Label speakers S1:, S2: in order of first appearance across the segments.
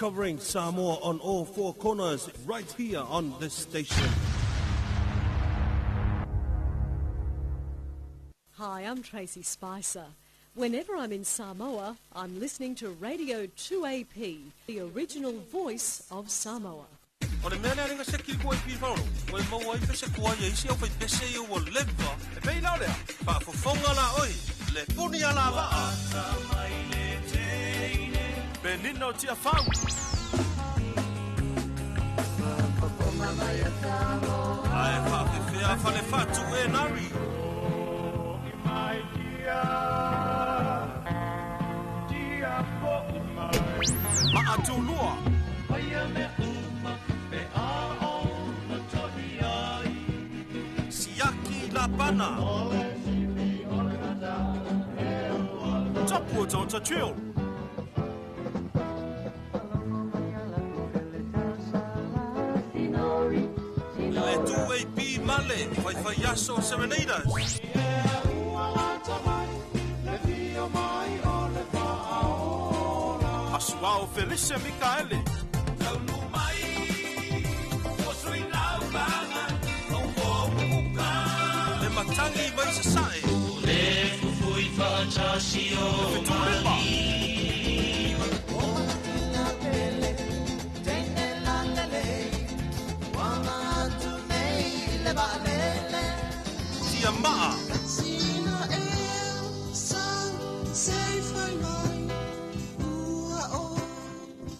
S1: Covering Samoa on all four corners right here on this station.
S2: Hi, I'm Tracy Spicer. Whenever I'm in Samoa, I'm listening to Radio 2AP, the original voice of Samoa.
S1: O le mea lea lenga se ki koe pi whaoro, koe maua i pese kua ia isi au whai pese i ua leva. E pei lao lea, whaafofonga la oi, le puni a la vaa. Penina o tia whau. Ae whaafewhea whale whatu e nari. Maatulua. Siaki Lapana. Tapu o Tata Chill. Le 2AP Male, Whaiwhai Aso Serenaders. Asuao Felicia Mikaele. Le matangi mai sasae. Le Fetulima. Tia Maa.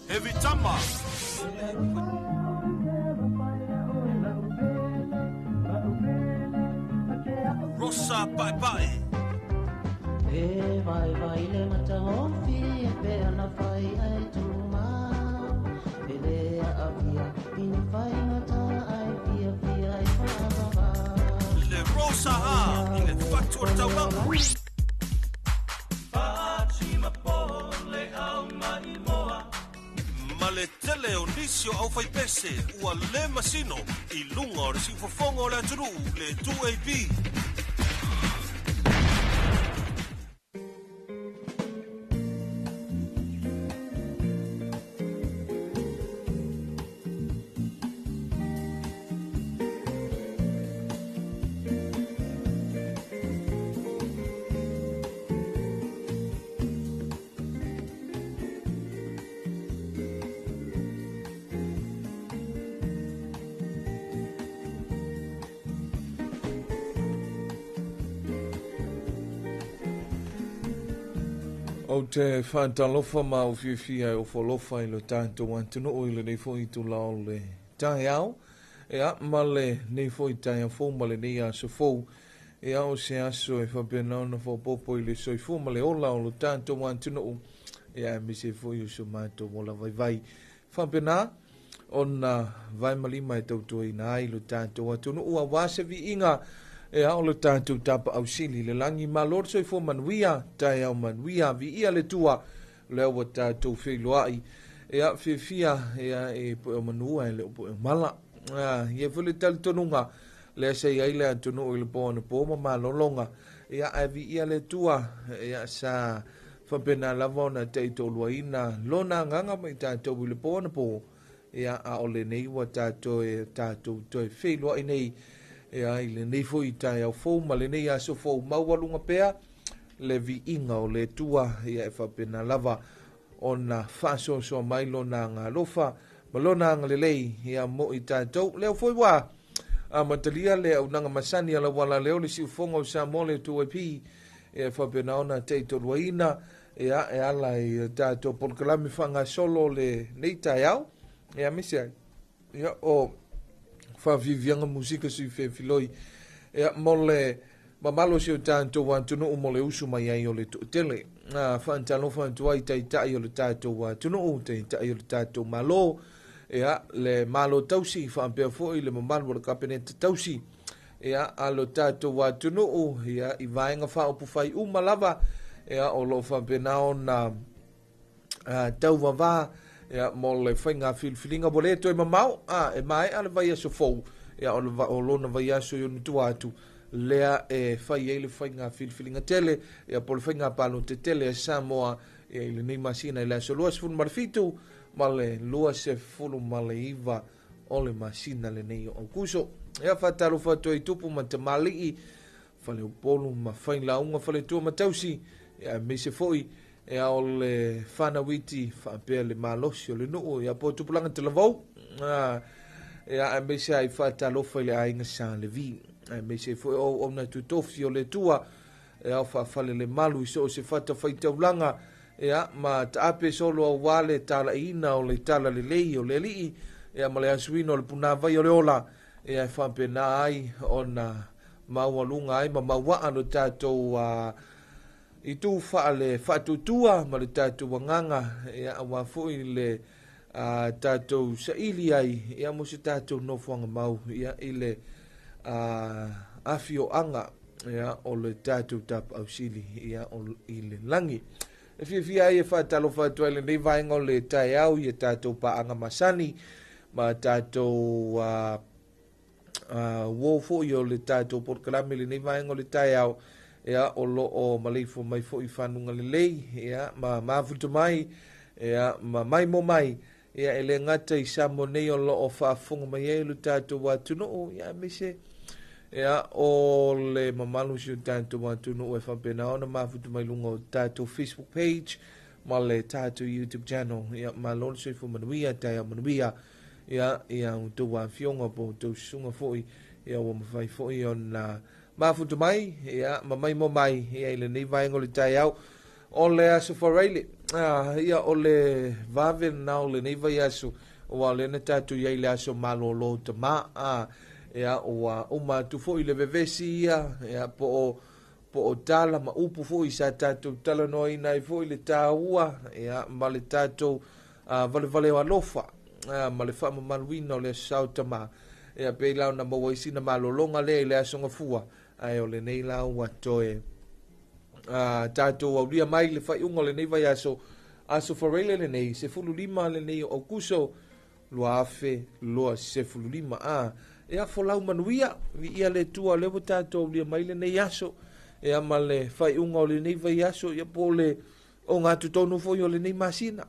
S1: Heavy Tama. Rosa Pai Pai.
S3: E vai vai le mata hofi e pe ana fai ai tuma E le a avia ina fai ngata ai fia fia ai whaavava
S1: Le Rosa Ha i le Whatua Tauranga. Ma le tele o nisi o au whaipese ua le masino i lunga o le siufofonga o le atunuu le 2AP.
S4: O te whātalofa ma o fiafia e o folofa i le tātou atunuu i le nei foi tula o le taeao. Ea ma le nei foi taeao fou ma le nei aso fou. Ea o se aso e whapena ona whapopo i le soifua ma le ola o le tātou atunuu. Ea me se foi o so mātou ola vaivai. Whapena ona vai malima e tautua ina ai le tātou atunuu a wā se viiga. E ao le tātou tapa ausili le langi ma lor soifua manuia, taeao manuia, viia le tua, lea ua tātou feiloai. Ea fiafia, ea e poe o manua e le o poe o mala. Ia foi le talitonuga, lea se i ai le atunuu i le po ana po ma malologa. Ea ae viia le tua, ea sa whapena lava ona te i tōluaina lona nganga mai tātou i le po ana po. Ea a o le nei ua tātou e tātou toe feiloai nei. Ea i le nei foi taeao fou ma le nei aso fou maualuga pea le viiga o le tua ia e faapena lava ona faasoasoa mai lona agalofa ma lona agalelei ia mo i tatou lea foi ua amatalia le aunaga masani a lauala lea o le siufoga o Samoa le 2AP e faapena ona teitoluaina ea e ala i tatou polokalame faagasolo le nei taeao ea aemaise ai ia o whaafiafiaga musika sui fefiloi ea mo le mamalo si o tātou atunuu mo le usu mai ai o le to'atele. Faatalofa atu ai taitai o le tātou atunuu, taitai o le tātou malo, ea le malo tausi faapea foi le mamalu o le kapeneta tausi ea a lo tātou atunuu ia i vaega faaupufai uma lava ea o loo faapena ona tauvavā ia mo le whainga filifiliga ua lē toe mamao e maea le vaiaso fou ia o lona vaiaso i ona tua atu lea e fai ai le faiga filifiliga tele ia po le faiga palote tele a Samoa ia i lenei masina i le aso 27 ma le 29 o le masina lenei o Aukuso. Ia faatalofa atu ai tupu ma tamalii, faleupolu ma failauga, faletua ma tausi, ia aemaise foi ia o le fanauiti faapea le malosi o le nuu, ia po tupulaga talavou, ia aemaise ai faatalofa i le aiga Sa Levi, aemaise foi o auauna tutofi o le Atua, ia o faafale le malu i so o se fatafaitaulaga, ia ma taape solo aua le talaiina o le talalelei o le Alii, ia ma le asuina o le punavai o le ola, ia e faapena ai ona maualuga ai ma mauaa lo tatou itu faale faatutua ma le tatou agaga, ia aua foi le tatou saili ai, ia mo se tatou nofoaga mau, ia i le afioaga, ia o le tatou tapausili, ia o i le lagi. E fiafia ai e faatalofa atu ai lenei vaega o le taeao ia tatou paaga masani ma tatou uo foi o le tatou polokalame lenei vaega o le taeao, ia o loo maleifua mai foi i fanuga lelei, ia ma mafuta mai, ia ma mai mo mai, ia e le gata i Samoa nei o loo faafofoga mai ai lo tatou atunuu, ia aemaise ia o le mamalu si o tatou atunuu e faapena ona mafuta mai luga o tatou Facebook page ma le tatou YouTube channel. Ia malo le soifua manuia, taeao manuia, ia ia outou afioga po outou susuga foi, ia ua mafai foi ona mafuta mai, ia ma mai mo mai, ia i lenei vaega o le taeao o le aso Faraile. Ia o le vave lena o lenei vaiaso, ua o lea na tatou iai le aso malolo tamā, ia ua uma atu foi le vevesi ia, ia po o tala ma upu foi sa tatou talanoaina ai foi le tāua, ia ma le tatou valevale o alofa, ma le faamamaluina o le aso sao tamā, ia pei la ona maua ai sina malologa lea i le aso gafua, ae o lenei la ua toe tatou aulia mai le faaiuga o lenei vaiaso, aso Faraile lenei, 15 lenei o Aukuso 2025. Ia folau manuia, viia le Atua lea ua tatou aulia mai lenei aso, ia ma le faaiuga o lenei vaiaso, ia po o le ogatotonu foi o lenei masina.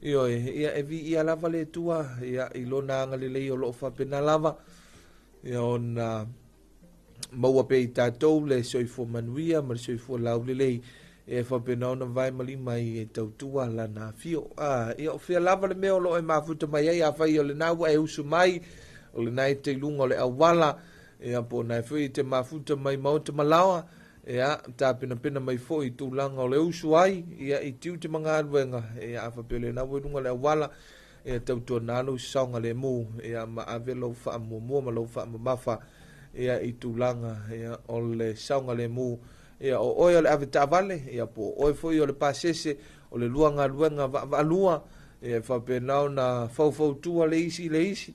S4: Ioe, ia e viia lava le Atua, ia i lona agalelei o loo faapena lava, ia ona maua pea i tatou le soifua manuia ma le soifua laulelei, e faapena ona vae ma lima i e tautua lana afio. Ia o fea lava le mea o loo e mafuta mai ai, afai o lena ua e usu mai, o lena e te luga o le auala, ia po o na foi e te mafuta mai maota malaoa, ia tapenapena mai foi i tulaga o le usu ai, ia i tiute ma galuega, ia a faapea o lena ua i luga o le auala, ia tautua na lou saoga le mu, ia ma ave lou faamuamua ma lou faamamafa, ia i tulaga, ia o le saoga le mu, ia o oe o le ave taavale, ia po o oe foi o le pasese, o le lua galuega vaavaalua, ia faapena ona faufautua le isi i le isi,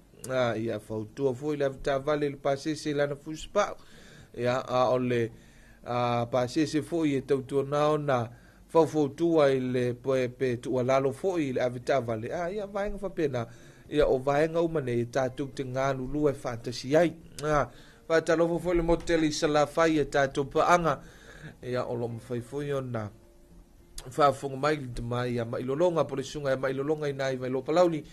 S4: ia fautua foi le ave taavale i le pasese i lana fusipau, ia a o le pasese foi e tautuana ona faufautua i le pe tuualalo foi i le ave taavale, ia vaega faapena, ia o vaega uma nei e tatou te galulue faatasi ai. Faatalofa foi le motu tele i Salafai e tatou paaga, ia o loo mafai foi ona faafofoga mai le tama ia Mailologa po le susuga ia Mailologa i na i Vailoa Palauli,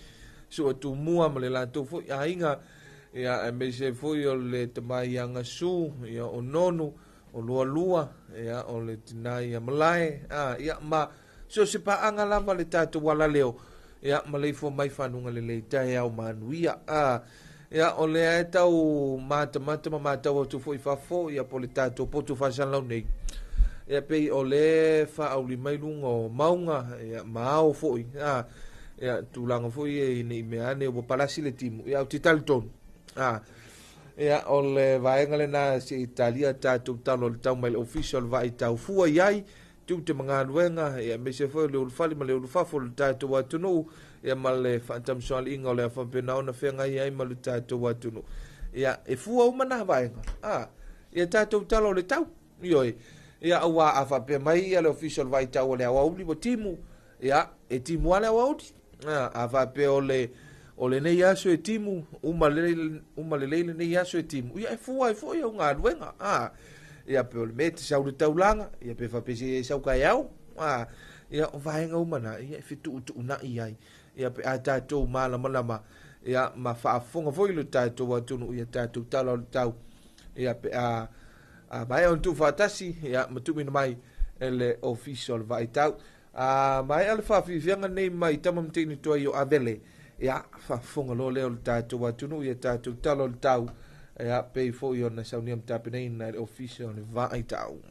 S4: sua tumua ma le latou foi aiga, ia aemaise foi o le tama ia Gasu, ia o Nonu, o Lualua, ia o le tina ia Malae, ia ma so se paaga lava le tatou alaleo, ia ma leifua mai fanuga lelei taeao manuia. Ia o lea e tau matamata ma matau atu foi fafo, ia po le tatou poto faasalalau nei, ia pei o le faauli mai luga o mauga, ia ma ao foi, ia tulaga foi e nei mea ane ua palasi le timu, ia o te talitonu, ia o le vaega lena se Italia tatou talo le tau mai le ofisa o le vaai taufua i ai tiute ma galuega, ia aemaise foi o le ulufale ma le ulufafo o le tatou atunuu, ia ma le faatamasoaliiga o le a faapena ona feagai ai ma le tatou atunuu, ia e fua uma na vaega, ia tatou talo o le tau, ioe, ia aua a faapea mai ia le ofisa o le vaitau o le aoauli ua timu, ia e timu lava le aoauli, a faapea o lenei aso e timu, uma lelei lenei aso e timu, ia e fua ai foi au galuega, ia pe o le mea e te sau le taulaga, ia pe faapea se e sau kaeao, A, ia, o vaega uma na, ia, e fetuutuunai ai, ia, pe a tatou malamalama, ia, ma faafofoga foi lo tatou atunuu ia tatou tala o le tau, ia, pe a, a maea ona tuufaatasi, ia, ma tuuina mai e le Ofisa o le Vaai Tau. A maea le faafiafiaga nei mai tama ma teine tuai o Avele, ia, faafofoga loa lea o le tatou atunuu ia tatou tala o le tau, ia, pei foi ona saunia ma tapenaina e le Ofisa o le Vaai Tau.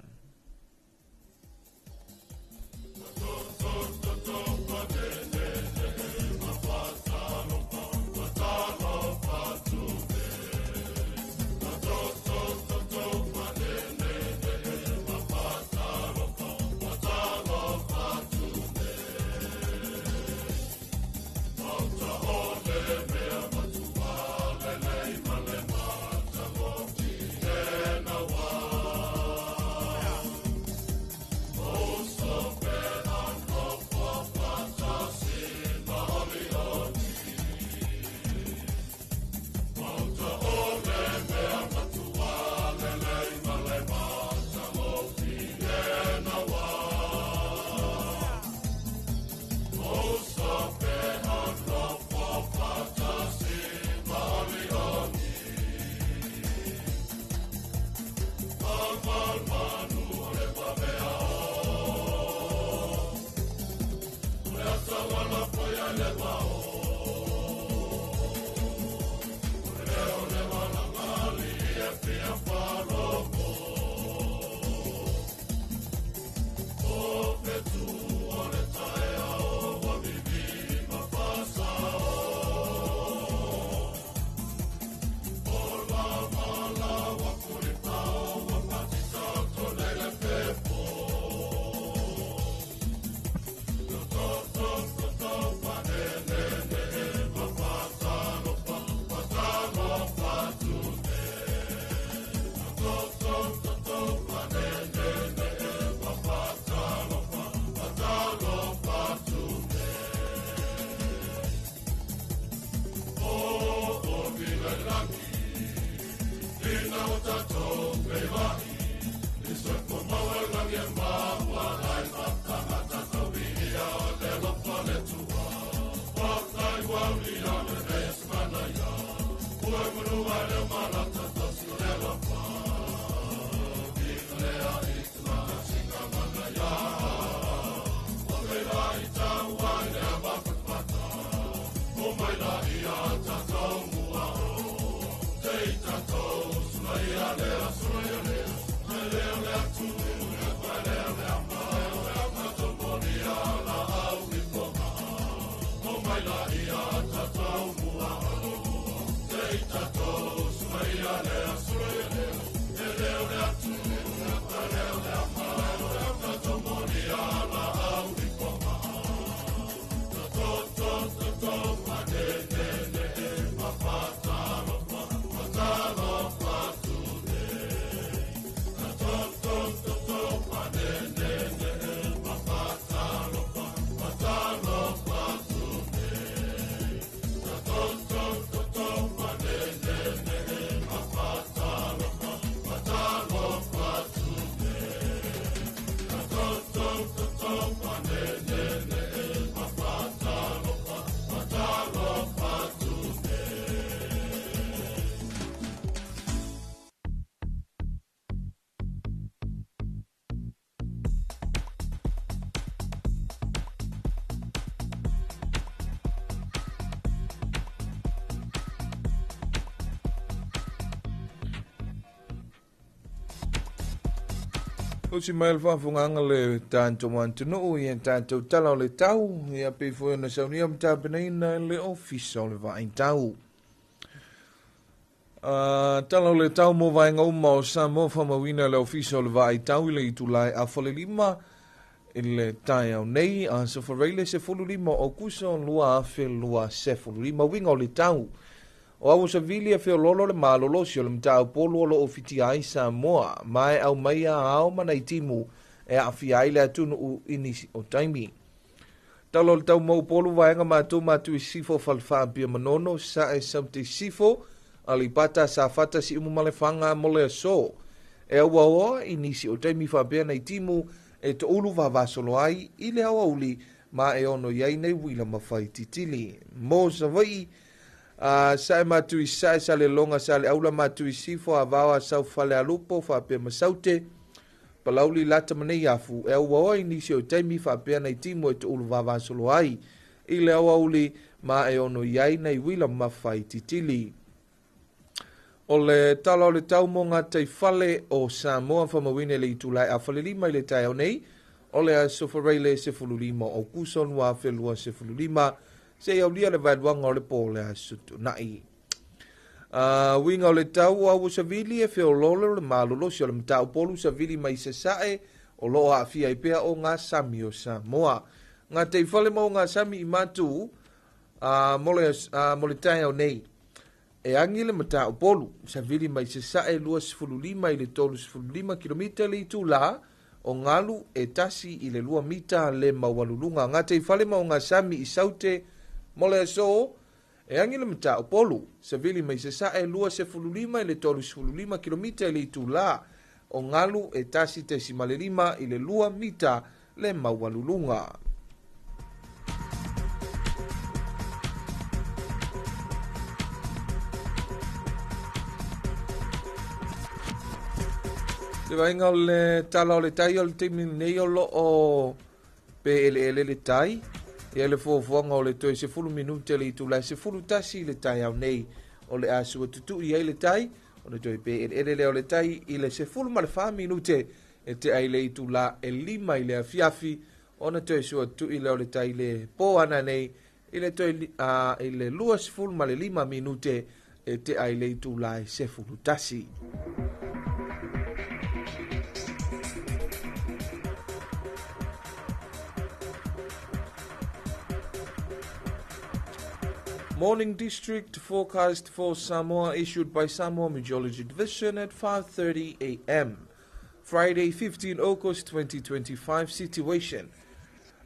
S4: Usi mai le faafofogaaga le tatou atunuu ia tatou tala o le tau, ia pei foi ona saunia ma tapenaina e le Ofisa o le Vaai Tau. Tala o le tau mo vaega uma o Samoa faamauina e le Ofisa o le Vaai Tau i le itula e 4:30 i le taeao nei, aso Faraile 15 o Aokuso 2025. Uiga o le tau. O au savili e feololo le malolosi o le mataupolu o loo fitia ai Samoa, ma e aumaia ao ma nai timu e aafia ai le atunuu i nisi o taimi. Tala o le tau mo Upolu vaega matou matu i sifo Falefa Apia Manono, Sae Saute Sifo, Aleipata Safata Siumu ma Lefaga mo le aso. E auaoa i nisi o taimi faapea nai timu e toʻulu vavasolo ai i le aoauli ma e ono i ai nei uila mafaititili. Mo Savaii, sae matu i sae Saleloga Saleaula matu i sifo Avao Asau Falealupo faapea ma Saute Palauli Lata ma Neiafu e auaoa i nisi o taimi faapea nai timu e toʻulu vavasolo ai i le aoauli ma e ono i ai nai uila mafaititili. O le tala o le tau mo gataifale o Samoa faamauina i le itula e 4:30 i le taeao nei o le aso Faraile 15 o Aokuso 2025 seia aulia le vaeluaga o le po o le aso Toonai. Uiga o le tau o aua savili e feoloolo le malolosi o le mataupolu savili mai sasae o loo aafia ai pea o gasami o Samoa. Gataifale ma o gasami i matu mo le taeao nei. E agi le mataupolu, savili mai sasae 25 i le 35 kilomita le itula, o galu e 1 i le 2 mita le maualuluga. Gataifale ma o gasami i Saute mo le aso, e agi le mataupolu, savili mai sasae 25 i le 35 kilomita le itula, o galu e 1.5 i le 2 mita le maualuluga. Le vaega o le tala o le tai o le taimi nei o loo pe eleele le tai, ia le fuafuaga o le toe 10 minute le itula e 11 i le taeao nei o le a suatutui ai le tai, o le toe pe eleele lea o le tai i le 14 minute e tea i le itula e 5 i le afiafi, ona toe suatutui lea o le tai le po ana nei i le toe i le 25 minute e tea i le itula e 11. Morning District forecast for Samoa issued by Samoa Meteorology Division at 5:30 a.m. Friday, 15 August 2025. Situation.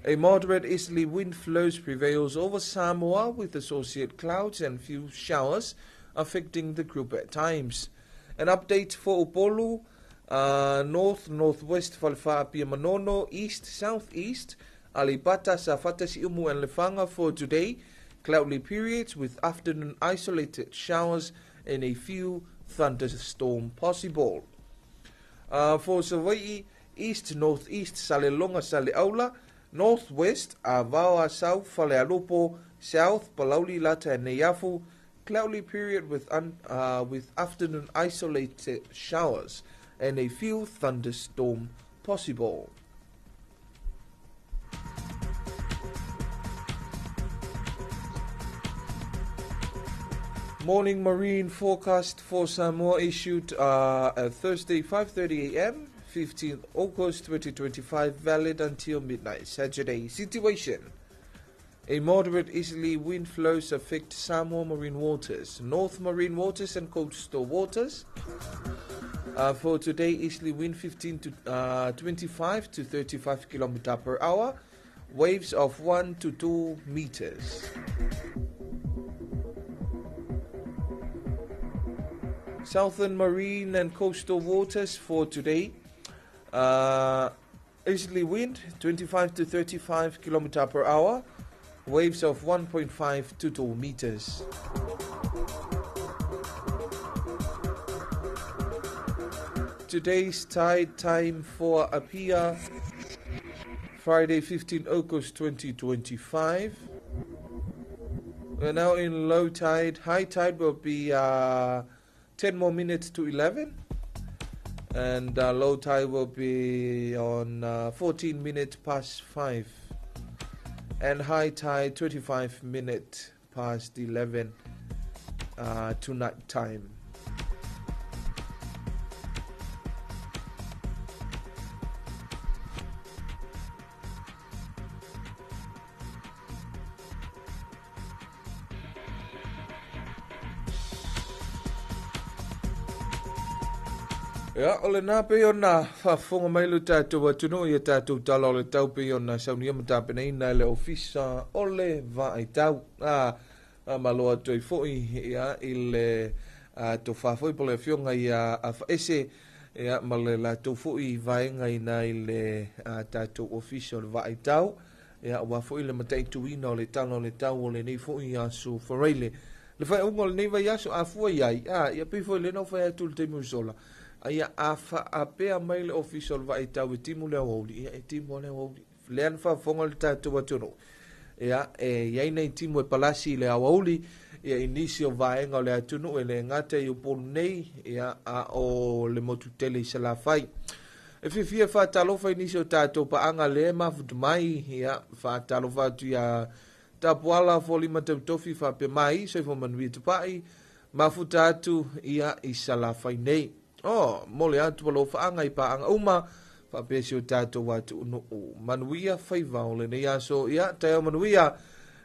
S4: A moderate easterly wind flows prevails over Samoa with associated clouds and few showers affecting the group at times. An update for Upolu, north, northwest, Falefa, Apia Manono, east, southeast, Aleipata, Safata, Siumu and Lefaga for today. Cloudy periods with afternoon isolated showers and a few thunderstorm possible. For Savaii, east, northeast, Salelologa, Saleaula, northwest, Avao, Asau, Falealupo, south, Palauli, Lata and Neiafu, cloudy period with afternoon isolated showers and a few thunderstorm possible. Morning marine forecast for Samoa issued at Thursday 5:30 a.m. 15th August 2025, valid until midnight Saturday. Situation. A moderate easterly wind flows affect Samoa marine waters, north marine waters and coastal waters. For today, easterly wind 15 to 25 to 35 km per hour, waves of 1 to 2 meters. Southern marine and coastal waters for today, easterly wind 25 to 35 km per hour, waves of 1.5 to 2 meters. Today's tide time for Apia, Friday 15 August 2025. We're now in low tide. High tide will be 10 more minutes to 11, and low tide will be on 14 minutes past 5, and high tide 25 minutes past 11 tonight time. Ia, o lena pei ona faafofoga mai lo tatou atunuu ia tatou tala o le tau pei ona saunia ma tapenaina e le Ofisa o le Vaaitau. Malo atu ai foi ia i le tofa foi po le afioga ia Afaese Ia, ma le latou foi vaega i ina i le tatou Ofisa o le Vaaitau, ia, aua foi le mataituina o le tala o le tau o lenei foi aso Faraile. Le faaiuga o lenei vaiaso, a fua i ai, a, ia pei foi lea na ou fai atu i le taimi ua sola, ia, a faapea mai le Ofisa o le Vaaitau e timu le aoauli, ia, e timu lava le aoauli. Lea na faafofoga le tatou atunuu, ia, e i ai nai timu e palasi i le aoauli, ia, i nisi o vaega o le atunuu e le gata i Upolu nei, ia, a o le motu tele i Salafai. E fiafia e faatalofa i nisi o tatou paaga lea e mafuta mai, ia, faatalofa atu ia Tapuala Folima Tautofi faapea mai, soifua manuia Tupai, mafuta atu ia i Salafai nei. Oh, mole atu alofaaga i paaga uma, faapea si o tatou atunuu. Manuia faiva o lenei aso, ia, taeao manuia,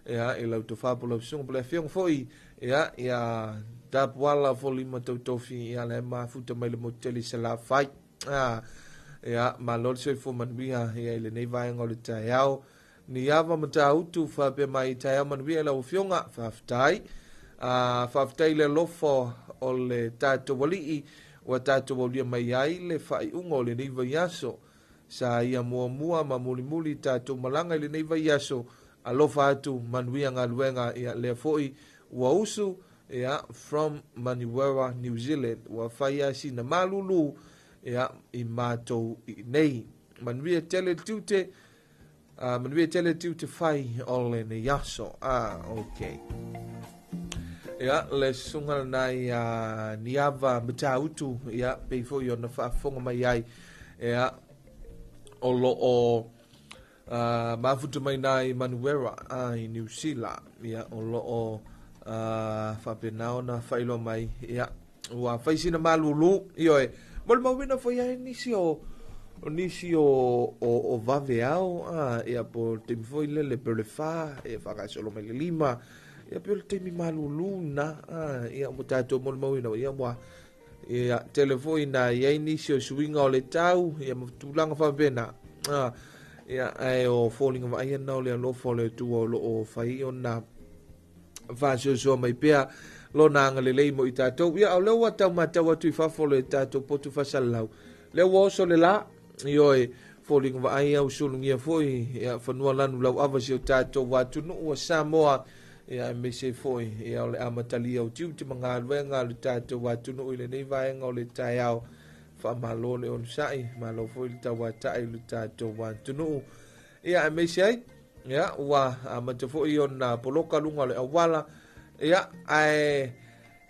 S4: ia, i lau tofa po lau susuga po le afioga foi, ia, ia Tapuala Folima Tautofi, ia, le mafuta mai le motu tele i Salafai. Ah, ia, malo le soifua manuia, ia, i lenei vaega o le taeao. Niava Matautu faapea mai taeao manuia i lau afioga, faafetai. Faafetai i le alofa o le tatou alii ua tatou aulia mai ai le faaiuga o lenei vaiaso. Sa ia muamua ma mulimuli tatou malaga i lenei vaiaso, alofa atu manuia galuega, ia lea foi ua usu, ia, from Manuera, New Zealand, ua fai a sina malulu, ia, i matou i nei. Manuia tele le tiute, Manuia tele tiute fai o lenei aso. Ok. Ia, le susuga lena ia Niava Matautu, ia, pei foi ona faafofoga mai ai, ia, o lo o mafuta mai nā i Manuera, i Niu Sila, ia, o lo o faapena ona faailoa mai, ia, ua fai sina malulu, ioe, molimauina foi ai nisi o o nisi o o, o vave ao, a, ia, po le taimi foi lele pe o le 4, ia, faagasolo mai le 5, ia, pe o le taimi malulu na, a, ia, ua tatou molimauina, ia, ua, ia, tele foi na i ai nisi o suiga o le tau, ia, ma tulaga faapena, a, ia, ae o foliga vaaia na o le alofa o le Atua o lo o fai ona faasoasoa mai pea lona agalelei mo i tatou. Ia, o lea ua tau matau atu i fafo le tatou potu faasalalau, lea ua oso le la, ioe, foliga vaai au sulugia foi, ia, fanua lanu lau ava si o tatou atunuu o Samoa, ia, aemaise foi, ia, o le amatalia o tiute ma galuega a le tatou atunuu i lenei vaega o le taeao. Faamalo le onosai, malo foi le tauatai i le tatou atunuu. Ia, aemaise ai, ia, ua amata foi ona poloka luga o le auala, ia, ae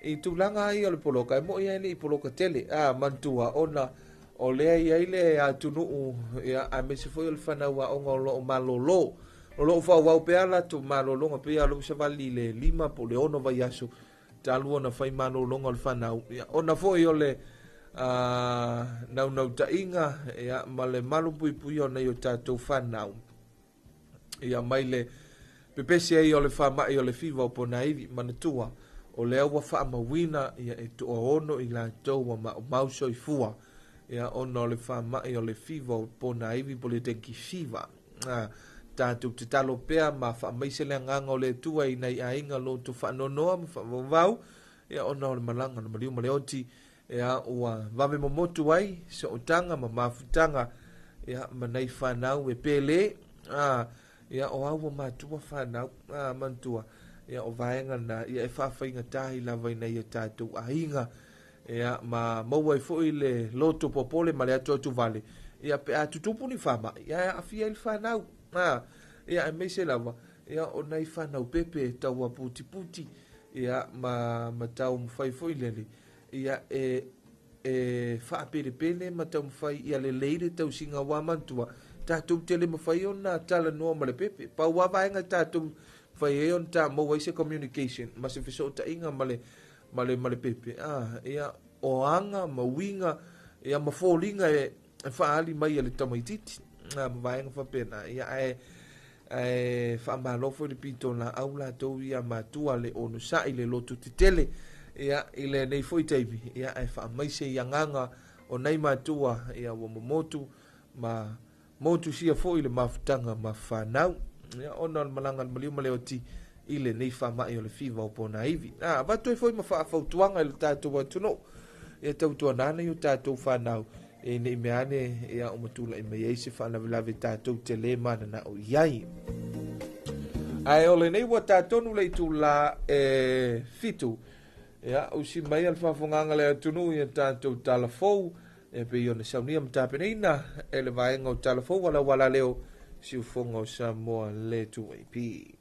S4: i tulaga ai o le poloka, e moi ai le i poloka tele, a, manatua, ona o lea i ai le atunuu, ia, aemaise foi o le fanau aoga o lo o malolo, o lo o faaauau pea latou malologa, pei lava o lou savali i le 5 po o le 6 vaiaso, talu ona fai malologa o le fanau, ia, ona foi o le naunautaiga, ia, ma le malupuipuia o nei o tatou fanau, ia, mai le pepese ai o le faamai o le fiva o ponaivi. Manatua, o lea ua faamauina, ia, e toaono i latou ua maumau soifua, ia, ona o le faamai o le fiva o ponaivi po le dengue fever. Tatou tatalo pea ma faamaise le agaga o le Atua i nai aiga loto faanoanoa ma faavauvau, ia, ona o le malaga o le maliu ma le oti, ia, ua vave momotu ai sootaga ma mafutaga, ia, ma nai fanau e pele, ia, o au ua matua fanau, manatua, ia, o vaega na, ia, e faafaigata ai lava i nai o tatou aiga, ia, ma maua ai foi le loto popole ma le atuatu vale, ia, pe a tutupu ni faamai, ia, e aafia ai le fanau, ia, aemaise lava, ia, o nai fanau pepe e tau aputiputi, ia, ma taumafai foi lele, ia, e faapelepele ma taumafai ia lelei le tausiga aua manatua, tatou te le mafai ona talanoa ma le pepe. Pau lava vaega tatou fai ai ona ta maua ai se communication ma se fesootaiga ma le ma le ma le pepe, ia, o aga ma uiga, ia, ma foliga e faaali mai e le tamaitiiti, ma vaega faapena, ia, ae ae faamalo foi le pito laau latou ia matua le onosai le loto tetele, ia, i lenei foi taimi, ia, ae faamaise i agaga o nai matua, ia, ua momotu ma motusia foi le mafutaga ma fanau, ia, ona o le malaga le maliu ma le oti i lenei faamai o le fiva o ponaivi. Avatu ai foi ma faafautuaga i le tatou atunuu, Ia tautuana i o tatou fanau e nei mea ane ia o matula'i mai ai se faalavelave tatou te lē mananao i ai. Ae o lenei ua tatonu le itulā e 7 ia usi mai a le faafogaga le atunuu ia tatou talafou e pei ona saunia ma tapenaina e le vaega o talafou ala wala leo siufoga o Samoa le 2AP.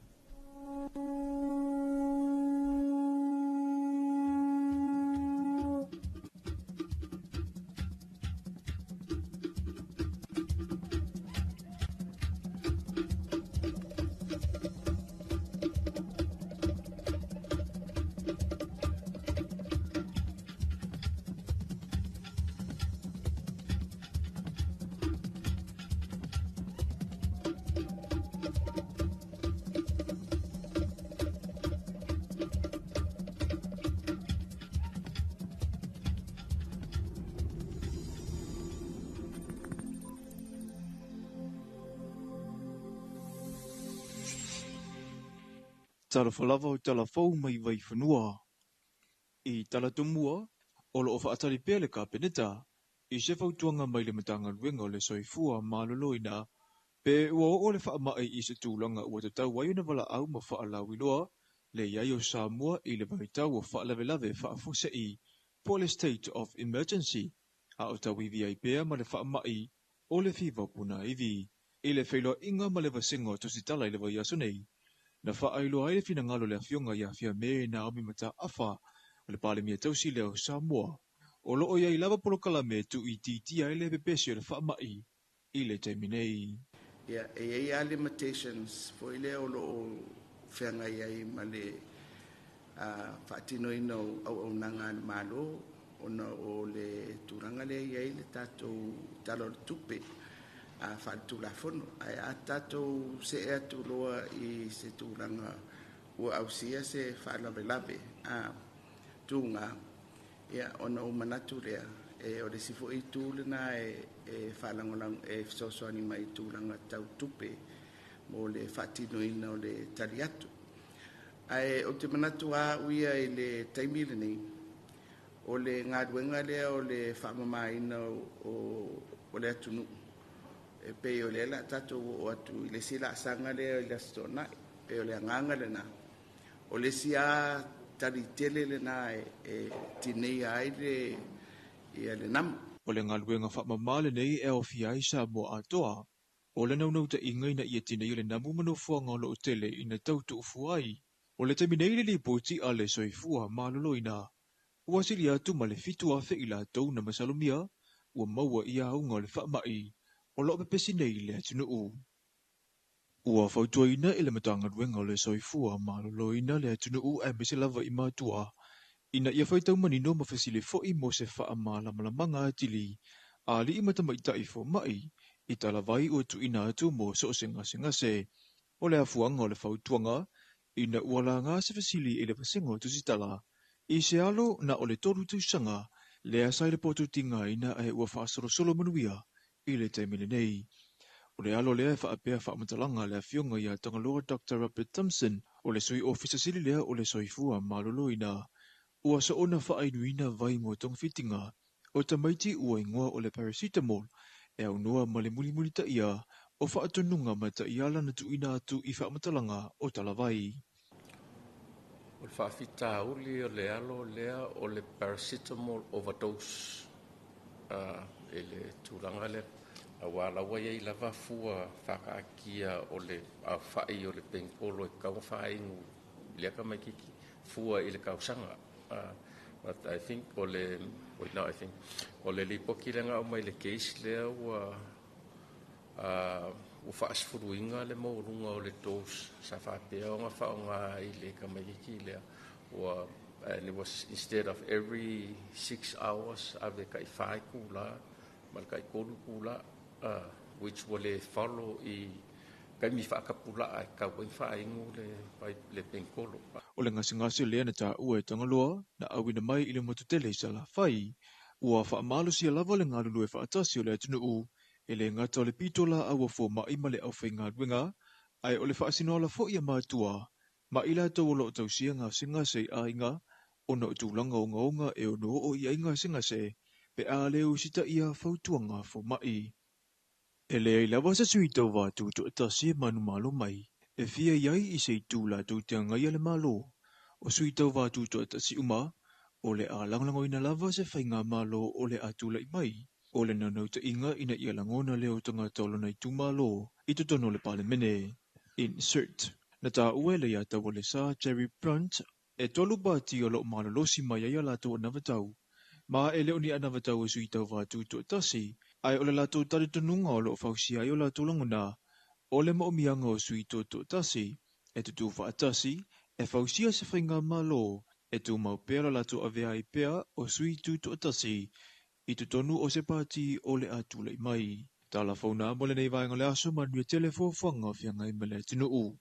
S5: Talofa lava o talafou mai Vaifanua. I talatumua, o loo faatali pea le Kapeneta i se fautuaga mai le Matagaluega o le Soifua Maloloina pe ua oo le faamai i se tulaga ua tatau ai ona valaau ma faalauiloa le i ai o Samoa i le vaitau o faalavelave faafuasei po o le State of Emergency a o tauivi ai pea ma le faamai o le fiva punaivi. I le feiloaiga ma le vasega o tusitala i le vaiaso nei, na faailoa ai le finagalo le afioga ia Fiame Naomi Mataafa o le Palemia tausi lea o Samoa. O loo iai lava polokalame tuuitiitia ai le pepesi o le faamai i le taimi nei.
S6: Ia, e i ai lava limitations foi lea o lo o feagai ai ma le faatinoina o auaunaga a le Malo ona o le tulaga lea e i ai le tatou Tala o le Tupe faaletulafono. Ae a tatou see atu loa i se tulaga ua ausia se faalavelave tuga, ia, ona ou manatu lea, o le isi foi itu lena e faalagolago e fesoasoani mai i tulaga tau tupe mo le faatinoina o le tali atu. Ae ou te manatu au ia i le taimi lenei, o le galuega lea o le faamamaina o le atunuu, e pei o lea o le a tatou oo atu i le isi laasaga lea i le Aso Toonai. E pei o le agaga lena, o le isi lava tali tele lena e tineia ai le, ia le namu.
S5: O le galuega faamama lenei e aofia ai Samoa atoa. O le naunautaiga ina ia tineia le namu ma nofoaga o loo tele ina tau tuufua ai. O le taimi nei le lipoti a le Soifua Maloloina, ua sili atu ma le 7,000 i latou na masalomia ua maua i auga o le faamai o loo pepesi nei i le atunuu. Ua fautuaina e le Matagaluega o le Soifua Maloloina le atunuu aemaise lava i matua ina ia faitau manino ma fesili foi mo se faamalamalamaga atili a alii ma tamaitai fomai i talavai ua tuuina atu mo so o se gasegase. O le afuaga o le fautuaga ina ua laga se fesili i le vasega o tusitala i se alo na o le 3 tausaga lea sa i le potutigaina ae ua faasolosolo manuia i le taimi lenei. O le alo lea e faapea faamatalaga le afioga ia Tagaloa Dr. Robert Thompson o le sui ofisa sili lea o le Soifua Maloloina. Ua soona faainuina vai mo togafitiga o tamaiti ua igoa o le paracetamol e aunoa ma le mulimulitaia o faatonuga ma taiala na tuuina atu i faamatalaga o talavai.
S1: O le faafitauli o le alo lea o le paracetamol overdose e le tulaga lea. Aua laua iai lava fua faakaatia o le aofai o le penkolo e tatau ona faainu i lea tamaititi fua i le tausaga. But I think o le, wait, no, I think o le lipoti lea na aumai le case lea ua faasefuluina le maualuga o le dose sa faapea ona faaaoga i le tamaititi lea ua, and it was instead of every 6 hours ave tai 4 itula ma le tai 3 itula, which ua le follow i taimi faatapulaa e tatau ai ona faainu le penkolo.
S5: O le gasegase lea na taua e Tagaloa na auina mai i le motu tele i Salafai. Ua faamalosia lava le galulue faatasi o le atunuu e le gata o le pito laau a fomai ma le aufaigaluega ae o le faasinoala foi a matua ma i latou o loo tausia gasegase i aiga Ona o tulaga ogaoga e ono oo i ai gasegase pe a le usitaia fautuaga a fomaʻi. E leai lava se sui tauva tutoatasi e manumalo mai e fia i ai i se itu latou te agaia le Malo. O sui tauva tutoatasi uma, o le a lagolagoina lava se faigamalo o le a tulai mai. O le naunautaiga ina ia lagona leo o tagata o lona itumalo i totonu o le Palemene. Insert. Na taua e Leiataualesa Jerry Brunt e 3 pati o lo o malolosi mai ai a latou anavatau. Ma e le o ni anavatau e sui tauva tutoatasi, ae o le latou talitonuga o lo o fausia ai o latou lagona, o le maomiaga o sui tutoatasi, e tutū faatasi, e fausia se faigamalo, e tumau pea lo latou avea ai pea o sui tutoatasi, i totonu o se pati o le a tulai mai. Tala fauna mo lenei vaega o le aso, manuia tele fuafuaga o feagai ma le atunuu.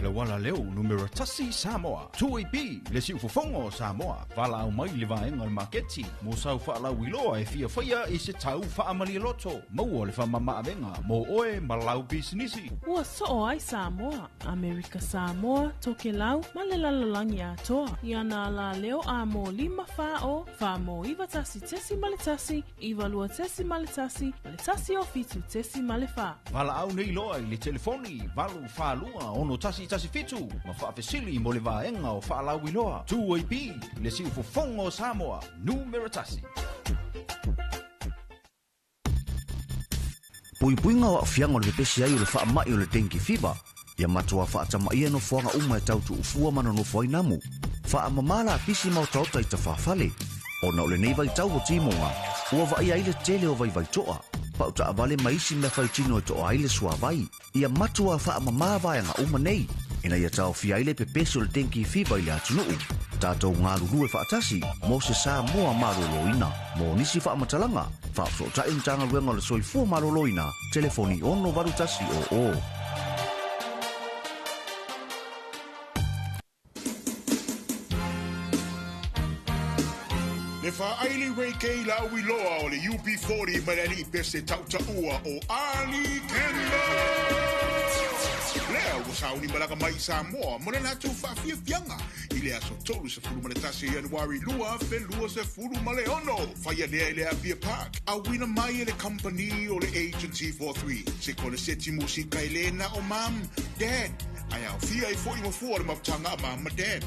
S7: Le uala leo numera 1 Samoa, 2AP, le siufofoga o Samoa, valaau mai i le vaega o le maketi, mo sau faalauiloa e fia faia i se tau faamalialoto, maua le faamamaavega mo oe ma lau pisinisi.
S8: Ua soo ai Samoa, Amerika Samoa, Tokelau ma le lalolagi atoa. I ana alaleo a mo 5 4 0 4 mo 9 1.1 9 2.1 ma le 1 o 7.4.
S7: Valaau nei loa i le telefoni 8 4 2 6 1 1 7 ma faafesili mo le vaega o faalauiloa. 2AP, le siufofoga o Samoa, numera 1.
S9: Puipuiga o aafiaga o le pepesi ai o le faamaʻi o le dengue fever. Ia matuā faatamaia nofoaga uma e tau tuufua ma nonofo ai namu. Faamamā lapisi ma otaota i tafafale. Ona o lenei vaitau o timoga, ua vaaia ai le tele o vaivaitoa. Pau taavale ma isi mea faitino e toa ai le suavai. Ia matuā faamamā vaega uma nei. Ina ia taofia ai le pepesi o le dengue fever i le atunuu. Tatou galulue faatasi mo se Samoa maloloina. Mo nisi faamatalaga, faafesootai Matagaluega o le Soifua Maloloina, telefoni 68100.
S10: Le faaili Ray K lauiloa o le UB40 ma le alii pese tautaua o Ali Campbell. Lea ua sauni malaga mai i Samoa mo le latou faafiafiaga i le aso 31 Ianuari 2026. Faia lea i le Apia Park, auina mai e le company o le Agency 43. Se koneseti musika e le na o mam, dad, ae aofia ai foi mafua o le mafutaga a mam ma dad.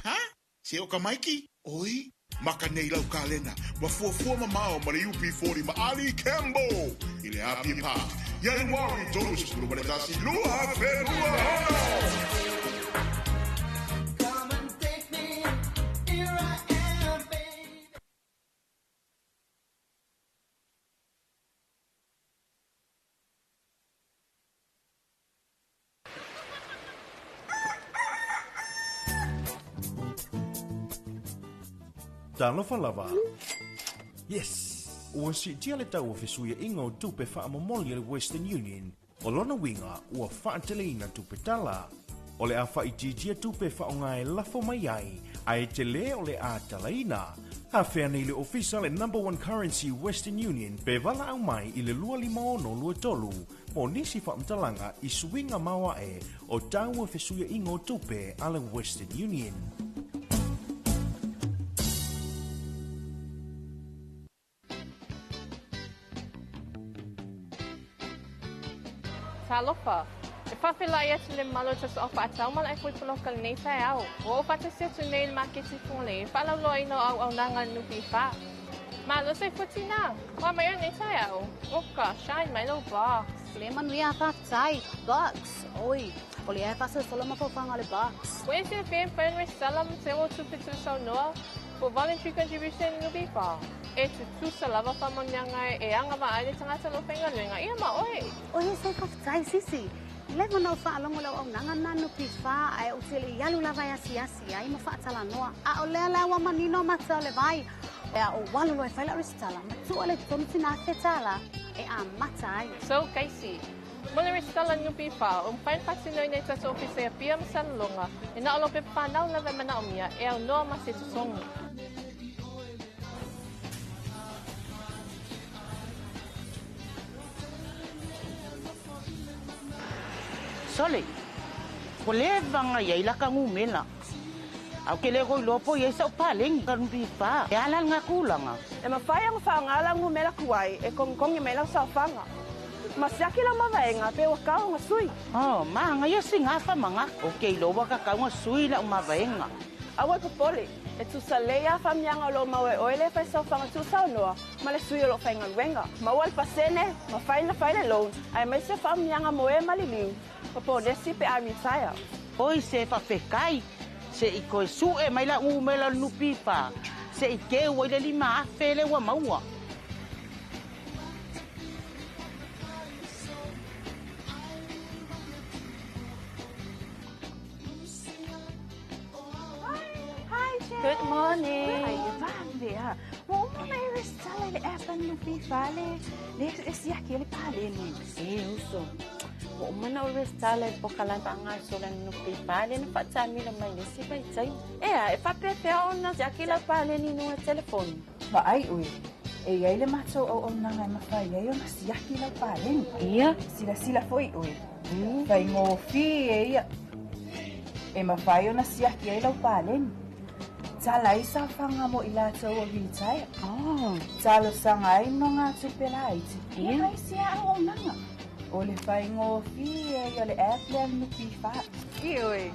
S10: Ha? Se o ka maiki? Oi? Maka nei lau kalena, ma fuafua mamao ma le UB40 ma Ali Campbell i le Apia Park. Ianuari 31 2026.
S3: Come and take me, here I am, baby.
S7: Talofa lava. Yes! Ua siitia le tau o fesuiaiga o tupe faamomoli a le Western Union. O lona uiga ua faateleina tupe tala. O le a faaitiitia tupe faaaoga e lafo mai ai, ae tele o le a talaina. Afea nei le ofisa le number one currency Western Union pe valaau mai i le 25623 mo nisi faamatalaga i suiga maoae o tau o fesuiaiga o tupe a le Western Union.
S11: Talofa. E faafeiloai atu le mamalu o tausaga faatau ma le ai poloka lenei taeao. Ua ou faatasi atu nei i le maketi Fugalei e faalauiloaina o auaunaga a le NPF. Malo soifua tina. Ua mai o lenei taeao. Oka, shine mai lau box.
S12: Le manuia faafetai. Box. Oi. O le app faasolosolo mafaufauga o le Bucks.
S11: Ua e silafia e mafai ona resitala ma teu au tupe tuusaunoa for voluntary contribution i NPF? E tutusa lava faamanuiaga e agavaa ai le tagata o lo o faigaluega ia ma oe.
S12: Oi se faafetai sisi. Leva ona ou faalogo i le auaunaga lena NPF ae ou te le i alu lava e asiasi ai ma faatalanoa. A o lea la ua manino mata o le vai. A ou alu loa e fai lau resitala, matua lea i totonu sina $1,000 e amata ai.
S11: So Casey, mo le resitala NPF, ua mafai ona faatinoina i tatou ofisa i Apia ma Salelologa, e na o lou pepa fanau lava e manaomia e aunoa ma se totogi.
S13: Sole, ua leva ona i ai laka numela. Ae ou te le o iloa po o i ai sau paleni ka NPF. E a la lena tulaga?
S14: E mafai ona faaaoga lau numela tuai e togitogi mai lau saofaga. Ma siaki lau mavaega pe ua tau ona sui.
S13: Oh, manaia sina faamanatu. Ou te iloa ua tatau ona sui lau mavaega.
S14: Aua e popole, e tusa lelei lava faamanuiaga o lo o maua e oe le fai saofaga tuusaunoa ma le sui o lo o faigaluega. Maua le pasene, mafai ona fai le loan, aemaise faamanuiaga mo e maliliu ma ponesi pe a retire.
S13: Oi se faafetai, se i toe sue mai lau numera o le NPF, se i teu ai le $5,000 lea ua maua.
S15: Hi, Jen.
S14: Good morning.
S15: Ai, e vave a. Ua uma ona e resitala i le app a le NPF le, le e siaki ai le paleni.
S16: E uso, ua uma ona ou resitala i le polokalame faagasolo a le NPF lea na faatamila mai i le isi vaitaimi. Ea, e faapefea ona siaki lau paleni i luga o le telefoni?
S15: Vaai ʻoe, e i ai le matou auaunaga e mafai ai ona siaki lau paleni.
S16: Ia.
S15: Silasila foi ʻoe, faigofie ia. E mafai ona siaki ai lau paleni. Tala ai saofaga mo i latou ua retire.
S16: Oh.
S15: Talosaga ai nogatupe laiti.
S16: Ia.
S15: Ma isi lava auaunaga. O le faigofie ia o le app lea a le NPF. Ioe,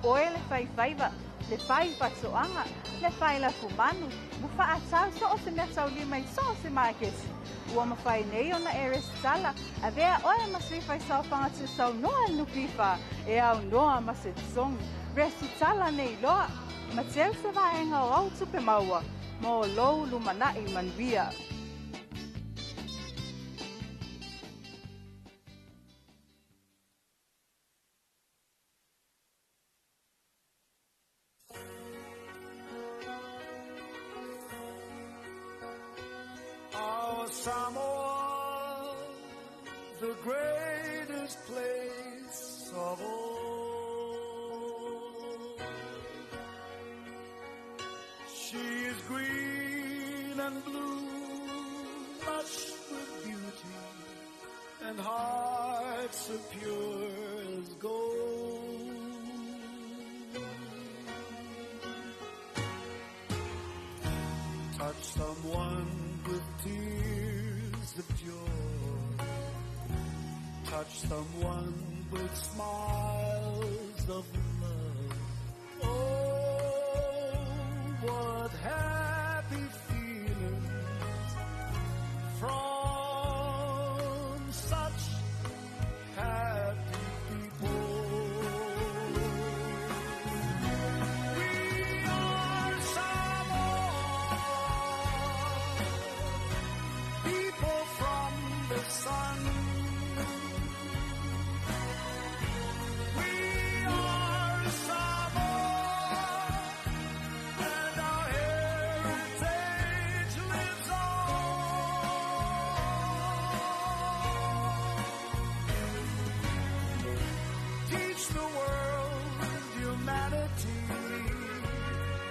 S15: oe le faifaiva, le fai faatoaga, le fai lafumanu, ma faatau so o se meataulima i so o se maketi. Ua mafai nei ona e resitala, avea oe ma sui faisaofaga tuusaunoa a le NPF e aunoa ma se totogi. Resitala nei loa, ma teu se vaega o au tupe maua mo lou lumanai manuia.
S17: Our Samoa, the greatest place of all. She is green and blue, lush with beauty, and hearts so pure as gold. Touch someone with tears of joy. Touch someone with smiles of love. Oh, what happy feelings from such happy people. We are Samoa, people from the sun. We are Samoa, and our heritage lives on. Teach the world humanity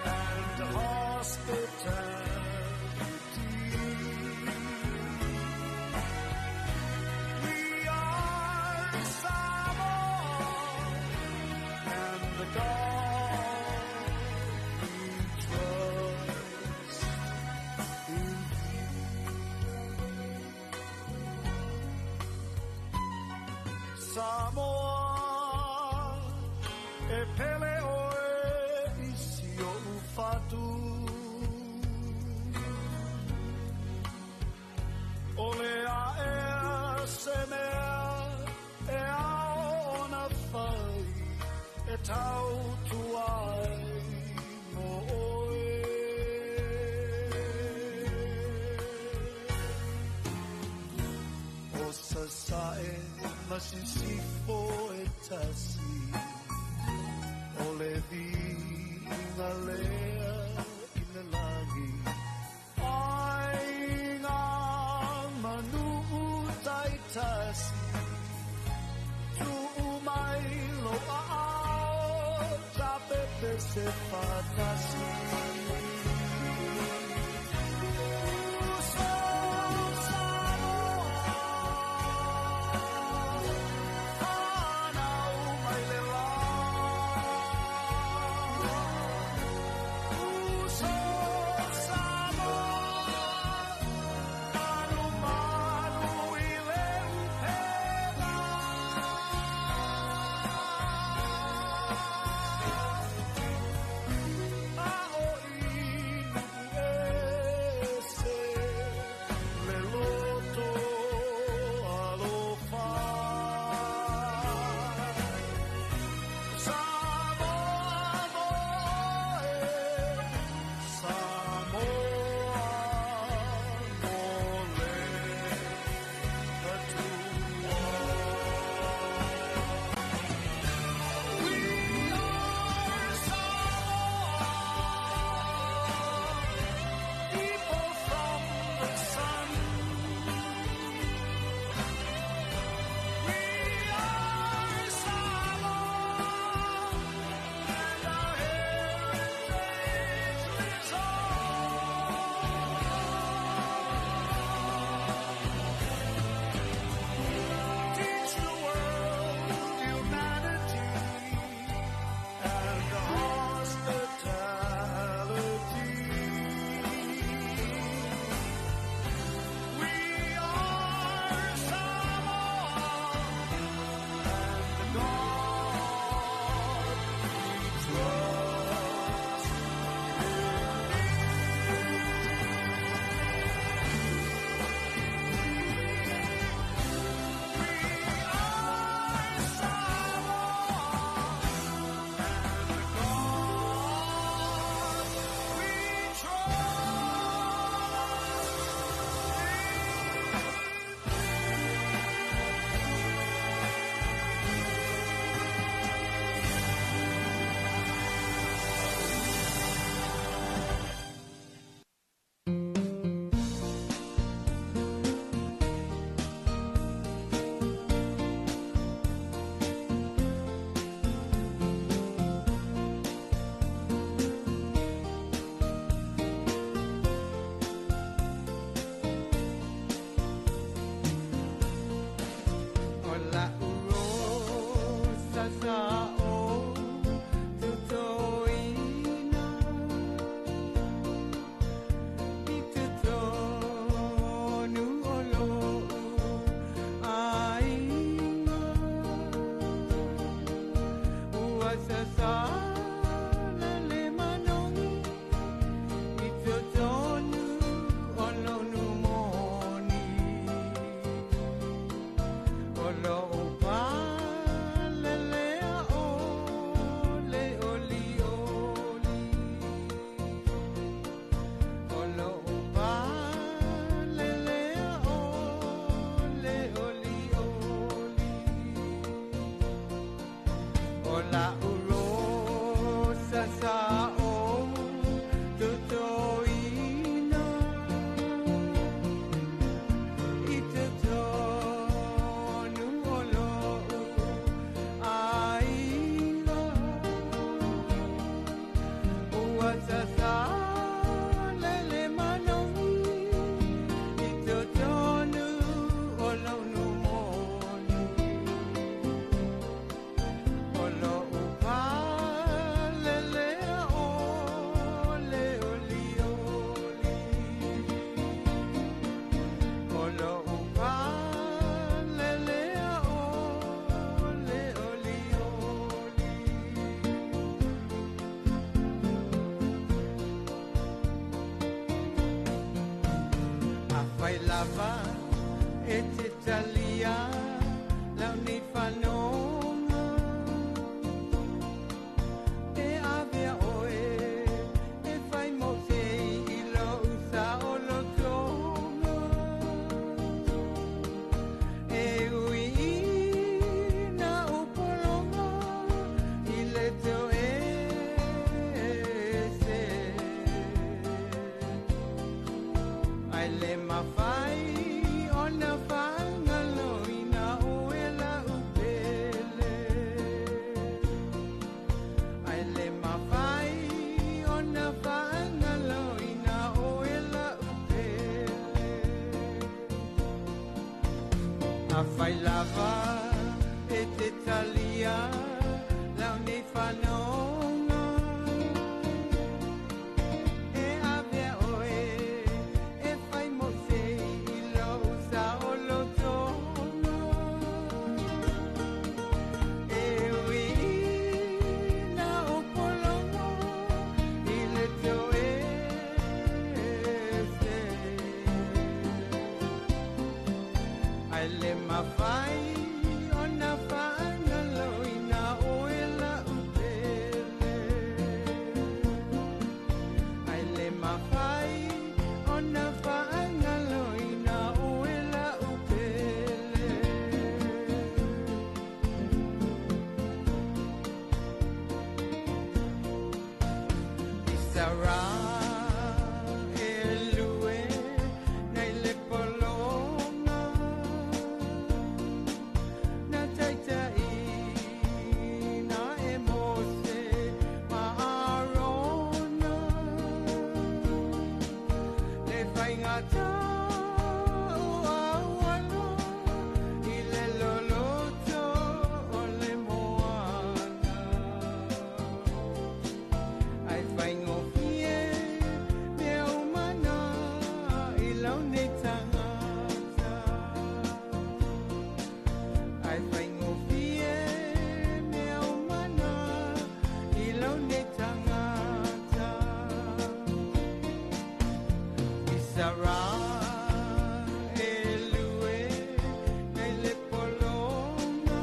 S17: and hospitality. We are Samoa, and the God we trust in Samoa, e pele oe i si o'u fatu. O le aea se mea e ao ona fai. Masisifo e tasi o le viiga lea i le lagi aiga manuu taitasi tuu mai lo aao tapepese fatasi.
S18: Lava e te talia lau nei whanonga e avea oe e whai mo te i lo usa o lo tonga e ui A fai lava e te talia lau nei whanonga. E avea oe e fai mo se i lou sa o lotoga. E ui na o pologo i le toe se. Ai le mawhai o na whaangalo i na oe la upele. Ai le mawhai o na whaangalo i na oe la upele. Isara elue nei le polonga na taitai na e Mose ma Arona le whaingata o aualo i le loloto o le moana. Ai whaingofie mea umana i lau nei tangata. Ai whaingofie mea umana i lau nei tangata. Isara elue nei le polonga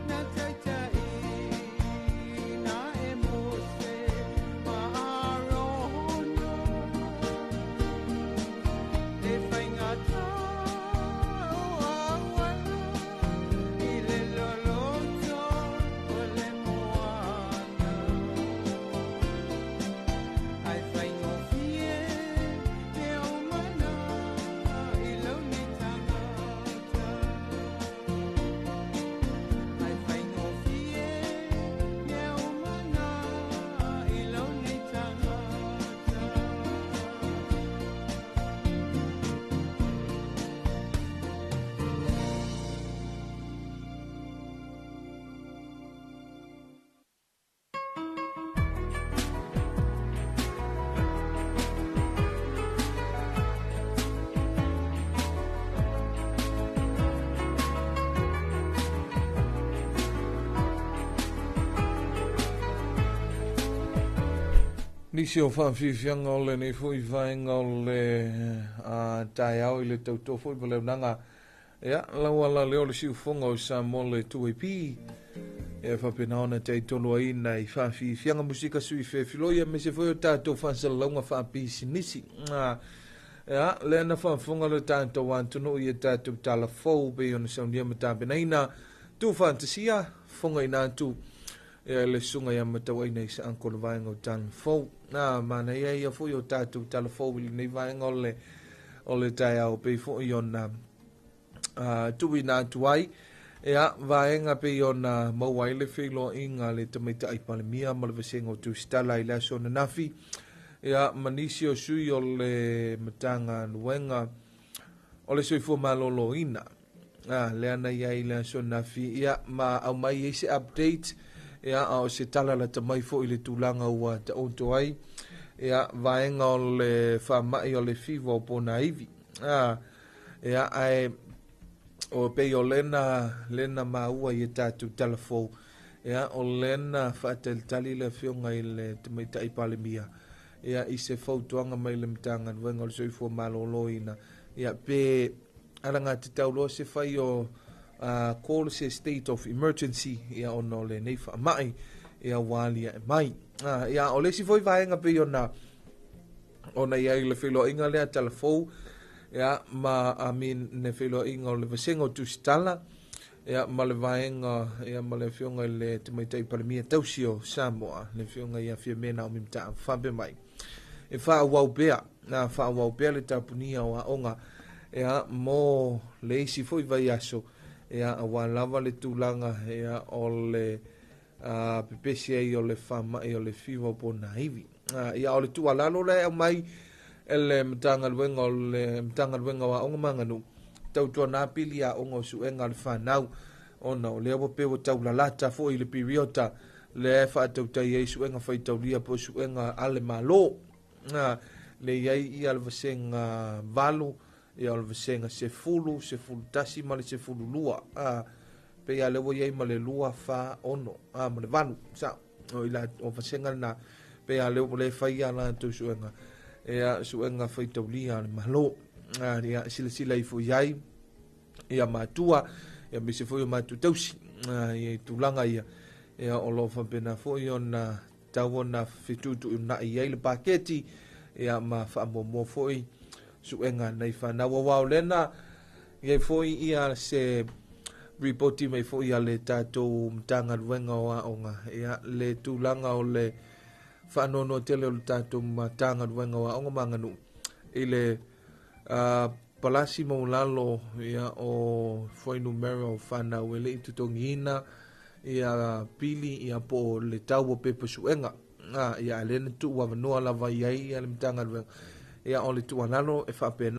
S18: na taitai na e Mose ma Arona le whaingata o aualo i le loloto o le moana. Ai whaingofie te o mana i lau nei tangata. Ai whaingofie te o mana i lau nei tangata.
S4: Nisi o whawhiwhianga o le nei fo i vaenga o le taeao i le tautoa foi ma le unanga. Ia, laua la leo le siufonga o Samoa le 2AP. Ia whapena ona te tolu ai na i whawhiwhianga musika sui whewhiloia me se foi o tātou whasalalaunga whapisinisi. Ia, le ana whafonga le tātou antono i e tātou tala fou pe ona saunia ma tāpenaina. Tu fantasia, fonga i nā tu. Ia le sunga ia matau ai nei sa anko le vaenga o tala fou. Nā, mana ia ia foi o tātou tala fou i lenei vaenga o le taeao pe foi ona tui nā tuai. Ia, vaenga pe ona maua ai le whiloa inga le tamaita ai palemia ma le vasenga o tūstala i le aso na nafi. Ia, manisi o sui o le matanga nuenga o le soifua maloloina. Le ana ia i le aso nafi. Ia, ma au mai ei se update. Ia, a o se tala la tamai fo i le tūlanga ua ta onto ai. Ia, vaenga o le whamai o le fiwa o pōna iwi. Ia, ae, o pei o lena maua i e tātou talafou. Ia, o lena whaatalitali le whionga i le tamaitai palemia. Ia, i se fautuanga mai le mtanga nuenga o le soifua maloloina. Ia, pe ala ngā te tauloa se whai o call se state of emergency ia ono le nei whaamai ia walia e mai. Ia o le si foi vaenga pe ona ia i le whiloa inga lea talafou. Ia ma amin ne whiloa inga o le vasenga o tusitala. Ia ma le vaenga ia ma le whionga i le tamaitai palemia tausi o Samoa le whionga ia whia mena o mimta whampe mai. E wha wau pea, nā wha wau pea le tapunia o aonga ia mo le isi foi vai aso. Ia a wā lava le tūlanga ia o le pepesi ai o le whamai o le fiwa po nā iwi. Ia o le tualalo le au mai e le mtangaluenga o le mtangaluenga wa onga manganu. Tautuana pili aoga o suega a le fanau, ona o lea ua pei ua taulalata foi i le piriota lea e faatautai ai suega faitaulia po o suega a le Malo. Le i ai ia le vasega 8, ia o le vasega 10, 11 ma le 12. Pei a lea ua i ai ma le 2, 4, 6, ma le 8. Sa, o ila o vasega lena, pei a lea ua le fai ia latou suega, ia suega faitaulia a le Malo. Ia silasila ifo i ai ia matua, ia aemaise foi o matua tausi, ia tulaga ia, ia o lo o faapena foi ona tau ona fetuutuunai ai le paketi, ia ma faamuamua foi suega nai fanau. Aua o lena iai foi ia se ripoti mai foi a le tatou Matagaluega o Aoga, ia le tulaga o le faanoanoa tele o le tatou Matagaluega o Aoga ma Aganuu i le palasi maulalo ia o fuainumera o fanau e le i totogiina ia pili ia po o le tau o pepa suega. Ia a lea na tuu avanoa lava i ai ia le Matagaluega, ia o le tuualalo e faapena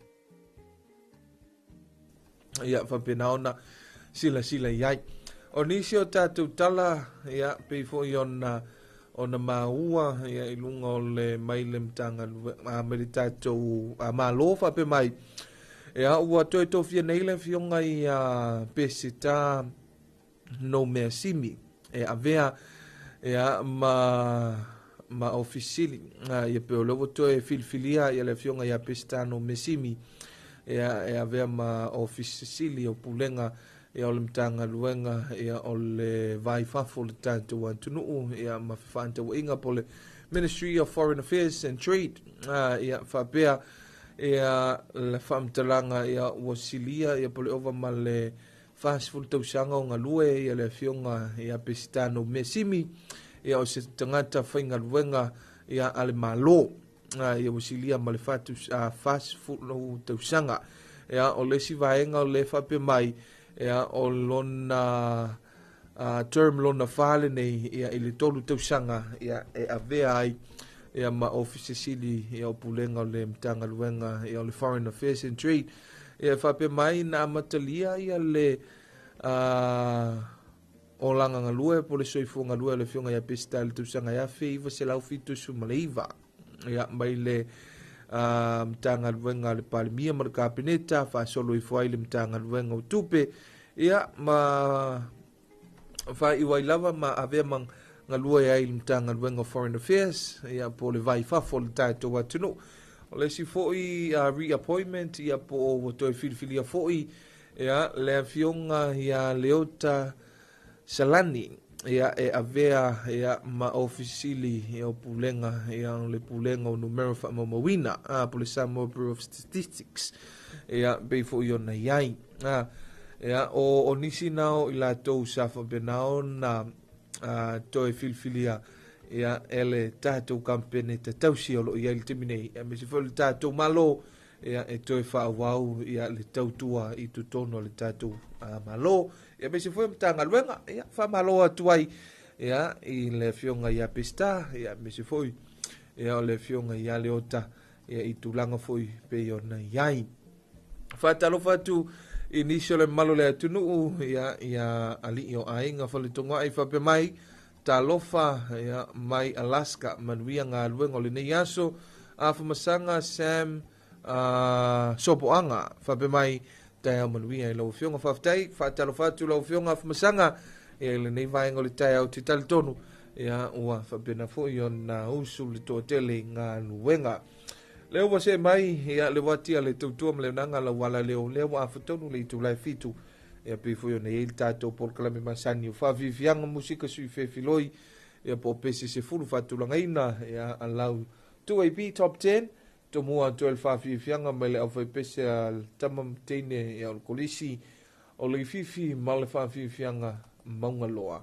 S4: ia faapena ona silasila i ai. O nisi o tatou tala, ia pei foi ona maua ia i luga o le mai le Matagaluega mai le tatou Malo faapea mai, ia ua toe tofia nei le afioga ia Peseta Nomeasimi e avea ia ma ofisili, ia pe o lea ua toe filifilia ia le afioga ia Peseta Nomeasimi ia e avea ma ofisili o pulega ia o le Matagaluega ia o le vai fafo le tatou atunuu ia ma fefaatauaiga po le Ministry of Foreign Affairs and Trade. Ia faapea ia le faamatalaga ia ua silia ia po le ova ma le 40 tausaga o galue ia le afioga ia Peseta Nomeasimi, ia o se tagata faigaluega ia a le Malo, ia ua silia ma le 40 tausaga. Ia o le isi vaega o le faapea mai, ia o lona term lona fa lenei ia i le 3 tausaga ia e avea ai ia ma ofisa sili ia o pulega o le Matagaluega ia o le Foreign Affairs and Trade. Ia faapea mai na amatalia ia le olaga galue po le soifua galue o le afioga ia Peseta i le tausaga e 1979, ia mai le Matagaluega a le Palemia ma le Kapeneta, faasolo ifo ai le Matagaluega o Tupe, ia ma faaiu ai lava ma avea ma galue ai le Matagaluega o Foreign Affairs, ia po le vai fafo o le tatou atunuu. O le isi foi reappointment, ia po o ua toe filifilia foi ia le afioga ia Leota Salani, ia e avea ia ma ofisili ia o pulega ia o le pulega o numera faamaumauina, po le Samoa Bureau of Statistics, ia pei foi ona i ai. Ia o nisi na o i latou sa faapena ona toe filifilia ia e le tatou kapeneta tausi o lo o i ai le taimi nei, aemaise foi le tatou Malo, ia e toe faaauau ia le tautua i totonu o le tatou Malo, ia aemaise foi o Matagaluega. Ia faamalo atu ai ia i le afioga ia Peseta, ia aemaise foi ia o le afioga ia Leota ia i tulaga foi pei ona i ai. Faatalofa atu i nisi o le mamalu o le atunuu, ia ia alii o aiga faletogoai faapea mai, talofa ia mai Alaska, manuia galuega o lenei aso. Afamasaga Sam Sopoaga faapea mai, taeao manuia i lau afioga. Faafetai, faatalofa atu lau afioga Afamasaga ia i lenei vaega o le taeao te talitonu ia ua faapena foi ona usu le toatele i galuega. Lea ua see mai ia le watia le tautua ma le naga lau ala leo, lea ua afatonu le itulai 7, ia pei foi ona i ai le tatou polokalame masani o faafiafiaga musika sui fefiloi, ia po o pese 10 faatulagaina ia alau 2AP Top 10 tomua atu ai le faafiafiaga mai le aufaipese a le tama ma teine ia o le kolisi o le Ififi ma le faafiafiaga Maungaloa.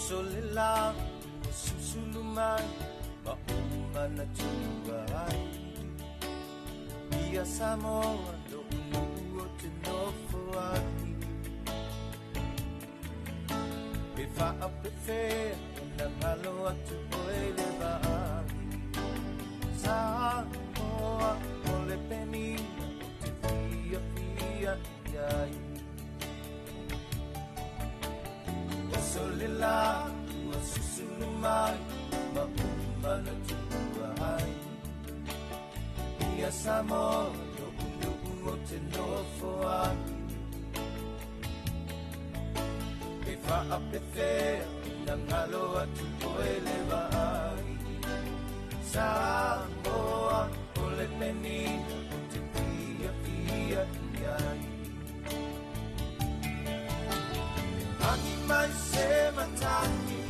S17: O sole la ua susulu mai ma o manatua ai. Ia Samoa lo'u nu'u o te nofo ai. E faapefea ona galo atu oe le vaai. Samoa o le penina o te fiafia i ai. O sole la ua susulu mai ma o manatua ai. Ia Samoa lo'u nu'u o te nofo ai. E faapefea ona galo atu oe le vaai. Samoa o le penina o te fiafia i ai. Agi mai se matagi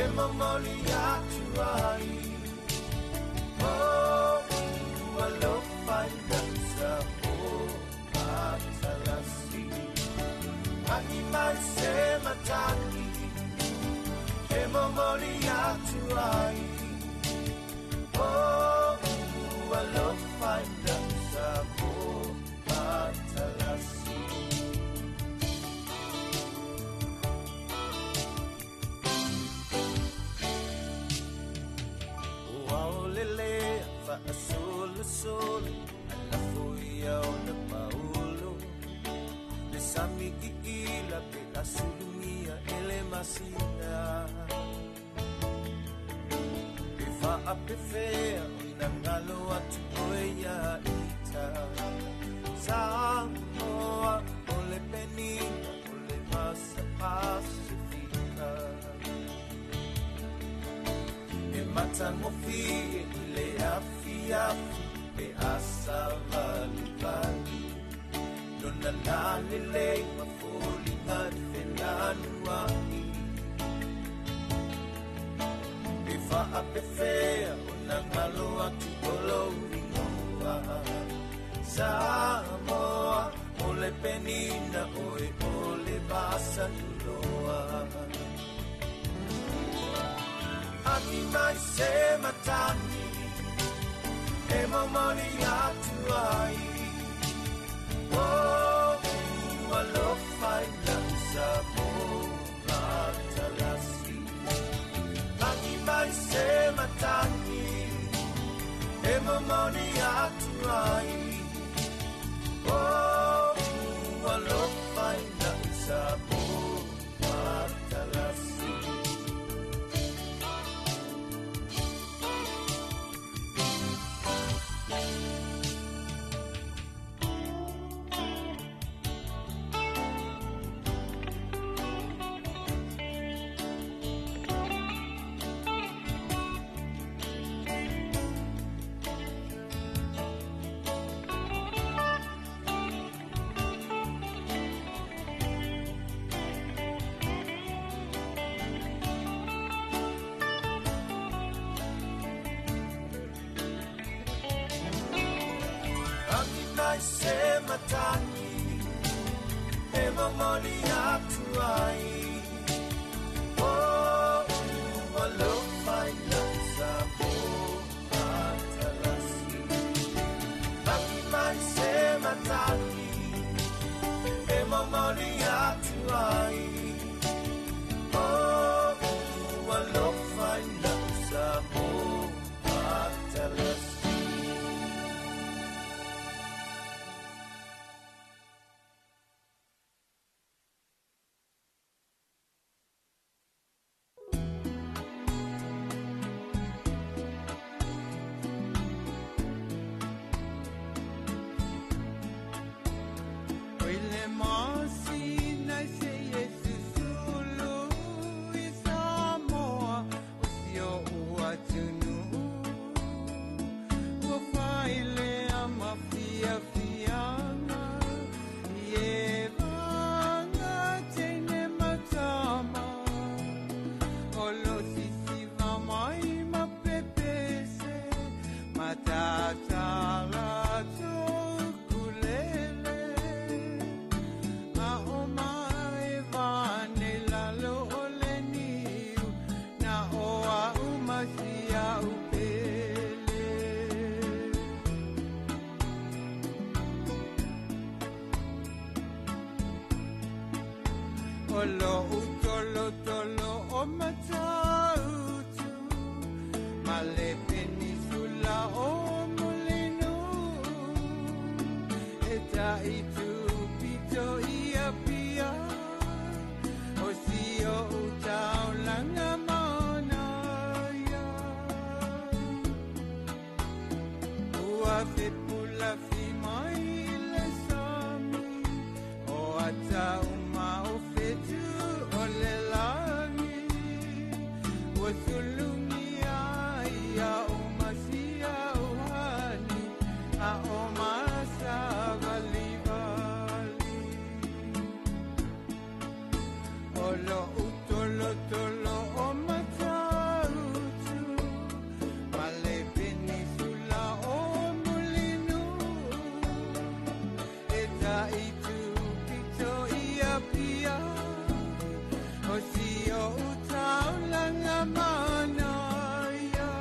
S17: e momoli atu ai. Oh, alofa i lau Samoa matalasi. Agi mai se matagi e momoli atu ai. Oh, alofa i lau Samoa matalasi. Ua o lelea faasolasole alafo ia ona paulo. Le sami iila pe asulugia e le masina. E faapefea ona galo atu oe ia ita. Samoa o le penina o le vasa Pasifika. E matagofie i le afiafi pe asa valivali. Lona lalelei ma foliga le felanua'i. E faapefea ona galo atu o lou igoa. Samoa o le penina oe o le vasa tuloa. Agi mai se matagi e momoli atu ai. Oh, alofa i lau Samoa matalasi. Agi mai se matagi e momoli atu ai. Oh, alofa i lau Samoa matalasi. Agi mai se matagi e momoli atu ai. Oh, alofa i lau Samoa matalasi. Agi mai se matagi e momoli atu ai. Oh, alofa i lau Samoa matalasi.
S18: O lo utolo tolo o matautu ma le penisula o Molino e tai pito ia pia o si o utaulanga mana ia ua fepula fi mai le sami o ata uma o fetu o le lagi ua sulungia ia o masia o hani a o masa vali vali o lo utolo tolo o matautu ma le penisula o Molino e tai pito ia pia o si o utaulanga mana ia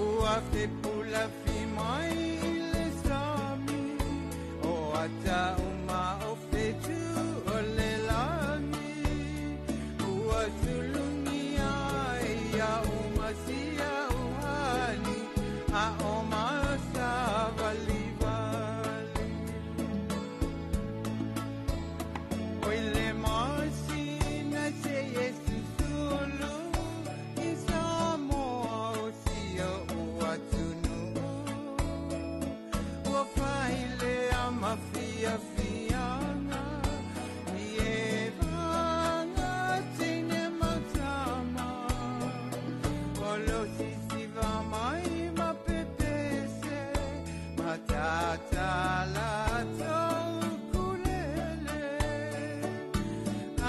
S18: ua fepula fi mai le sami o ata uma o fetu o le lagi ua sulungia ia o masia o hani a o masa vali vali oi le masina se Yesu sulu i Samoa o si o atunu ua faile a mafia fianga i e vanga tine mautama o lo sisiva mai ma pepese matata lato kulele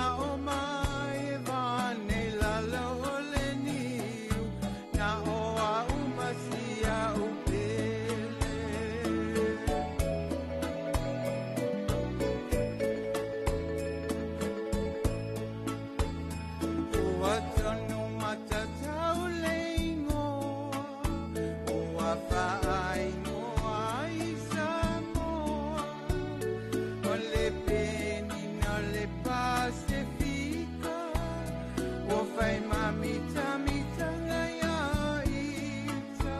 S18: a o mai vane lalo o le niu na o a umasia upele. Ua tonu matatau le ingoa, ua faaingoa i Samoa. O le penina o le Pasifika, ua fai mamitamitanga ia ita.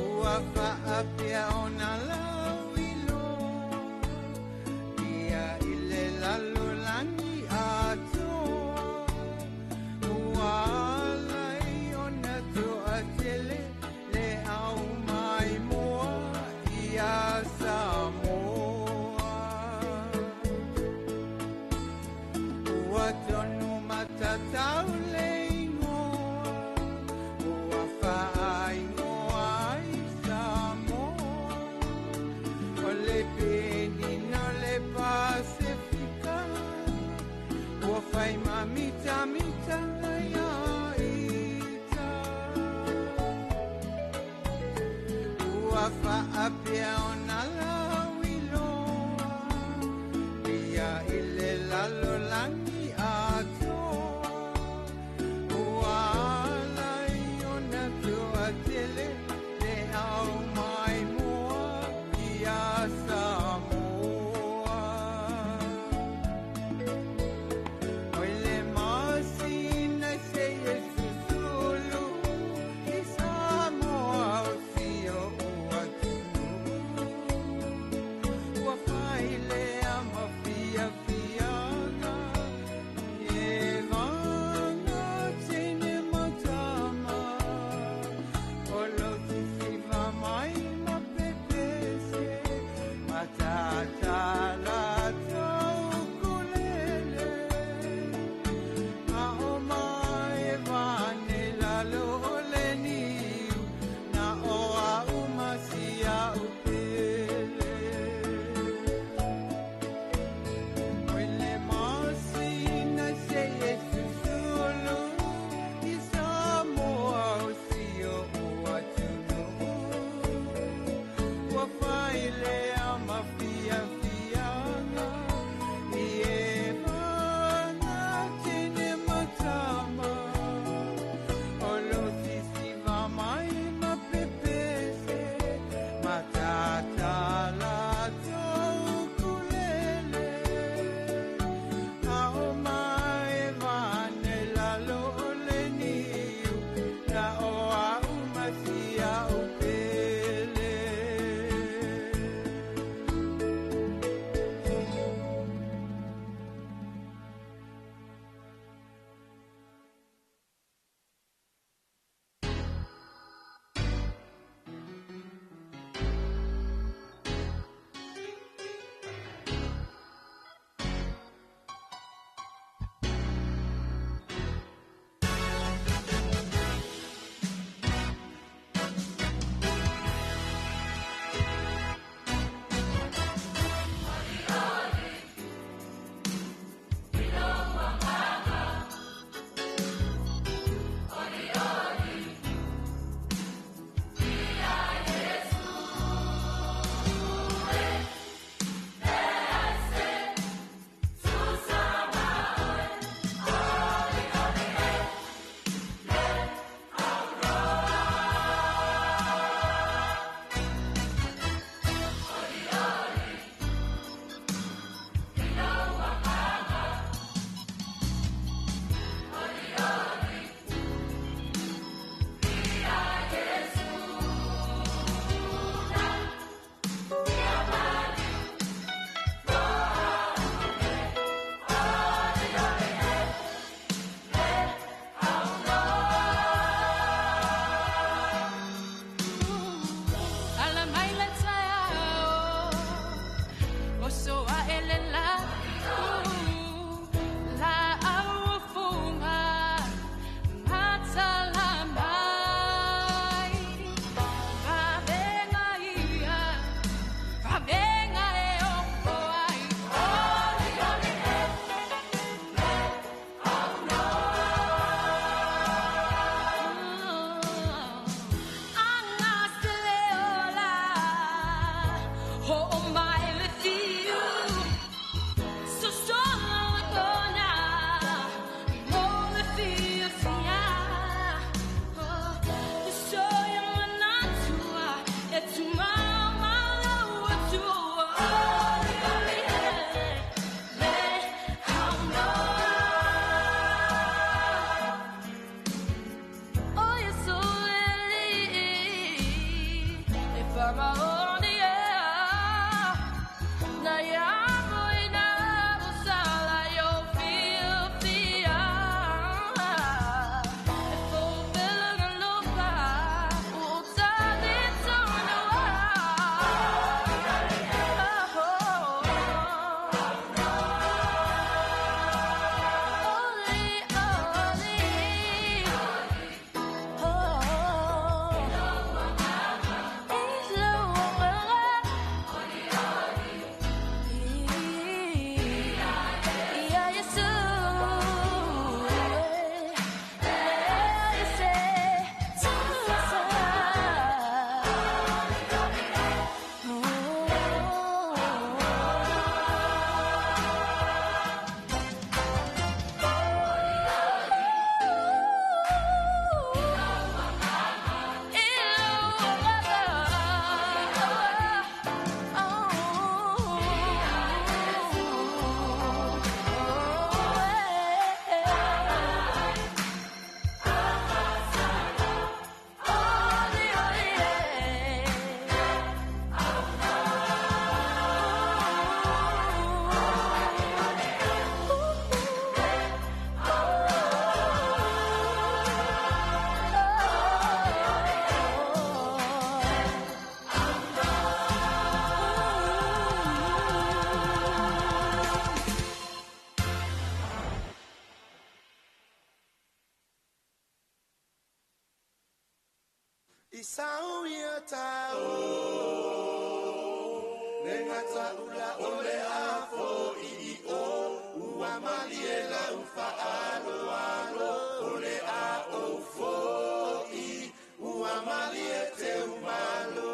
S18: Ua faapea ona lau iloa, ia i le lalolagi atoa. Ua alai ona toatele le au mai moa ia Samoa. Ua tonu matatau le ingoa, ua faaingoa i Samoa. O le penina o le Pasifika, ua fai mamitamitanga ia ita. Ua faapea ona lau iloa, ia i le lalolagi atoa. Ua alai ona toatele le au mai moa ia Samoa. Oi le masina se Yesu sulu i Samoa o si o atunu. Isau ia tau Le ngata ula o le afo i i o Ua malie lau whaalo alo O le a o fo i Ua malie te umalo.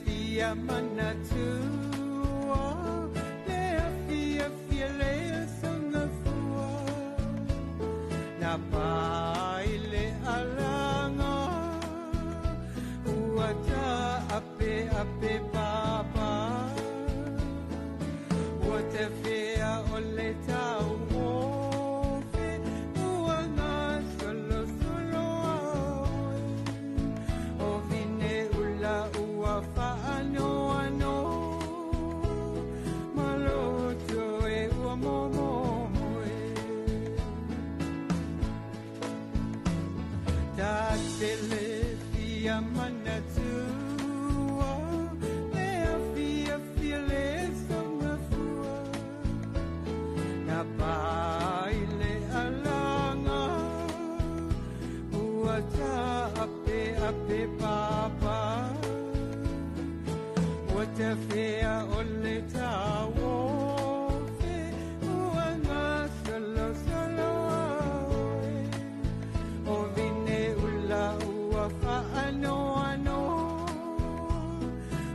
S19: Fia manatua le fia fia le sangafua na pai le alanga ua ta ape ape papa ua te fia o le tau ofe ua ngā solo solo o vine ula ua whaano ano maloto e ua momo moe ta tele fia manatua le fia fia le. pa ile alanga ua ta ape ape papa ua te fea o le tauofe ua gasolo solo ai o vine ula ua faanoano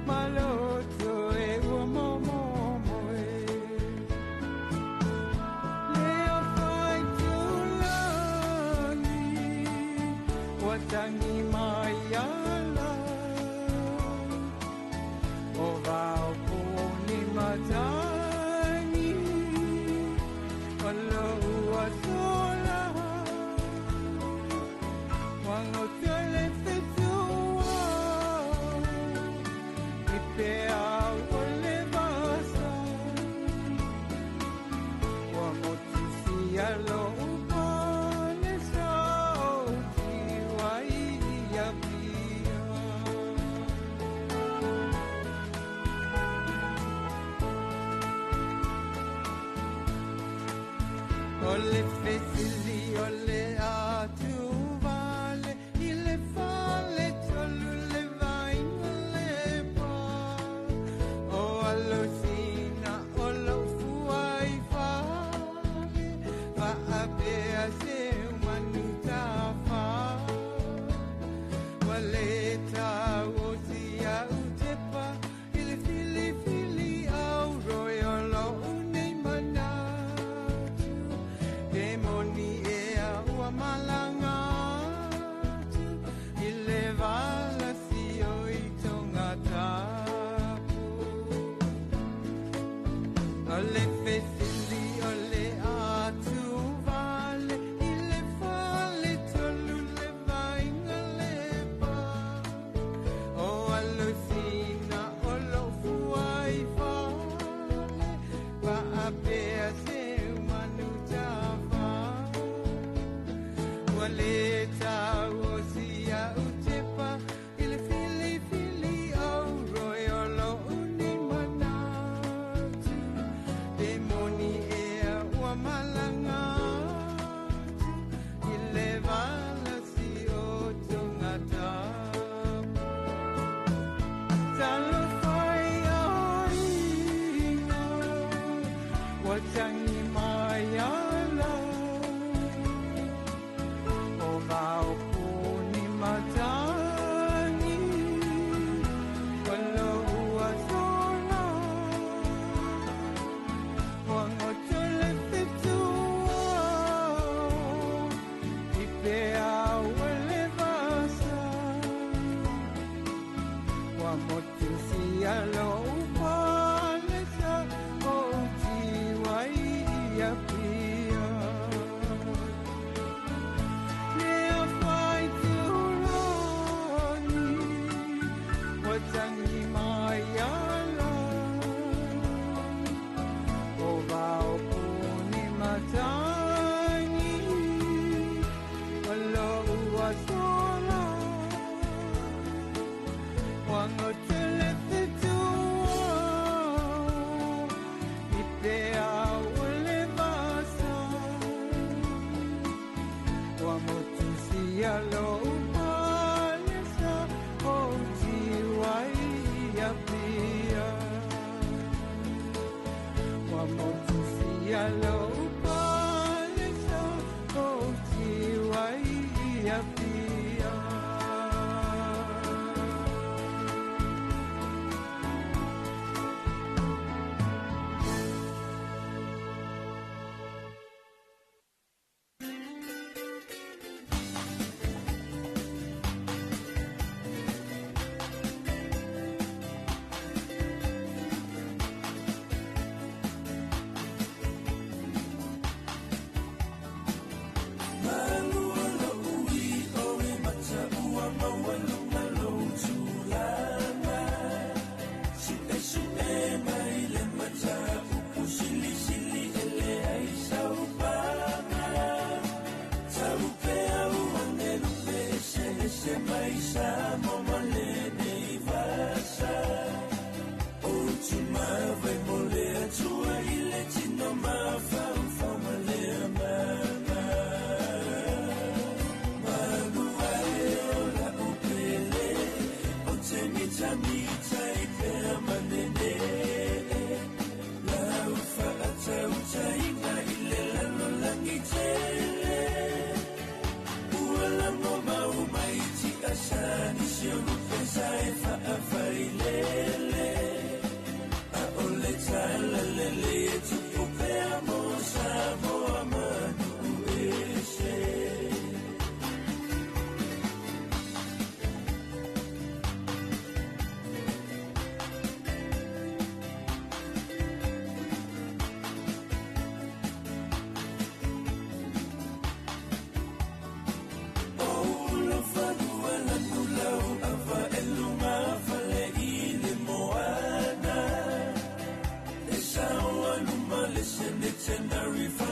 S19: maloto e ua momomo e leo fai tulagi ua tangi mai ala o vao puni matagi o lo ua sola Wangotele fetua i pe au o le vasa Ua motu sia lo upane sa o tiwa i ia pia. O le fesili o le atu vale i le fale tolu le vaina le pa o alosina o lo fua i fale va a pea se manu tafa wa le tau o tia u te pa i le fili fili au roi o lo unei manatu. Ke moni ea ua malanga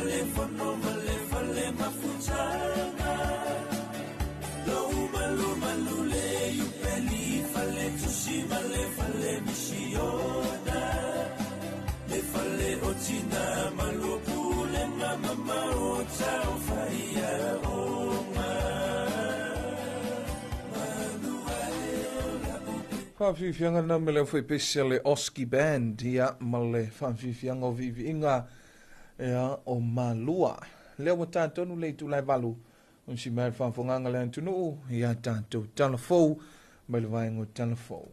S18: le fono ma le fale mafutaga. Lou malu malu le iupeli fale tusi ma le fale misiona. Le fale o tina malupulega mamao taufaia oga.
S4: Whawhiwhianga na me leo whaipesi le Oski Band ia ma le whawhiwhianga o viviinga ia o Malua. Leo wa tātonu le tūlai valu. Un si mai whawhonganga le antunuu ia tātou talafou mai le vaengo talafou.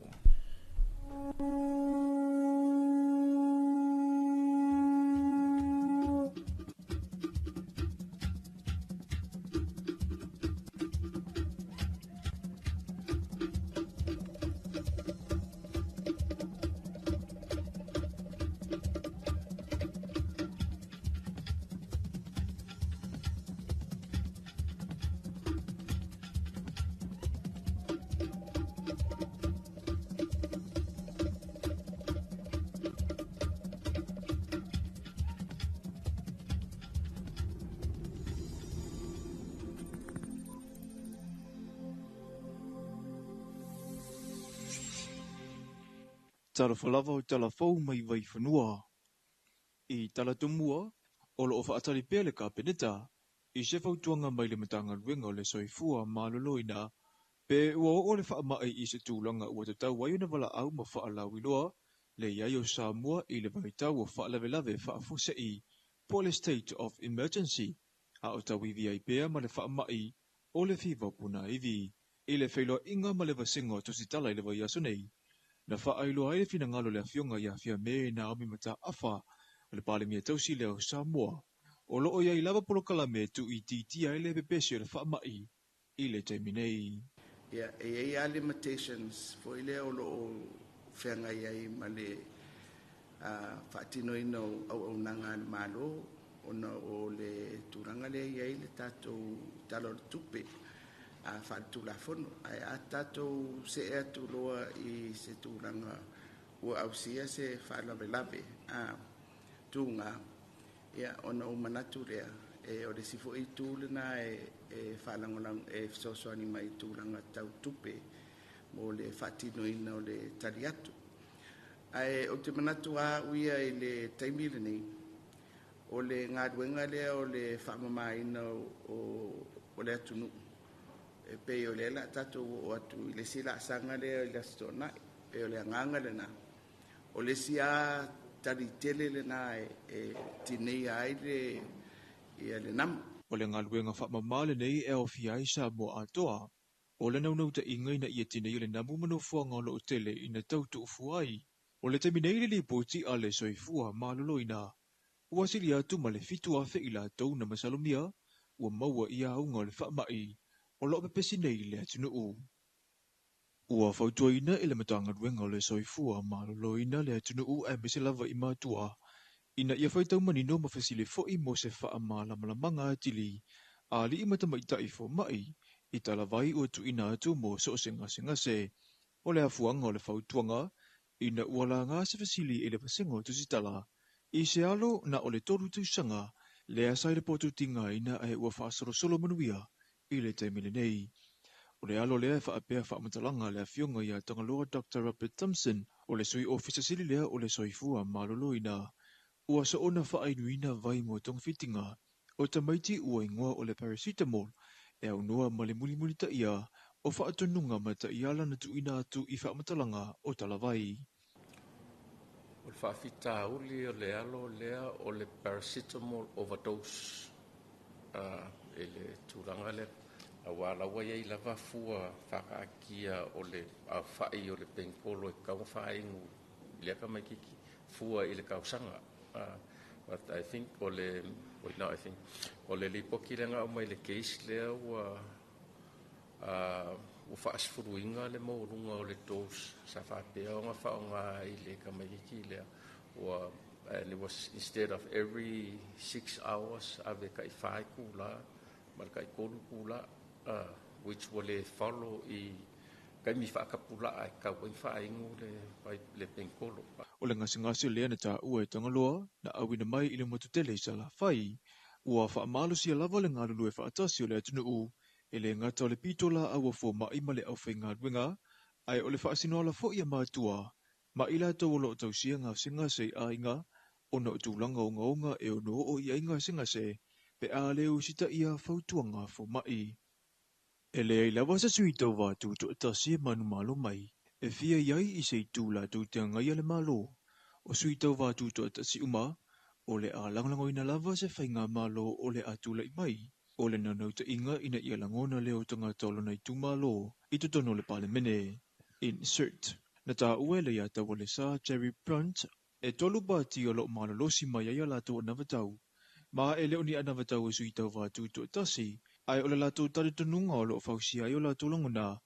S5: Talofa lava o talafou mai vaifanua. I talatumua, o loo whaatali pea le kapeneta, i se fautuanga mai le matanga luenga o le soifua maloloina, pe ua o le whaamai i se tūlanga ua tatau ai ona wala au ma whaalawiloa, le iai o Samoa i le vaitau o whaalavelave whaafosei, po le state of emergency, a o tauivi ai pea ma le whaamai o le fiva puna ivi, i le whailoa inga ma le vasenga o tositala i le vaiaso nei. Na whaailoa ai le finangalo le afionga i afia me Naomi Mata'afa o le Palemia tausi lea o Samoa. O loo iai lava polokalame tu i titia ai le pepesi o le whaamai i le taimi nei.
S6: Ia, e iai a limitations foi lea o loo feagai ai ma le faatinoina o auaunaga a le Malo ona o le tulaga lea i ai le tatou tala o le tupe a faaletulafono. Ae a tatou see atu loa i se tulaga ua ausia se faalavelave a tuga, ia ona ou manatu lea e o le isi foi itu lena e faalagolago e fesoasoani mai i tulaga tau tupe mo le faatinoina o le tali atu. Ae ou te manatu a a'u ia i le taimi lenei o le galuega lea o le faamamaina o le atunuu e pei o lea la tatou oo atu i le isi laasaga lea i le Aso Toonai, e o le agaga lena o le isi a tali tele lena e tineia ai le ia le namu.
S5: O le galuega faamamā lenei e aofia ai Samoa atoa. O le naunauta-iga ina ia tineia le namu ma nofoaga o loo tele ina tau tuufua ai. O le taimi nei le lipoti a le soifua maloloina. Ua sili atu ma le 7,000 i latou na masalomia, ua maua ia auga o le faamai o loo pepesi nei le atunuu. Ua fautuaina i le matagaluega o le soifua maloloina le atunuu aemaise lava i matua. Ina ia faitau manino ma fesili fo'i mo se faamalamalamaga atili, a alii ma tamaitai foma'i, i talavai ua tuuina atu mo so o se gasegase. O le afuaga o le fautuaga, ina ua laga se fesili i le vasenga o tusitala. I se alo na o le 3 tausaga, lea sa i le potutigaina ae ua faasolosolo manuia i le taimi lenei. O le alo lea e faapea faamatalaga le afioga ia Tagaloa Dr. Robert Thompson o le sui ofisa sili lea o le soifua maloloina. Ua soona faainuina vai mo togafitiga o tamaiti ua igoa o le paracetamol e aunoa ma le mulimulitaia o faatonuga ma ta'iala na tuuina atu i faamatalaga o talavai.
S1: O le faafitauli o le alo lea o le paracetamol overdose e le tulaga lea auā laua iai lava fua faakaatia o le aofa'i o le penkolo e tatau ona faainu i lea tamaititi fua i le tausaga. But I think o le wait, no, I think o le lipoti lea na aumai le case lea ua ua faasefuluina le maualuga o le dose sa faapea ona faaaoga i le tamaititi lea ua, and it was instead of every 6 hours ave ta'i 4 itulā ma le ta'i 3 itulā, which ua lē follow i taimi faatapulaa e tatau ai ona faainu le penkolo.
S5: O le gasegase lea na tāua e Tagaloa na auina mai i le motu tele i Salafai. Ua faamalosia lava le galulue faatasi o le atunuu, e le gata o le pitolaau a fomaʻi ma le aufaigaluega, ae o le faasinoala foʻi a matua ma i latou o loo tausia gasegase i aiga, ona o tulaga ogaoga e ono oo i ai gasegase pe a le usitaia fautuaga a fomaʻi. E leai lava se sui tauva tutoatasi e manumalo mai, e fia i ai i se itu latou te agaia le Malo. O sui tauva tutoatasi uma, o le a lagolagoina lava se faigamalo o le a tulai mai, o le naunautaiga ina ia lagona leo o tagata o lona itumalo i totonu o le Palemene. Insert. Na taua e Leiataualesa Jerry Brunt, e tolu pati o loo malolosi mai ai a latou anavatau, ma e le o ni anavatau a sui tauva tutoatasi, ae o le latou talitonuga o loo fausia ai o latou lagona,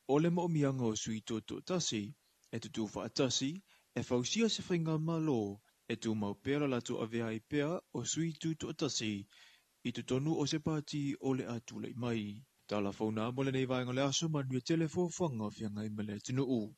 S5: o le maomiaga o sui tutoatasi, e tutū faatasi, e fausia se faigamalo, e tumau pea lo latou avea ai pea o sui tutoatasi i totonu o se pati o le a tulai mai. Tala fou na mo lenei vaega o le aso, manuia tele fuafuaga o feagai ma le atunuu.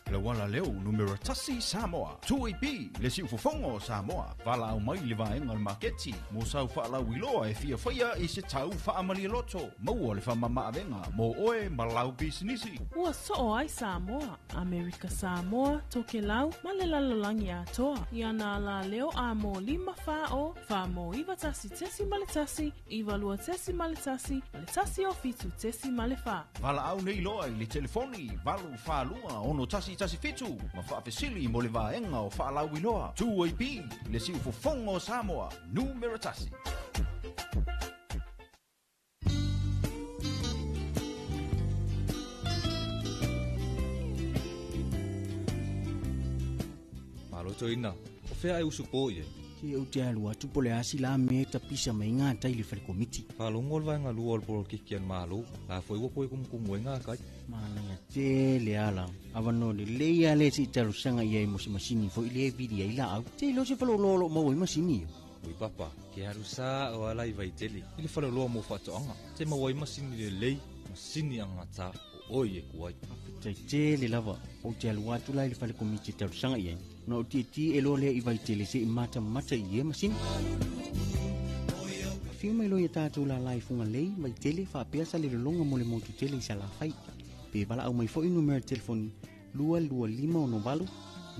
S7: Le uala leo numera tasi Samoa. 2AP, le siufofoga o Samoa. Valaau mai i le vaega o le maketi mo sau faalauiloa e fia faia i se tau faamalialoto. Maua le faamamaavega mo oe ma lau pisinisi.
S8: Ua soo ai Samoa, Amerika Samoa, Tokelau ma le lalolagi atoa. I ana alaleo a mo 5 4 0 4 mo 91.1, 92.1 ma le 107.4.
S7: Valaau nei loa i le telefoni 842 6117 ma faafesili mo le vaega o faalauiloa. 2AP, le siufofoga o Samoa, numera tasi.
S20: Malo toeaina, o fea e usupo i ai?
S21: Se ou te alu atu po o le a se la mea e tapisa mai ai gatai i le fale komiti.
S20: Faalogo le vaega lua o le polokiki a le Malo, la foi ua toe kumukumu ai gakai.
S21: Manaia tele ala. Avanoa lelei lava lea se i talosaga i ai mo se masini foi lea e vili ai laau. Te iloa se faleoloa o loo maua ai masini ia.
S20: Oi papa, ke alu sao ala i Vaitele i le faleoloa mo faatoaga. Te maua ai masini lelei, masini agata o oe e ku ai.
S21: Faafetai tele lava. Ou te alu atu la i le fale komiti e talosaga i ai. Ona ou tietie loa lea i Vaitele se i matamata i ia masini. Afio mai loa ia tatou lala i Fugalei, Vaitele, faapea Salelologa mo le motu tele i Salafai. Pe valaau mai foi numera telefoni 22568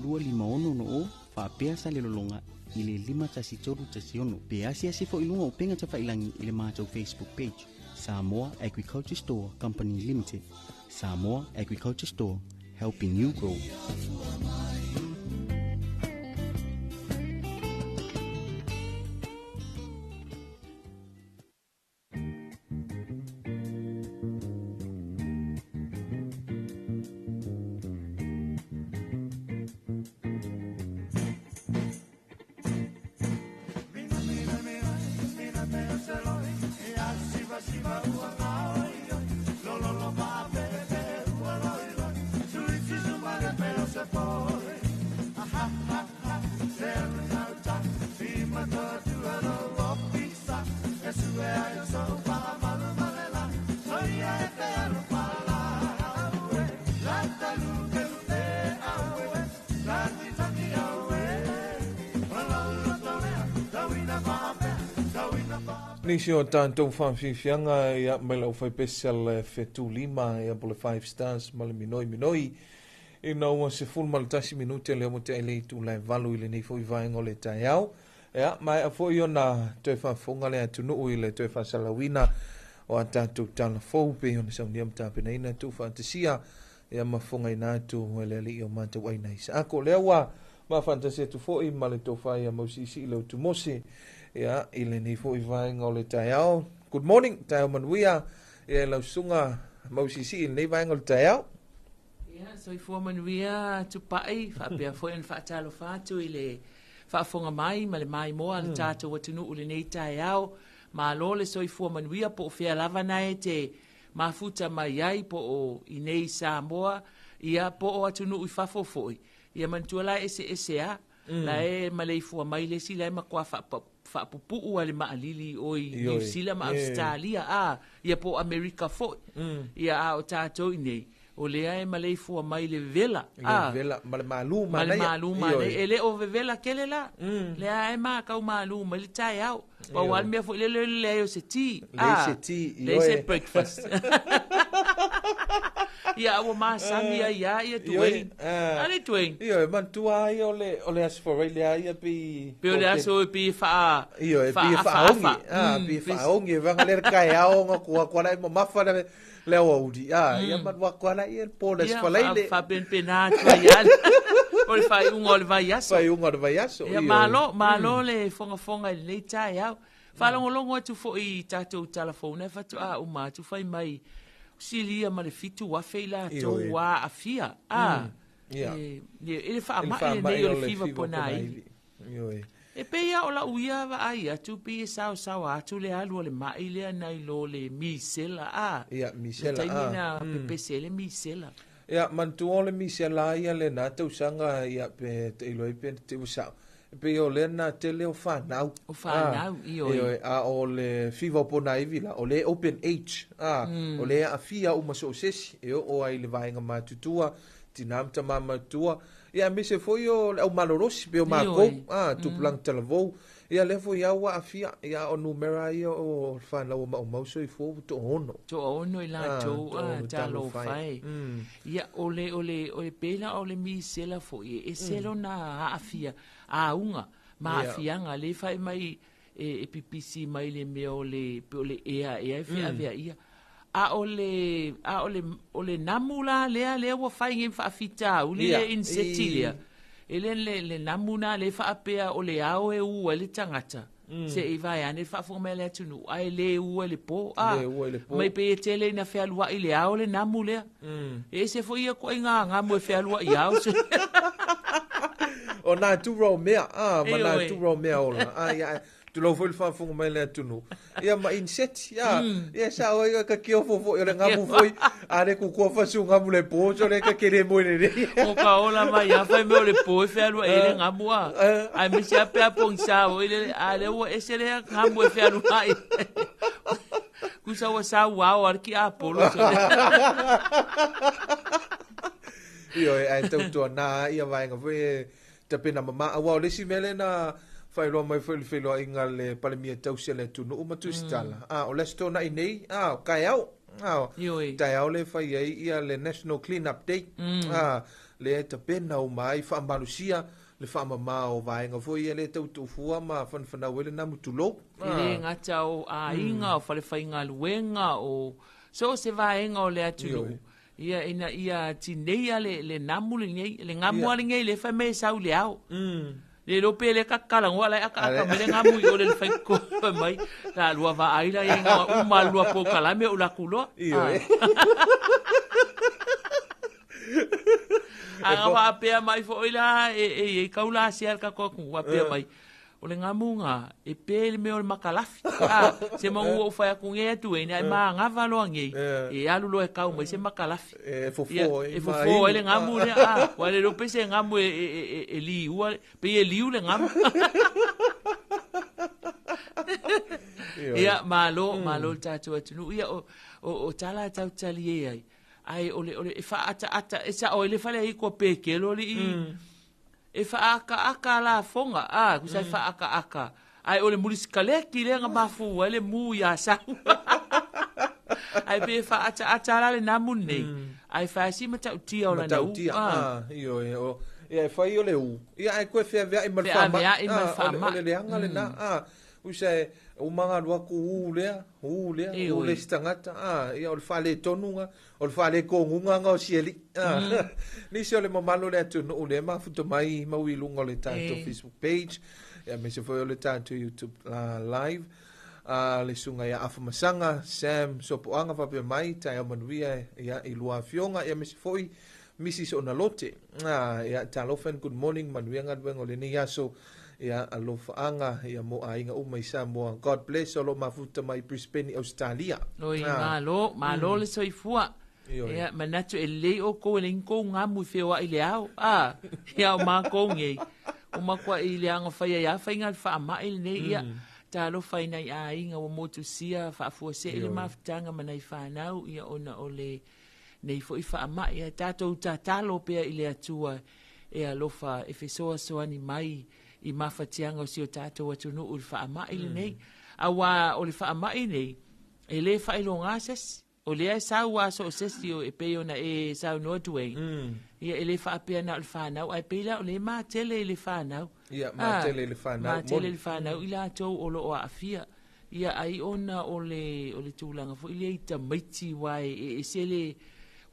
S21: 25660 faapea Salelologa i le 51316. Pe asiasi foi i luga o upega tafailagi i le matou Facebook page, Samoa Agriculture Store Company Limited. Samoa Agriculture Store, helping you grow.
S4: Nisi o tatou faafiafiaga ia mai lau faipesi a le Fetulima ia po le Five Stars ma le minoi minoi ina ua 11 minute lea ua tea i le itula e 8 i lenei foi vaega o le taeao. Ia, maea foi ona toe faafofoga le atunuu i le toe faasalauina o a tatou tala fou pei ona saunia ma tapenaina tuufaatasia ia ma fofogaina atu e le alii o matou aina Isaako. Lea ua Ma faatasi atu fo'i ma le tofa ia Mausi'isi'i Leutumosi, ia, i lenei fo'i vaega o le taeao. Good morning, taeao manuia, ia i lau susuga Mausi'isi'i i lenei vaega o le taeao.
S2: Ia, soifua manuia Tupai, faapea foi ona faatalofa atu i le faafofoga mai ma le maimoa a le tatou atunuu i lenei taeao. Malo le soifua manuia po o fea lava na e te mafuta mai ai po o i nei i Samoa, ia po o atunuu i fafo foi. Ia manatua la e eseese a. La e maleifua mai le isi la e matua faapupuu a le maalili i o i Niu Sila ma Ausetalia a, ia po o Amerika foi. Ia a o tatou i nei, o lea e maleifua mai i le vevela
S4: a. Le vevela ma le malu
S2: manaia. Ma le malu manaia. E le o vevela tele la. Lea e makau malu mai le taeao. Pau lava le mea foi lele o le leai o se ti.
S4: Leai se ti,
S2: ioe. Leai se breakfast. Ia, a ua masani ai lava ia Dwayne. A le Dwayne?
S4: Ioe, manatua lava ia o le, o le Aso Faraile lava ia pei...
S2: Pei o le aso e pei e faa...
S4: Ioe, pei e faaogi. Ah, pei e faaogi. E vanga lea le taeao ona tua atu ala e mamafa le, le aoauli. Ah, ia manu atu ala ia le po le Aso Faraile.
S2: Ia, faapenapena atu ai lava. O le faaiuga o le vaiaso.
S4: Faaiuga o le vaiaso.
S2: Ia, malo, malo le fogafoga i lenei taeao. Faalogologo atu foi i tatou talafou na faatoa uma atu fai mai silia ma le 7,000 i latou ua aafia. A,
S4: e,
S2: i le faamai lenei o le fiva ponaivi. E pei lava o lau ia vaai atu, pei e saosaoa atu le alu a le mai lea nai lo le misela, a.
S4: Ia, misela,
S2: a. Le taimi na pepese ai le misela.
S4: Ia, manatua o le misela ia lena tausaga, ia, pe tailo ai pe te ua sao. E pei o lea na tele o fanau.
S2: O fanau, ioe.
S4: Ioe, a o le fiva o ponaivi la, o lea e open age, a, o lea e aafia uma so o se isi, e oo ai i le vaega matutua, tina ma tama matua, ia aemaise foi o le au malolosi pei o makou, a, tupulaga talavou, ia lea foi lava ua aafia, ia a o numera ia o fanau ua maumau soifua ua toaono.
S2: Toaono i latou, a, talofa e. Ia, o le, o le, o le pei la o le misela foi, e ese lona aafia, auga ma aafiaga, lea e fai mai e, e pipisi mai le mea o le, pei o le ea ea e feaveaia. A o le, a o le, o le namu la lea, lea ua fai nei ma faafitauli le inseti lea. E le, le, le namu na lea e faapea o le ao e u ai le tagata. Se i vae ane le faafofoga mai a le atunuu, ae le ua i le po. A,
S4: Le ua i le po.
S2: mai pei e tele ina fealuai i le ao le namu lea. E ese foi ia ituaiga namu e fealuai ao.
S4: O natura o mea, a, ma
S2: Ioe.
S4: natura o mea ola. A, ia, tulou foi le faafofoga mai le atunuu. Ia ma inseti, a, ia sao ai ka kiofo foi, o le ngamu foi, a le kukua fasu ngamu le po, so le ka kele moe lelei.
S2: O ka ola mai a fai mea o le po e fealuai ai le ngamu a. Aemaise lava pe a pogisa foi lele, a lea ua ese lea ngamu e fealuai. Tusa ua sau ao a le kiapolo.
S4: Ioe, ae tautuana ia vaega foi e tapena mama. Aua o le isi mea lea na faailoa mai foi i le feiloaiga a le Palemia tausi a le atunuu ma Tusitala. A, o le Aso Toonai nei, a, o taeao. A,
S2: Ioe.
S4: taeao lea e fai ai ia le National Clean Up Day. A, lea e tapena uma ai faamalosia le faamama o vaega foi ia lea e tau tuufua ma fanafanau ai le namu tulou.
S2: E le gata o aiga, o falefaigaluega, o so o se vaega o le atunuu.
S4: Ioe.
S2: Ia ina ia tineia le, le namu lenei, le ngamu a lenei le fai mai e sau i le ao. Le iloa pe le kakalagoa la e akaaka mai le ngamu i o le le fai fai mai. La lua vaai la ia nga uma lua polokalame o la kuloa.
S4: Ioe.
S2: A nga faapea mai foi la e e e kau la sea le tatou atunuu faapea mai. O le gamuga, e pe le mea o le makalafi. A, se manu ua ou fai atu nei atu e, ae manava loa nei, e alu loa e kau mai se makalafi.
S4: E fofo
S2: ai. E fofo ai le gamu lea. A, ua le iloa pe se gamu e liua, pei e liu le gamu. Ia, malo, malo le tatou atunuu. Ia, o tala e tau talie ai, ae o le, e faaataata, e sao ai le fale ai kua pekelo alii. E faaakaaka lafoga, a, tusa e faaakaaka, ae o le mulisikaleti lea na mafua ai le mu iā Sau. Ae pei e faaataata la le namu lenei, ae fai si matautia o lana u.
S4: Matautia, a, ioe, o, ia e fai o le u, ia ae toe feaveai ma le faamai.
S2: Feaveai ma le faamai.
S4: O le leaga lena, a. Usa e uma ga lua ku u lea, u lea, u le isi tagata, a, ia o le faale-tonuga, o le faale-koguga ga o siali. A, nisi o le mamalu o le atunuu lea mafuta mai mau i luga o le tatou Facebook page, ia aemaise foi o le tatou YouTube live. A le susuga ia Afamasaga, Sam Sopoaga faapea mai, taeao manuia ia i lua afioga, ia aemaise foi Mrs Onalote. A, ia talofa and good morning, manuia galuega o lenei aso. Ia alofaaga ia mo aiga uma i Samoa. God bless o lo mafuta mai Brisbane, Australia.
S2: Oi, malo, malo le soifua. Ia, manatu e lelei oukou e leai ni kou gamu i feoai i le ao. A, ia o makou nei, ua matuai leaga fai ai lava faiga o le faamai lenei, ia, talofa i nai aiga ua motusia faafuasei le mafutaga ma nai fanau, ia ona o le nei foi faamai, ae tatou tatalo pea i le Atua e alofa e fesoasoani mai i mafatiaga o si o tatou atunuu i le faamai lenei. Aua o le faamai nei, e le faailoga se isi. O lea e sau lava so o se isi e pei ona e saunoa Duane, ia e le faapea na o le fanau, ae pei la o lea e matele i le fanau.
S4: Ia, matele i le fanau.
S2: Matele i le fanau i latou o lo o aafia. Ia ai ona o le o le tulaga foi lea i tamaiti aua e ese le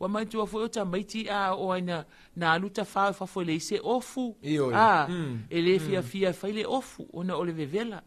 S2: ua manatua foi o tamaiti a oo ai na na alu tafao i fafo e leai se ofu
S4: Ioe.
S2: a e le fiafia e fai le ofu ona o le vevela.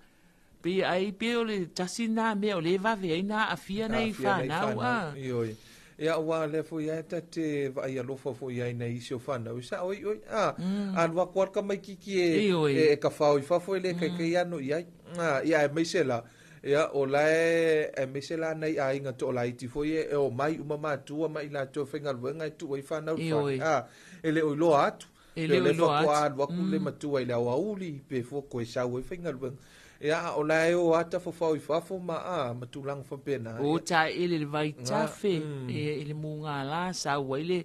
S2: Pei ai pei o le tasi lena mea o lea e vave ai na aafia nai fanau a.
S4: Ioe. Ia aua o lea foi lava ta te vaai alofa foi ai nai isi o fanau, e sao ai oe, a, alu atu lava le tamaititi e, e, e tafao i fafo e le taitai ano i ai. A, ia aemaise la, ia o la e, aemaise la nai aiga toalaiti foi e, e omai uma matua ma i latou e faigaluega e tuu ai fanau i le fale, a, e le o iloa atu.
S2: E le o iloa
S4: atu. Faatoa alu atu le matua i le aoauli, pe fua toe sau ai faigaluega. Ia, a o la e o lava tafafao i fafo ma, a, ma tulaga faapena.
S2: O taeele i le vaitafe, e, i le mugala, sau ai le,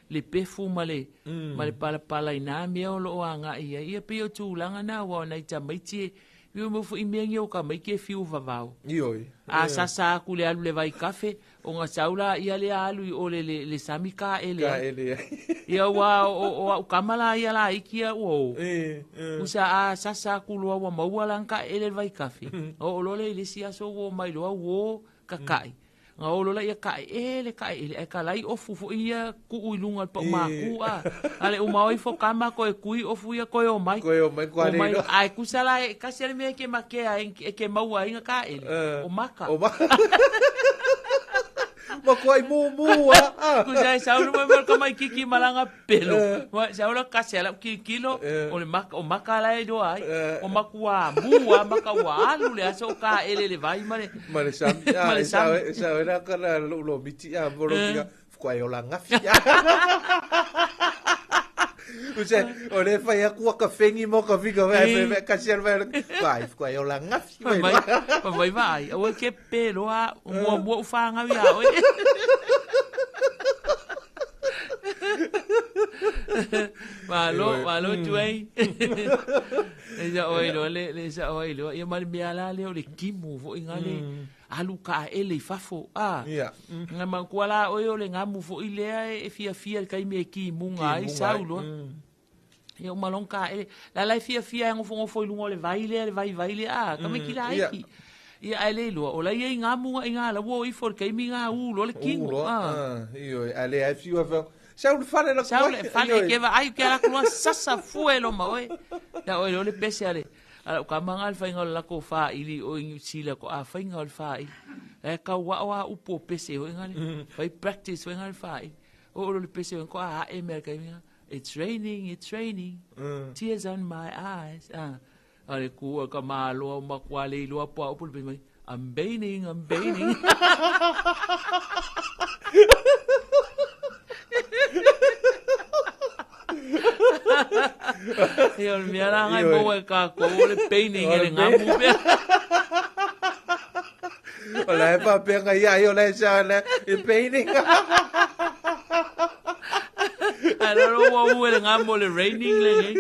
S2: le pefu ma le, ma le palapala i nā mea o lo o agai i ai. Ia pei o tulaga na, aua o nai tamaiti e, e omai foi i mea nei o tamaiti e fiu vavao.
S4: Ioe.
S2: A sasa atu le alu i le vaitafe, Ona sau la ia lea alu i o le, le, le sami kaele ai.
S4: Kaele ai.
S2: Ia ua o, o au kama la ia la iki ia ua o.
S4: E, e.
S2: Usa a sasa aku loa ua maua la kaele le vaikafe. O o loa le i le isi aso ua omai loa ua kaka'i. Ga o loa ia kaele kaele ae kalai ofu foi ia tuu i luga o le paumaku a. A le uma o ifo kama koe kui ofu ia koe omai.
S4: Koe omai koa le
S2: Omai
S4: iloa.
S2: ae kusa la e kasi a le mea e ke makea ai e ke maua ai ga kaele. O maka.
S4: O maka. Ma koe mumu a. a.
S2: Kusa e sau le mai mai ka mai kiki malanga pelo. Ma sau la kasi ala ki kilo o le maka o maka la e doa ai. O makua mu a maka ua alu le aso ka ele le vai ma le
S4: Ma le sami.
S2: Ma
S4: A,
S2: le
S4: e sao
S2: sami.
S4: e sao e la kana lo lo miti a bolo pika. Fukoa e ola ngafi. Usa, o le fai aku a ka fengi mo ka fika vai vai vai kasi al vai vai fukoa e ola ngafi
S2: Vai
S4: vai.
S2: vai vai vai. Aua ke pelo a mua mua u whāngau ia oe. Malo, malo tu ai. Le sa oi loa le le sa oi loa. Ia ma le mea la lea o le timu foi nga le alu kaele i fafo. A.
S4: Ia.
S2: Nga manatua la oe o le gamu foi lea e fiafia i le taimi e kimuga ai
S4: Kimuga
S2: sau
S4: ai.
S2: loa. Ia uma loa ona kaele. La la e fiafia e nofonofo i luga o le vai lea, le vaivai lea, a, tamaiti laiti. Ia ae le iloa, o la e i ai gamu i ina la ua o ifo i le taimi ga u loa le
S4: U
S2: tino.
S4: loa.
S2: A.
S4: A, ioe, a le ai fiu a fai, Sau le fale la
S2: Sau
S4: kuai.
S2: le fale e ke vaai ke ala atu loa sasa fua e loa ma oe. Ia oe loa le pese a le a lau kama nga le faiga o le latou faaili o i Niu Sila ko a faiga o le faaili. E kau ao a upu o pese hoi nga le fai practice hoi nga le faaili. O o le pese hoi ko a e mea kai nga. It's raining, it's raining. Tears on my eyes. Ah. A le ku ka malo o makua le iloa po a upu le pese mai. I'm baining, I'm baining. Ia o le mea la ngai maua e kākou o le paining e le gamu pea.
S4: O la e faapea ia ai o la e sa la e paining.
S2: Ae lalo ua u e le gamu o le raining lenei.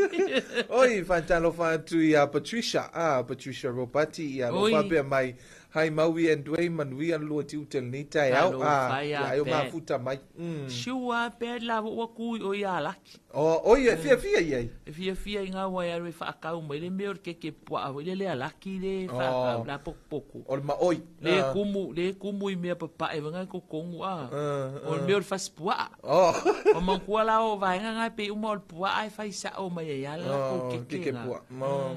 S4: Oi, faatalofa atu ia Patricia, ah, Patricia Ropati, ia lo
S2: Oi.
S4: faapea mai Hi Maui and Dwayne, manuia le lua tiute i lenei taeao.
S2: Talofa ia
S4: Ia ai o
S2: Pat.
S4: mafuta mai.
S2: Sure Pat la ua ku i o ia laki.
S4: O, o ia, fiafia i ai.
S2: E fiafia i ngā wai alu e whaakau mai le mea o le keke puaa foi le lea laki le whaakau la pokopoko.
S4: O le maoi.
S2: Le kumu, le kumu i mea papae wanga ko kongu a. O le mea o le fasi puaa. O mangkua la o vaenga ngai pe uma o le puaa e whai sa o mai e ala ko keke
S4: Keke
S2: ngā.
S4: puaa. Mo.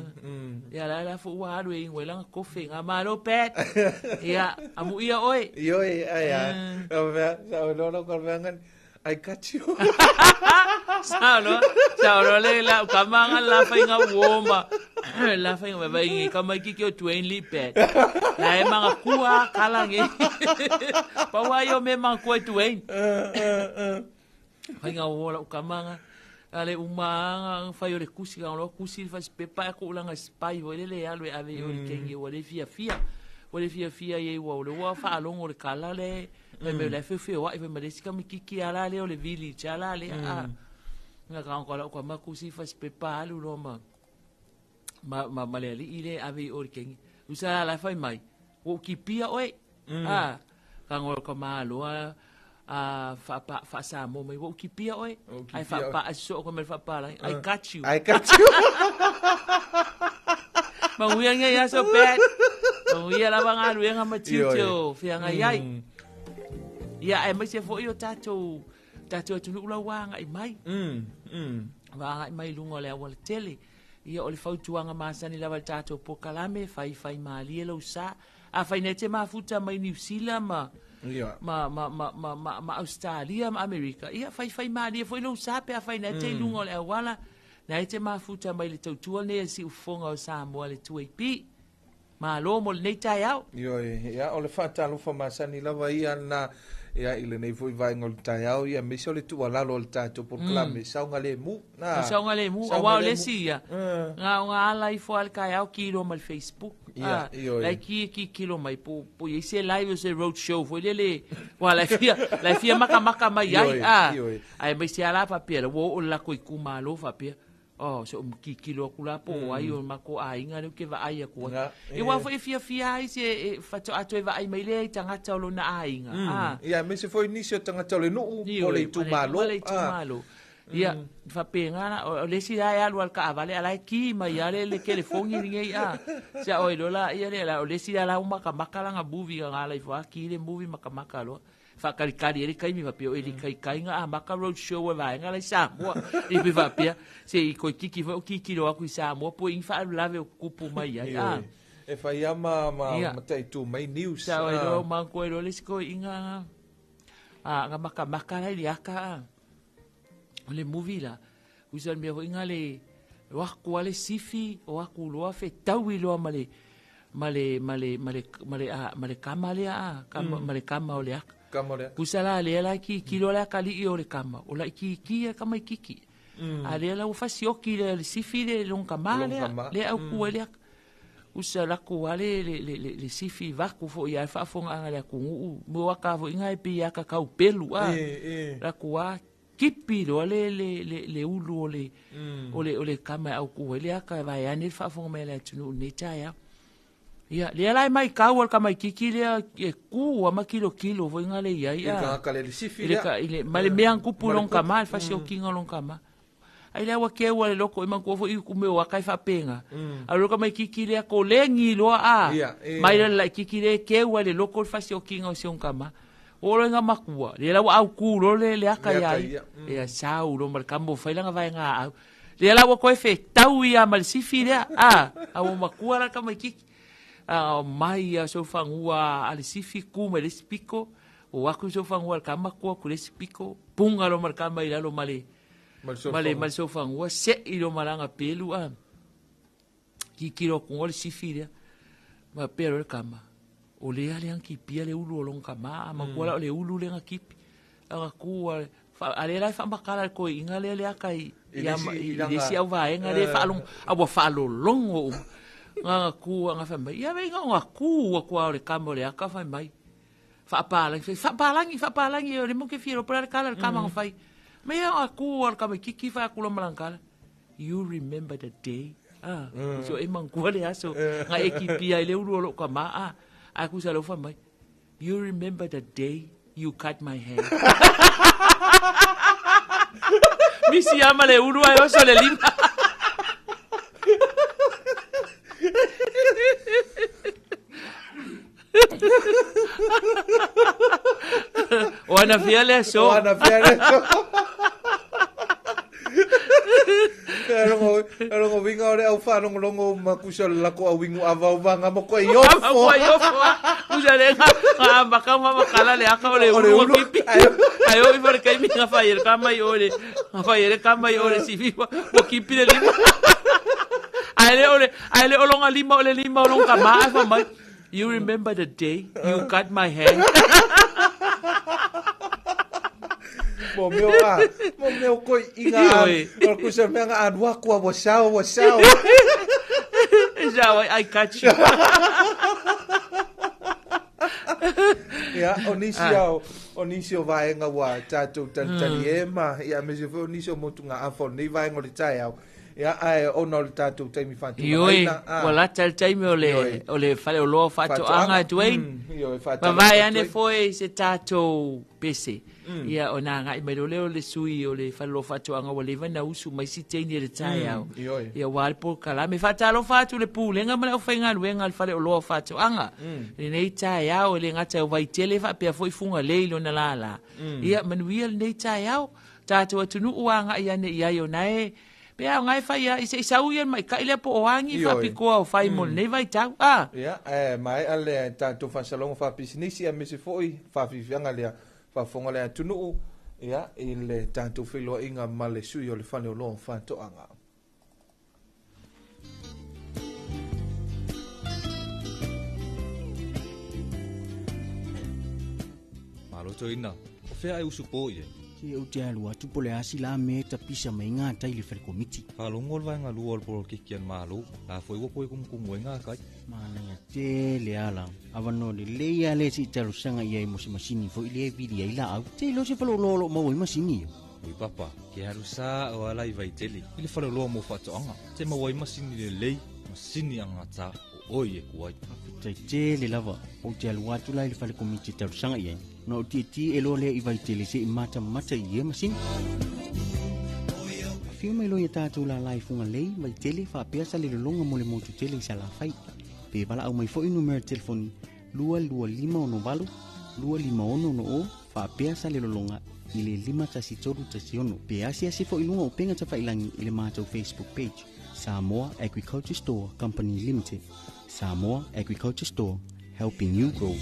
S2: Ia la la fu ua alu e ingo langa kofe ngā malo Pat. Ia, amu ia oi.
S4: Ioe, ai ai. O mea, sa o lolo ko mea ngani. I got you.
S2: Sao lo, sao lo le la kamanga la fainga uoma. La fainga ba ingi kama ki o Dwayne Lee Pat. La e manga kua kala nge. Pa wa yo me manga kua Dwayne. Fainga uola u kamanga. Ale uma fai o le kusi ka lo kusi fa pepa ko ulanga spy ho le le alo e ave o le kenge o le fia fia. O le fia fia ye wa o le wa fa alongo le kala le. Me me le fe fe wa e me le sika mi kiki ala le o le village ala le a. Nga ka ko la ko ma kusi fa pepa alu lo ma. Ma ma ma le li ile ave o le kenge. Usa la fai mai. O ki pia oi. A ka ngol ko ma lo a fa pa fa sa mo mai wo ki pia oi. Ai fa pa so ko me fa pa la. I got you.
S4: I got you.
S2: Ma uia ngai ya so bad. Ma uia la nga lu nga ma tiu tiu fia ngai ai. Ia e mai se foi o tatou atu ula wanga i mai. Wanga i mai lunga le awala tele. Ia o le fautuanga masani lava le tatou pokalame fai fai malie lau sa. A fai nei te mafuta mai New Zealand ma ma ma ma ma ma ma Australia ma Amerika. Ia fai fai malie foi lau sa pe a fai nei te lunga o le awala. Nei te mafuta mai le tautua nei si ufonga o Samoa le 2AP. Ma lo mo le nei tai au.
S4: Ioe, ia o le whātalofa masani lava ia na ia i le nei foi vaenga o le tai au ia me se o le tuualalo o le tatou polokalame saoga lemu.
S2: Na. Saoga lemu, aua o le isi ia. Nga o nga ala ifo a le kaeao kilo ma le Facebook.
S4: Ia, ioe.
S2: Lai ki ki kilo mai po po i se live o se road show foi le le wa lai fia maka maka mai ai.
S4: Ioe.
S2: Ai mai se ala papia le wo o la ko iku malo papia. Oh, so ki kilo kula po ai o mako ainga le ke va ai ko. E wa foi fia fia ai se fato ato e va ai mai le tangata o lona ainga.
S4: Ia me se foi nisi o tangata o le nuu o le itumalo.
S2: O le itumalo. Ia fa penga na o le si ai alu al ka avale ala ki mai ale le telefongi ngi a. Sa oi lola ia le la o le si ala uma ka makala nga movie nga ala ifo ki le movie makamaka lo. Whakalikari ere kaimi wapia o ere kai kainga a maka road show e vaenga lai Samoa. I pe wapia, se i koi kiki wha o kiki ro aku i Samoa po ingi whaalulave o kupu mai ai.
S4: E whai ama ma taitu mai news.
S2: Sa oi ro manko e ro le siko inga nga maka maka lai li aka o le movie la. Usa mea ho inga le waku ale sifi o aku loa fe taui loa male male male male male male kama le a male kama o le aka. Kusa la le la ki kilo la kali i o le kama o la ki ki e kama kiki. A le la ufasi o ki le sifi le long kama le le au ku le usa la ku ale le le le sifi va ku fo ia fa fonga le ku mo wa ka fo inga e pi ya ka kau pelu a la ku a kipi lo le le le le ulu o le o le o le kama au ku le ka va ya ne fa fonga me le tunu ne ta ya. Ia, le alai mai kau al ka mai kiki lea e ku a ma kilo kilo fo inga le ia ia.
S4: I ka le sifi lea.
S2: I le ma le mea kupu long kama, le fasi o kinga long kama. Ai lea wa ke wa le loko i manku fo i kume o akai whapenga. A loko mai kiki lea ko lengi loa a. Mai le lai kiki lea ke wa le loko le fasi o kinga o si on kama. O lo inga makua. Le la wa au ku lo le le aka ia. Ia sau lo ma le kambo whailanga vai ngā au. Le la wa koe fe tau ia ma le sifi lea a. A o makua la ka mai kiki. Mai a so fangua a le sifi ku me le spiko o aku so fangua kama ku ku le spiko punga lo marka mai la lo male male male so fangua se i lo malanga pelu a ki ki lo ku le sifi le ma pero le kama o le ale an ki pia le ulu o long kama ma ku la le ulu le ngakipi a ku a le la fa makala ko inga le le akai ia i si au va inga le fa long a wa fa lo longo nga ku nga fa mai ia venga nga ku ku le kamo le aka fa mai fa palangi fa palangi le mo ke fiero para kala le kama fa mai nga ku al kama kiki fa ku lo malangkala you remember the day so e man ku le aso nga ekipia le ulu lo kama a Ae kusa le ufa mai, you remember the day you cut my hair. Misi ama le ulu ae oso le lima. O ana fia le aso.
S4: O ana fia le aso. E rongo winga o le au whaalongolongo ma kusa le lako au wingu awa o vanga mo koe i ofo.
S2: Koe i ofo. Kusa le nga nga maka ma makala le aka o le ulu o pipi. Ai o ifo le kaimi nga whai ele ka mai o le nga whai ele ka mai o le sifi mo kipi le lima. Ai le o le ai le olonga lima o le lima o longa ma ai fa mai. You remember the day you cut my hair?
S4: Mo meo a, mo meo koi inga a, o kusa mea nga anua kua wa sao, wa sao.
S2: Sao, I cut you.
S4: Ia, o nisi ao, o nisi o vaenga ua tātou talitali e ma, ia, me se foi o nisi o motu ngā awha o nei vaenga o le taeao. Ia, ae ona o le tātou taimi
S2: Ioe,
S4: whātulagaina.
S2: ua lata le taimi o le, o le faleoloa o faatoaga Dwayne.
S4: Ioe, whātalofa
S2: Mavae ane
S4: Dwayne.
S2: foi se tātou pese. Ia, o nā ngai mai lole o le sui o le faleoloa o faatoaga ua leva na usu mai si teini e le taeao.
S4: Ioe.
S2: Ia, ua le polokalame. Faatalofa atu le pulega ma le aufaigaluega a le faleoloa o faatoaga. Lenei taeao e le gata o Vaitele faapea foi Fugalei lona lala. Ia, manuia lenei taeao. Tatou atunuu agai ane i ai o nae pe a o e fai a i se i sau ia mai kai lea po o angi
S4: Ioe.
S2: faapikoa o fai mo lenei vaitau a
S4: Ia, e mai a le tātou whasalongo whapisinisi a mese foi whawhiwhianga lea whafonga le atunuu ia, i le tātou wheloa inga ma le sui o le whane o loa whatoanga.
S20: Malo toina, o fea ai usu po i ai.
S21: Se ou te alu atu po le asi la me ta pisa mai ngā tai le whare komiti.
S20: Whalongo le vaenga lua o le polokiki a le Malo, la foi ua koe kumukumu ai ngā kai.
S21: Manaia tele ala. Avanoa lelei a le se i talosaga i ai mo se masini foi lea e vili ai laau. Te iloa se faleoloa o loo maua ai masini ia.
S20: Ui papa, ke alu sa o ala i Vaitele, i le faleoloa mo faatoaga. Te maua ai masini lelei, masini agata o oe e ku ai.
S21: Faafetai tele lava, ou te alu atu la i le fale komiti e talosaga i ai. Ona ou tietie e loa lea i Vaitele se i matamata i ia masini. Afio mai loa ia tatou lala i Fugalei, Vaitele, faapea Salelologa mo le motu tele i Salafai. Pe valaau mai foi numera telefoni 22568 25660 faapea Salelologa i le 51316 pe asiasi foi i luga o upega tafailangi i le matou Facebook page Samoa Agriculture Store Company Limited. Samoa Agriculture Store, helping you grow.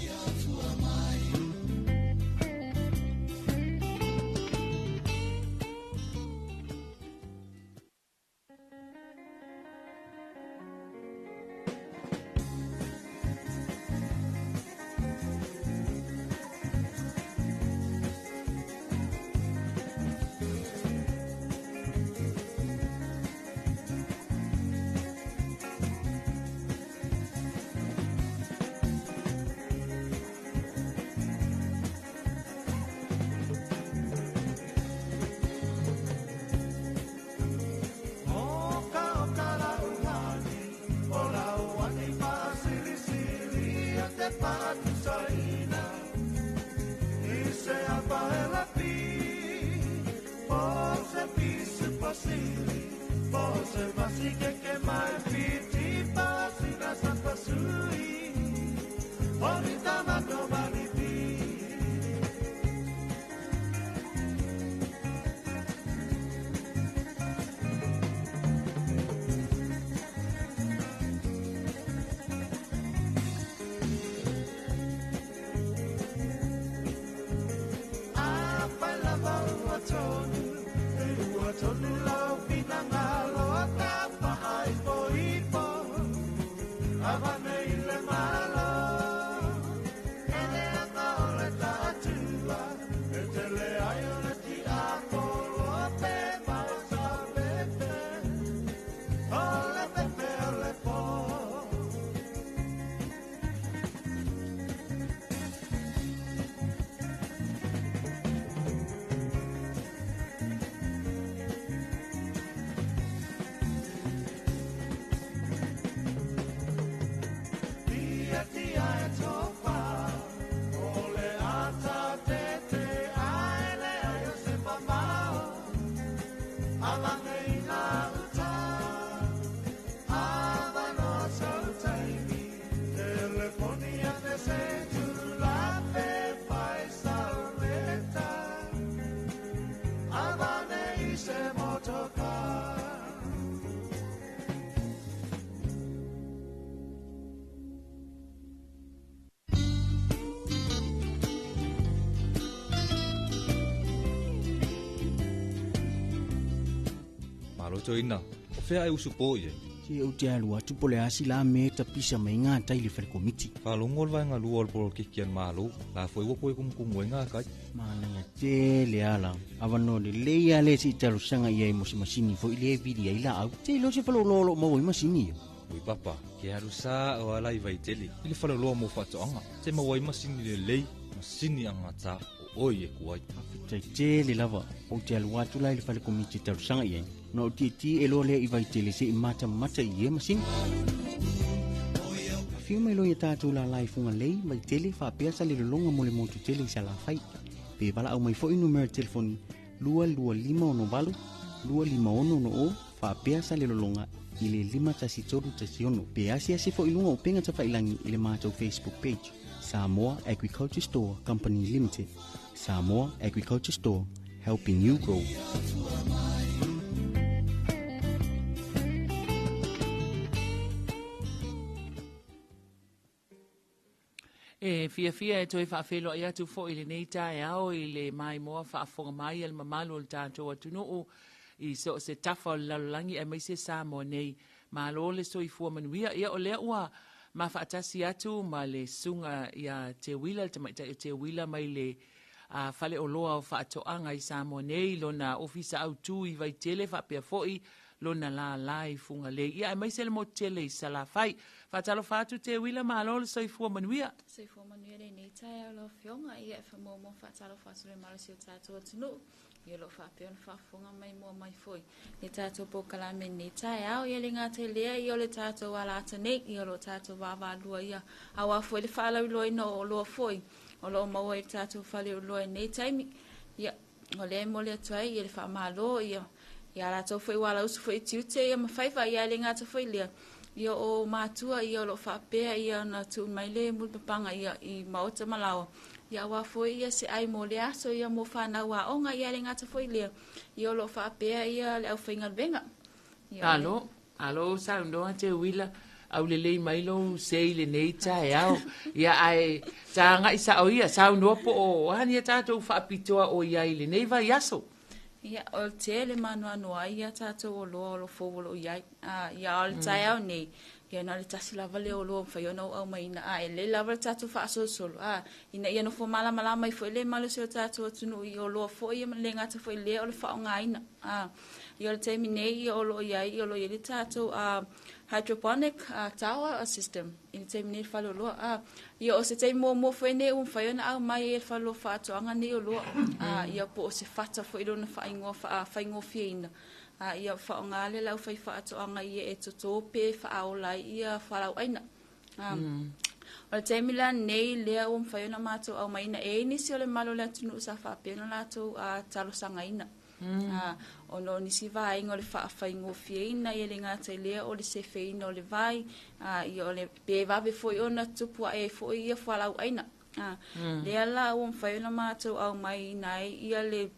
S20: Toeina, o fea e usu po i ai.
S21: Se ou te alu atu po o le a se la mea e tapisa mai ai gatai i le fale komiti.
S20: Faalogo le vaega lua o le polokiki a le Malo, la foi ua toe kumukumu ai gakai.
S21: Manaia tele ala. Avanoa lelei lava lea se i talosaga i ai mo se masini foi lea e vili ai laau. Se iloa se faleoloa o lo o maua ai masini ia.
S20: Oi papa, ke alu sa o ala i Vaitele i le faleoloa mo faatoaga, te maua ai masini lelei, masini agata o oe e ku ai.
S21: Faafetai tele lava, ou te alu atu la i le fale komiti e talosaga i ai, ona ou tietie loa lea i Vaitele se i matamata i ia masini. Afio mai loa ia tatou lala i Fugalei, Vaitele, faapea Salelologa mo le motu tele i Salafai. Pe valaau mai foi numera telefoni 22568 25660 faapea Salelologa i le 51316 pe asiasi foi i luga o upega tafailagi i le matou Facebook page Samoa Agriculture Store Company Limited. Samoa Agriculture Store, helping you grow.
S2: E fiafia e toe faafeiloai atu foi i lenei taeao i le maimoa faafofoga mai a le mamalu o le tatou atunuu i so o se tafa o le lalolagi aemaise Samoa nei. Malo le soifua manuia. Ia o lea ua mafaatasi atu ma le susuga ia Teuila, le tamaitai o Teuila mai le Faleoloa o Faatoaga i Samoa nei, lona ofisa autu i Vaitele faapea foi lona lala i Fugalei, ia aemaise le motu tele i Salafai. Faatalofa atu Teuila, malo le soifua manuia.
S9: Soifua manuia lenei taeao lau Afioga, ia e faamuamua faatalofa atu le malosi o tatou atunuu, ia o lo o faapea ona faafofoga mai mua mai foi le tatou polokalame i lenei taeao. Ia le gata i lea, ia o le tatou ala ata nei, ia o lo o tatou vaavaalua ia aua foi le faalauiloaina o oloa foi o lo o maua i le tatou faleoloa i lenei taimi. Ia o lea e momoli atu ai ia le faamalo ia ia latou foi ua alausu foi i tiute ia ma faiva ia le gata foi lea ia o matua ia o lo o faapea ia ona tuu mai le mulipapaga ia i maota ma laoa ia aua foi ia se ai mo le aso ia mo fanau aoga ia le gata foi lea ia o lo o faapea ia le aufaigaluega
S2: ia Alo, alo saunoa Teuila, aulelei mai lou sei i lenei taeao. Ia ae tagai sao ia, saunoa po o a ni a tatou faapitoa o i ai i lenei vaiaso.
S9: Ia, o le tele ma anoano ai ia tatou oloa o lo fou o lo o i ai. Ia, a o le taeao nei, ia na o le tasi lava lea oloa ua mafai ona ou aumaina, a e lelei lava le tatou faasolosolo, a, ina ia nofo malamalama ai foi le malosi o le tatou atunuu i oloa foi ia ma le gata foi lea o le faaaogaina. A, ia o le taimi nei ia o lo o i ai, o lo o i ai le tatou hydroponic tower system i le taimi nei i le faleoloa. A, ia o se taimi muamua foi lenei ua mafai ona aumai ai e le faleoloa faatoaga nei oloa. A, ia po o se fata foi lona faaigoa faafaigofieina. A, ia faaaoga le le aufaifaatoaga ia e toto pe faaola ai ia fualaauaina. A, o le taimi la lenei lea ua mafai ona matou aumaina e i ai nisi o le malu o le atunuu sa faapea ona latou talosagaina. A, ona o nisi vaega o le faafaigofieina ia le gata i lea o le sefeina o le vai, a, ia o le pe vave foi ona tupu ae ai foi ia fualaauaina. A, lea la ua mafai ona matou aumaiina ai ia le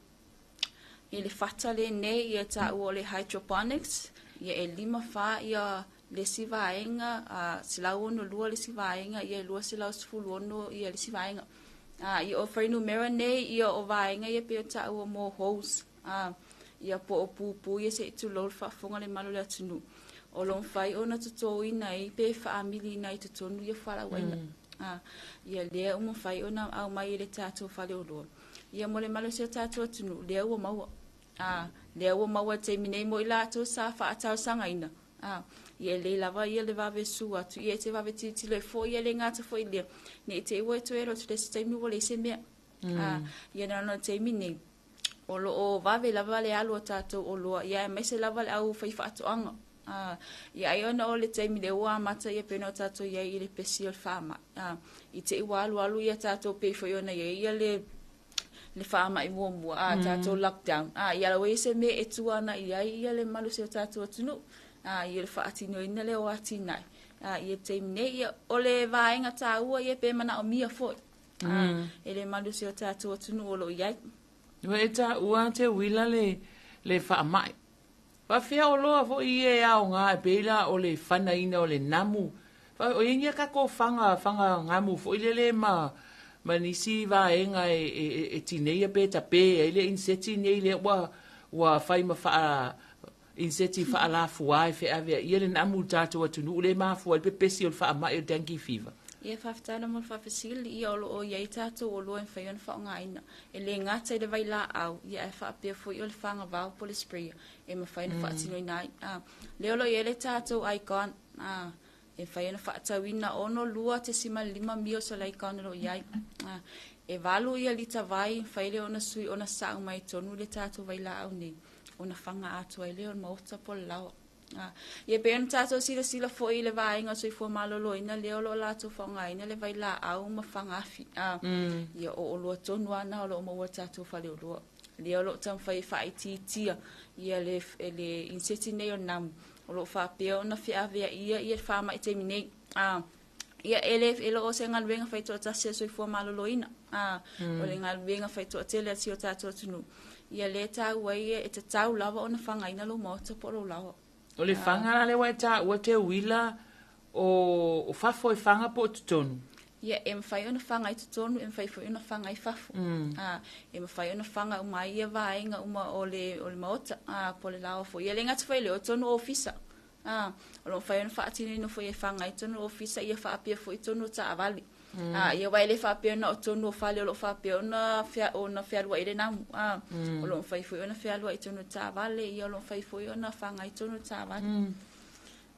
S9: i le fata lenei ia taua o le hydroponics, ia e 54 ia le isi vaega, a, 162 le isi vaega, ia e 216 ia le isi vaega. A, ia o fuainumera nei ia o vaega ia pei o taua mo hose, a, ia po o pupu ia se i tulou le faafofoga le malu o le atunuu. O lo o mafai ona totoina ai pe faamiliina ai i totonu ia fualaauaina. A, ia lea ua mafai ona aumai e le tatou faleoloa. Ia mo le malosi o tatou atunuu, lea ua maua. A, lea ua maua i le taimi nei mo i latou sa faatalosagaina. A, ia e lelei lava ia le vave su atu, ia e te vave tilotilo ai foi, ia le gata foi i lea, ne i te i ua e toe alu atu i le isi taimi ua leai se mea. A, ia na ona o le taimi nei, o lo o vave lava le alu a tatou oloa, ia aemaise lava le au faifaatoaga. A, ia ai ona o le taimi lea ua amata ia pei ona tatou i ai i le pesi o le faamai. A, i te i ua alualu ia tatou pei foi ona i ai ia le le faamai muamua, a, tatou lockdown, a, ia la ua i ai se mea e tua ana i ai ia le malosi o tatou atunuu, a, ia le faatinoina lea o atinae, a, i le taimi nei, ia, o le vaega taua ia pe manaomia foi, a, e le malosi o tatou atunuu o lo o i ai.
S2: Ua e taua Teuila le, le faamai. Faafefea oloa foi ia e aoga e pei la o le fanaina o le namu. O i ai ni a tatou faga, faga gamu foi lele ma, ma nisi vaega e, e, e tineia pe tape ai le inseti nei lea ua, ua fai ma faa, Iniseti faalafua e feaveaia le namu i le tatou atunuu lea e mafua ai le pepesi o le faamai o le dengue fever.
S9: Ia, faafetai lava mo le faafesili, ia o lo o i ai tatou oloa e mafai ona faaaogaina. E le gata i le vailaau, ia ae faapea foi o le fagavao po o le sprayer e mafai ona faatinoina ai. A, lea o lo o i ai le tatou Icon, a, e mafai ona faatauina 62.5 mils o le Icon o lo o i ai. A, e 8 ia lita vai, mafai lea ona sui ona sa'u mai totonu le tatou vailaau nei, ona faga atoa ai lea o le maota po o le laoa. A, ia pei ona tatou silasila foi i le vaega o le soifua maloloina lea o lo o latou faaaogaina le vailaau ma faga afi. A, ia o oloa tonu lava na o lo o maua i le tatou faleoloa. Lea o lo o taumafai e faaitiitia ia le, le iniseti nei o le namu o lo o faapea ona feaveaia ia le faamai taimi nei. A, ia e le e le o se galuega faitoatasi a le soifua maloloina. A, o le galuega faitoatele a si o tatou atunuu. Ia lea e taua ai e tatau lava ona fagaina lou maota po o lou laoa.
S2: O le faga la lea ua e taua Teuila o fafo e faga po o totonu?
S9: Ia, e mafai ona faga i totonu, e mafai foi ona faga i fafo. A, e mafai ona faga uma ai ia vaega uma o le, o le maota, a, po o le laoa foi. Ia le gata foi i lea, o totonu o ofisa. A, o lo o mafai ona faatinoina foi e faga ai totonu o ofisa, ia faapea foi totonu o taavale. A, ia aua e le faapea na o totonu o fale o lo o faapea ona fea, ona fealuai le namu. A, o lo o mafai foi ona fealuai i totonu o taavale, ia o lo o mafai foi ona faga ai totonu o taavale.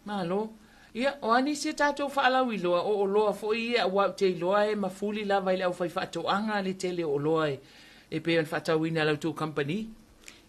S2: Malo. Ia, o a nisi a tatou faalauiloa, o oloa foi ia aua ou te iloa e mafuli lava i le aufaifaatoaga le tele o oloa e pei ona faatauina e la outou kamupani.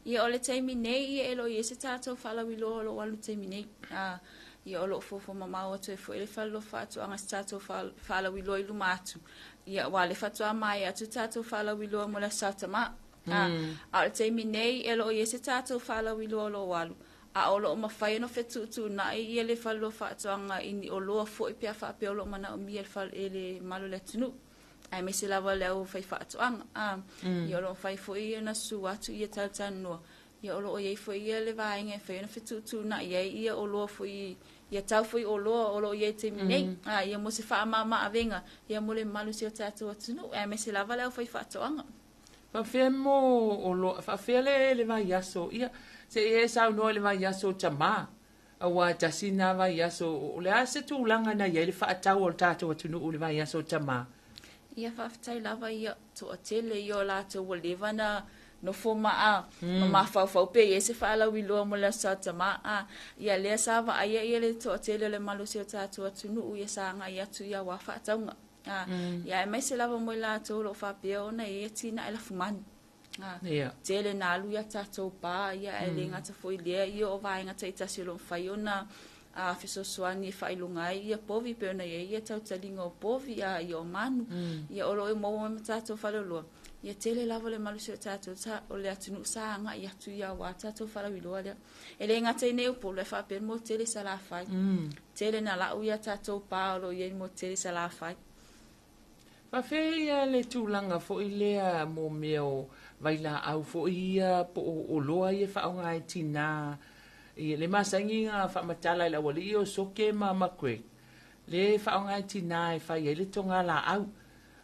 S9: Ia, o le taimi nei, ia e le o i ai se tatou faalauiloa o lo o alu i le taimi nei. A, ia o lo o fuafua mamao atu ai foi le Fale o Faatoaga i se tatou faalauiloa i luma atu. Ia, aua o lea faatoa maea atu le tatou faalauiloa mo le Aso Sa Tamā. A, a o le taimi nei, e le o i ai se tatou faalauiloa o lo o alu, a o lo o mafai ona fetuutuunai ia le Fale o Faatoaga i ni oloa foi pe a faapea o lo o manaomia e le fale, e le mamalu o le atunuu, aemaise lava le aufaifaatoaga. A, ia o lo o mafai foi ona susu atu ia talatalanoa, ia o lo o i ai foi ia le vaega e mafai ona fetuutuunai ai ia oloa foi, ia tau foi oloa o lo o i ai i le taimi nei, a, ia mo se faamama-avega ia mo le mamalu o si o tatou atunuu, aemaise lava le aufaifaatoaga.
S2: Faafefea mo oloa, faafefea le, le vaiaso, ia, se i e saunoa i le vaiaso o Tamā, auā e tasi lena vaiaso, o le a se tulaga na i ai le faatau a le tatou atunuu i le vaiaso o Tamā?
S9: Ia, faafetai lava, ia, toatele ia o latou ua leva na nofo ma a, ma mafaufau pe i ai se faalauiloa mo le Aso Sa Tamā. A, ia, lea sa vaaia ia le toatele o le malosi o tatou atunuu, ia sa agai atu ia auā faatauga. A, ia aemaise lava mo i latou o lo o faapea ona e i ai atinae lafumanu. A, tele na alu i a tatou pa, ia ae le gata foi i lea, ia o vaega taitasi o lo o mafai ona a fesoasoani e faailoga ai ia povi pei ona i ai ia tautaliga o povi, a ia o manu, ia o lo o maua mai ma tatou faleoloa. Ia tele lava le malosi o tatou sa, o le atunuu sa agai atu ia auā tatou falauiloa lea. E le gata i nei Upolu, ae faapea le motu tele i Salafai. Tele na lau ia tatou pa o lo o i ai le motu tele i Salafai.
S2: Faafefea ia le tulaga foi lea mo mea o vailaau foi ia po o oloa ia e faaaoga e tinā ia le masani na faamatala e le aualii o Soke ma Craig le e faaaoga e tinā e fai ai le togalaau.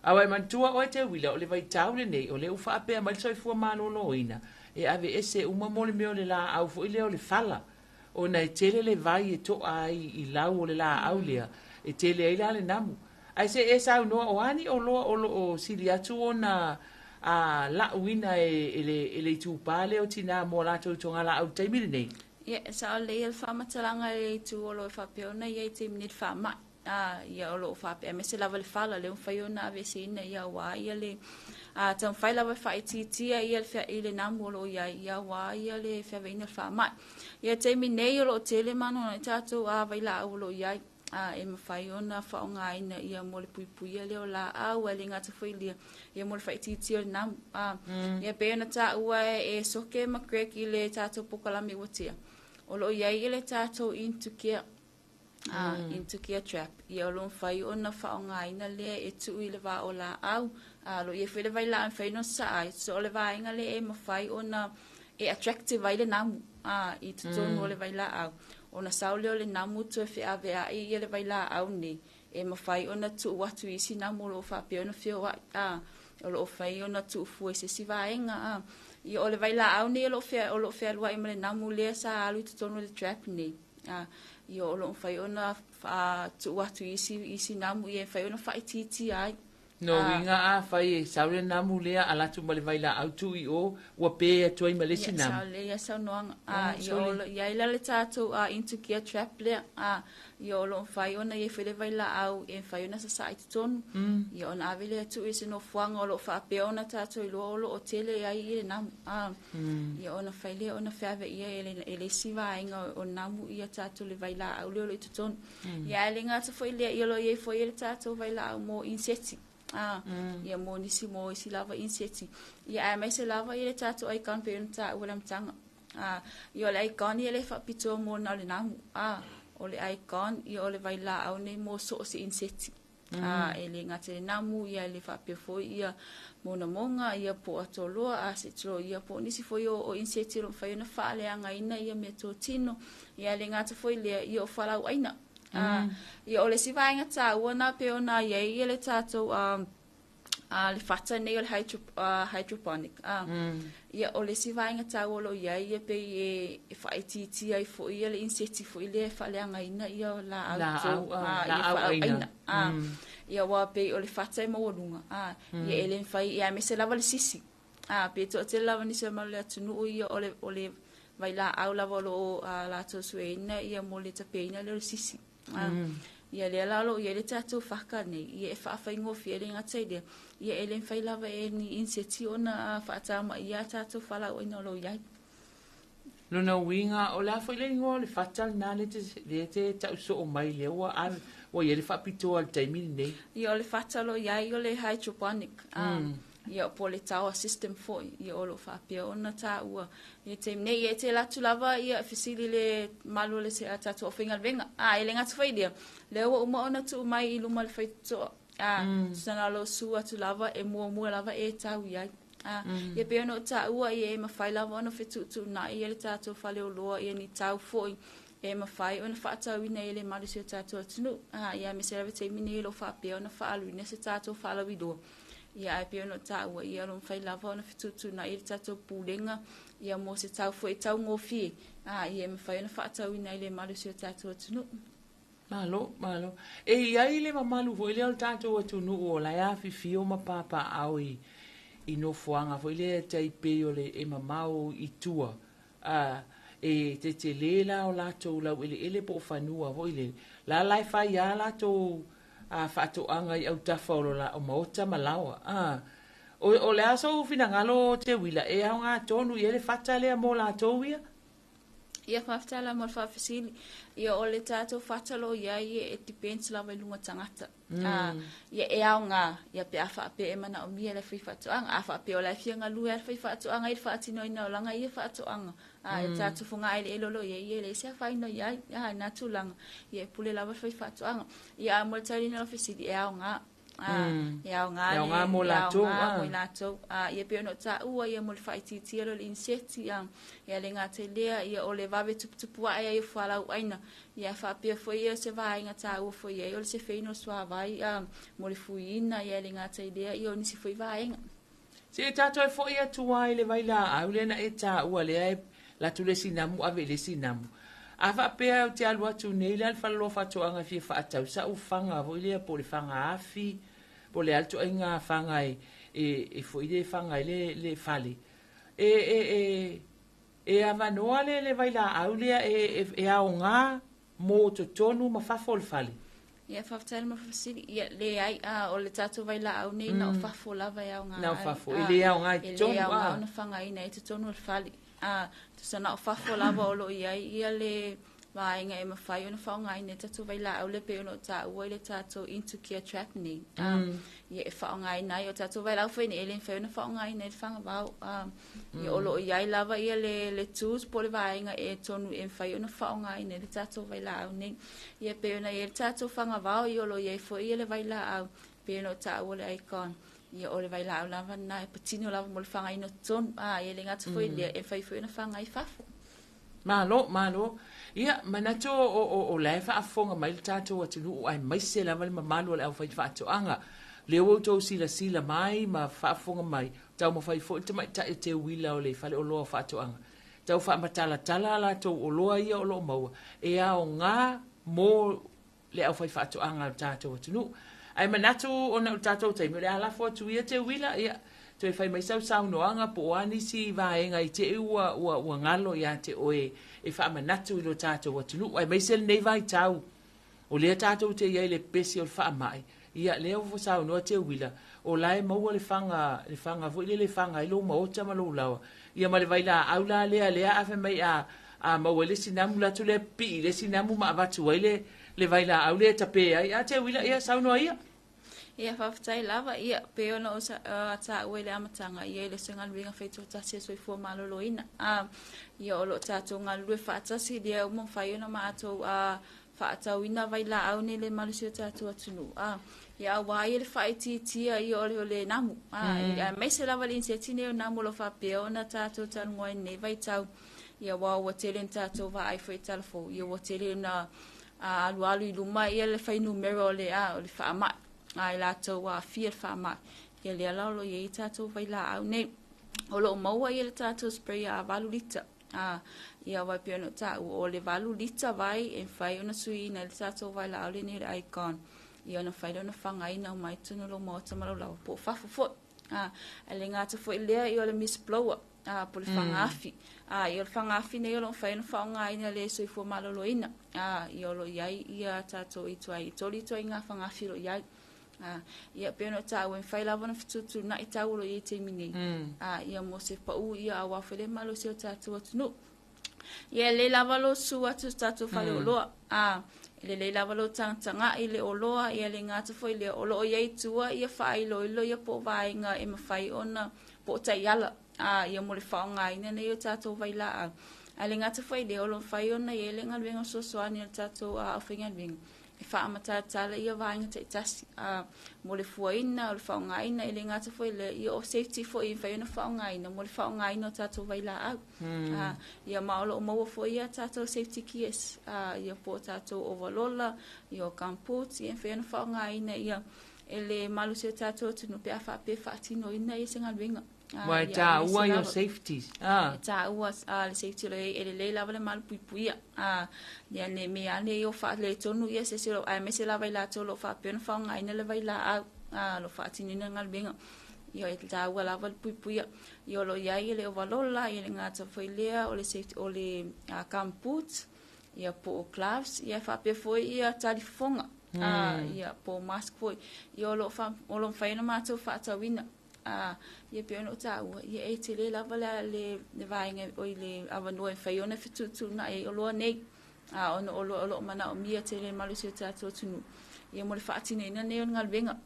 S2: Aua e manatua oe Teuila, o le vaitau lenei, o lea ua faapea mai le soifua maloloina, e aveese uma mo le mea o le laau foi lea o le fala, ona e tele le vai e toa ai i lau o le laau lea, e tele ai la le namu. Ae se i e saunoa, o a ni oloa o lo o sili atu ona a lauina e le e le itupa lea o tinā mo a latou togalaau i le taimi lenei?
S9: Ia, e sao lelei le faamatalaga i le itu o lo o faapea ona i ai i le taimi nei i le faamai. A, ia o lo o faapea, aemaise lava le fala lea ua mafai ona aveeseina, ia auā ia le a, taumafai lava e faaitiitia ia le fea, i le namu o lo o i ai, ia auā ia le feaveaiina o le faamai. Ia le taimi nei o lo o tele ma anoanoai tatou a vailaau o lo o i ai, a, e mafai ona faaaogaina ia mo le puipuia lea o laau, ae le gata foi i lea, ia mo le faaitiitia o le namu. A, ia pei ona taua e Soke ma Greg i le tatou polokalame ua tea, o lo o i ai le tatou Into Care a into care trap. Ia o lo o mafai ona faaaogaina lea e tuu i le va o laau, a o lo o i ai foi le vailaau e mafai ona sasaa ai. So o le vaega lea e mafai ona e attractive ai le namu a i totonu o le vailaau. Ona sau lea o le namu toe feaveai ia le vailaau nei e mafai ona tuu atu i isi namu o lo o faapea ona feoai a o lo o fai ona tuufua i se isi vaega a. Ia o le vailaau nei o lo o fea, o lo o fealuai ma le namu lea sa alu i totonu o le trap nei. A, ia o lo o mafai ona tuu atu i isi, isi namu ia e mafai ona faaitiitia ai.
S2: No uiga afai e sau le namu lea ala atu ma le vailaau tuu i o, ua pe atu ai ma le isi namu.
S9: Ia, sao lelei lava saunoaga. A, ia o lo o i ai la le tatou into gear trap lea. A, ia o lo o mafai ona i ai foi le vailaau e mafai ona sasaa i totonu. Ia ona ave lea tuu i se nofoaga o lo o faapea ona tatou iloa o lo o tele ai le namu. A, ia ona fai lea ona feaveaia e le, e le isi vaega o namu ia tatou le vailaau lea o lo o i totonu. Ia ae le gata foi i lea, ia o lo o i ai foi le tatou vailaau mo iniseti. A, ia mo nisi mo isi lava iniseti. Ia aemaise lava ia le tatou aigano pei ona taua i le amataga. A, ia o le aigano ia e le faapitoa mo na o le namu. A, o le aigano ia o le vailaau nei mo so o se iniseti. A, e le gata i le namu, ia e le faapea foi ia mogamoga, ia po o atoloa, a se i tulou, ia po o nisi foi o, o iniseti o lo o mafai ona faaleagaina ia meatotino. Ia e le gata foi i lea, ia o fualaauaina. A, ia o le isi vaega taua lena pei ona i ai ia le tatou a, a le fata nei o le hydro, hydroponic. A, Ia o le isi vaega taua o lo o i ai ia pei e, e faaitiitia ai foi ia le iniseti foi lea e faaleagaina ia laau
S2: Laau, a, a, ia laau aina.
S9: A, ia aua pei o le fata e maualuga, a, ia e le mafai, ia aemaise lava le sisi. A, pei e toatele lava nisi o le mamalu o le atunuu ia o le, o le vailaau lava o lo o latou sueina ia mo le tapeina lea o le sisi. A, ia lea la o lo o i ai le tatou faka nei, ia e faafaigofie e le gata i lea, ia e le mafai lava e ni iniseti ona faatamaia a tatou fualaauaina o lo o i ai.
S2: Lona uiga, o le a foi le igoa o le fata lena lea e te, lea e te tau soo mai lea ua ave, ua i ai le faapitoa i le taimi lenei?
S9: Ia, o le fata o lo o i ai o le hydroponic. Ia, po o le tower system foi, ia o lo o faapea ona taua i le taimi nei. Ia, e tele atu lava ia fesili i le malu o le a tatou aufaigaluega. A, e le gata foi i lea, lea ua uma ona tuu mai i luma o le faitotoa. A, tusa o lo o su atu lava, e muamua lava e tau i ai. A, ia pei ona ou taua, ia e mafai lava ona fetuutuunai ia le tatou faleoloa ia ni tau foi e mafai ona faatauina e le malu o si o tatou atunuu. A, ia aemaise lava i le taimi nei o lo o faapea ona faaaluina se tatou faalauiloa. Ia ae pei ona ou taua, ia o lo o mafai lava ona fetuutuunai e le tatou Pulega ia mo se tau foi e taugofie, a ia e mafai ona faatauina ai le malu o si o tatou atunuu.
S2: Malo, malo. E i ai le mamalu foi lea o le tatou atunuu o la e afifio ma papaaao i, i nofoaga foi lea e tai pei o le e mamao i tua, a, e tetele la o latou laueleele po o fanua foi lele, la la e fai lava latou a, faatoaga i autafa o lo la, o maota ma laoa. A, o, o le a sou finagalo Teuila, e aoga tonu i ai le fata lea mo latou ia?
S9: Ia, faafetai lava mo le faafesili. Ia, o le tatou fata o lo o i ai, e depends lava i luga o tagata. Ia, e aoga, ia pe a faapea e manaomia e le faifaatoaga. A faapea o la e fia galue lava le faifaatoaga i le faatinoina o lana ia faatoaga, e tatou fogaeleele o lo o i ai, ia e leai se afaina o i ai, i na tulaga, ia e pule lava le faifaatoaga. Ia, a mo le taliina o lau fesili, e aoga. E aoga
S2: E aoga mo latou,
S9: e aoga mo i latou. Ia pei ona ou taua, ia mo le faaitiitia lea o le iniseti, ia le gata i lea, ia o le vave tuputupu ae ai o fualaauaina, ia faapea foi ia se vaega taua foi i ai o le sefeina o le suavai mo le fuiina, ia le gata i lea, ia o nisi foi vaega.
S2: Se i tatou e foi atu lava i le vailaau lea na e taua lea e alu atu le isi namu ave i le isi namu. A faapea ou te alu atu nei la i le faleoloa faatoaga e fia faatau sau faga foi lea po o le faga afi po o le a le ituaiga faga e, e, e foi lea e faga ai le, le fale. E, e, e, e avanoa le, le vailaau lea e, e, e aoga mo totonu ma fafo o le fale.
S9: Ia, faafetai mo le faafesili. Ia, leai, a, o le tatou vailaau nei, na o fafo lava e aoga ai.
S2: Na o fafo, e le aoga i totonu.
S9: E le aoga ona fagaina i totonu o le fale. A, tusa na o fafo lava o lo o i ai ia le vaega e mafai ona faaaogaina e tatou vailaau lea pei ona ou taua i le tatou into care trap nei. A, ia e faaaogaina ai o tatou vailaau foi nei e le mafai ona faaaogaina i le fagavao. A, Ia o lo o i ai lava ia le, le tools po o le vaega e tonu e mafai ona faaaogaina i le tatou vailaau nei. Ia pei ona i ai le tatou fagavao, ia o lo o i ai foi ia le vailaau pei ona ou taua le icon. Ia o le vailaau lava lena e patino lava mo le fagaina o totonu. A, ia le gata foi i lea, e mafai foi ona faga i fafo.
S2: Malo, malo. Ia, manatu o, o, o la e faafofoga mai le tatou atunuu aemaise lava le mamalu o le aufaifaatoaga. Lea ua outou silasila mai ma faafofoga mai, taumafai foi le tamaitai o Teuila o le Faleoloa o Faatoaga, tau faamatalatala a latou oloa ia o lo o maua e aoga mo le aufaifaatoaga a le tatou atunuu. Ae manatu ona o le tatou taimi, o le a lafo atu ia Teuila, ia, toe fai mai sau saunoaga po o a nisi vaega i te i ua, ua, ua galo ia te oe e faamanatu i lo tatou atunuu, aemaise lenei vaitau o lea tatou te i ai i le pepesi o le faamai, ia, lea ua saunoa Teuila, o la e maua le faga, le faga foi lele e faga ai lou maota ma lou laoa, ia ma le vailaau la lea, lea a fai mai a, a maua ai le isi namu, alu atu lea pipii i le isi namu ma avatu ai le, le vailaau lea e tape ai. A Teuila, ia saunoa ia.
S9: Ia, faafetai lava. Ia, pei ona ou taua i le amataga, ia e le o se galuega faitoatasi a Soifua Maloloina. Ia, o lo o tatou galulue faatasi, lea ua mafai ona matou faatauina vailaau nei le malosi o tatou atunuu. Ia, aua ia le faaitiitia ia o le namu. Aemaise lava le iniseti nei o namu o lo o faapea ona tatou talanoa ai i lenei vaitau. Ia, aua ua tele ina tatou vaai foi i tala fou, ia ua tele ina alualu i luma ia le fuainumera o le o le faamai, a i latou ua aafia i le faamai. Ia lea la o lo o i ai tatou vailaau nei. O lo o maua ia le tatou spray a 8 lita. Ia aua e pei ona ou taua, o le 8 lita vai e mafai ona suiina ai le tatou vailaau lenei o le Icon. Ia ona mafai lea ona fagaina uma ai totonu o lou maota ma lou laoa po o fafo foi. Ae le gata foi i lea, ia o le mist blower. Po o le fagaafi. Ia o le fagaafi nei o lo o mafai ona faaaogaina e le soifua maloloina. Ia o lo o i ai ia tatou ituai, e 3 ituaiga fagaafi o lo o i ai. Ia pei ona ou taua, e mafai lava ona fetuutuunai tau o lo o i ai i le taimi nei. Ia mo se pau ia aua foi le malosi o le tatou atunuu. Ia e lelei lava lou susu atu i le tatou faleoloa. E lelei lava lou tagatagai i le oloa, ia le gata foi lea, o lo o i ai i tua ia faailoilo ia po o vaega e mafai ona, po o taiala, ia mo le faaaogaina nei o tatou vailaau. Ae le gata foi i lea, o lo o mafai ona i ai le galuega fesoasoani a le tatou aufaigaluega e faamatalatala ia vaega taitasi mo le fuaina, o le faaaogaina, e le gata foi i lea, ia o safety foi e mafai ona faaaogaina mo le faaaogaina o tatou vailaau. Ia ma o lo o maua foi ia tatou safety gears, ia po o tatou ovalola, ia o gumboots, ia e mafai ona faaaogaina ia e le malosi o tatou atunuu pe a faapea e faatinoina ia se galuega.
S2: Ua e taua ia safety.
S9: E taua le safety o lo o i ai, e lelei lava le malupuipuia. Ia ne i mea ane ia ua faaletonu ia se isi o lo o, aemaise lava i latou o lo o faapea ona faaaogaina le vailaau, o lo o faatinoina le galuega. Ia e taua lava le puipuia. Ia o lo o i ai le ovalola, ia le gata foi lea o le safety, o le gum boots, ia po o gloves, ia faapea foi ia talifofoga, ia po o mask foi. Ia o lo o mafai ona matou faatauina. Ia pei ona ou taua, ia e tele lava le, le, le vaega, oi le avanoa e mafai ona fetuutuunai ai oloa nei. Ona o oloa o lo o manaomia tele e le malosi o le tatou atunuu, ia mo le faatinoina nei o le galuega.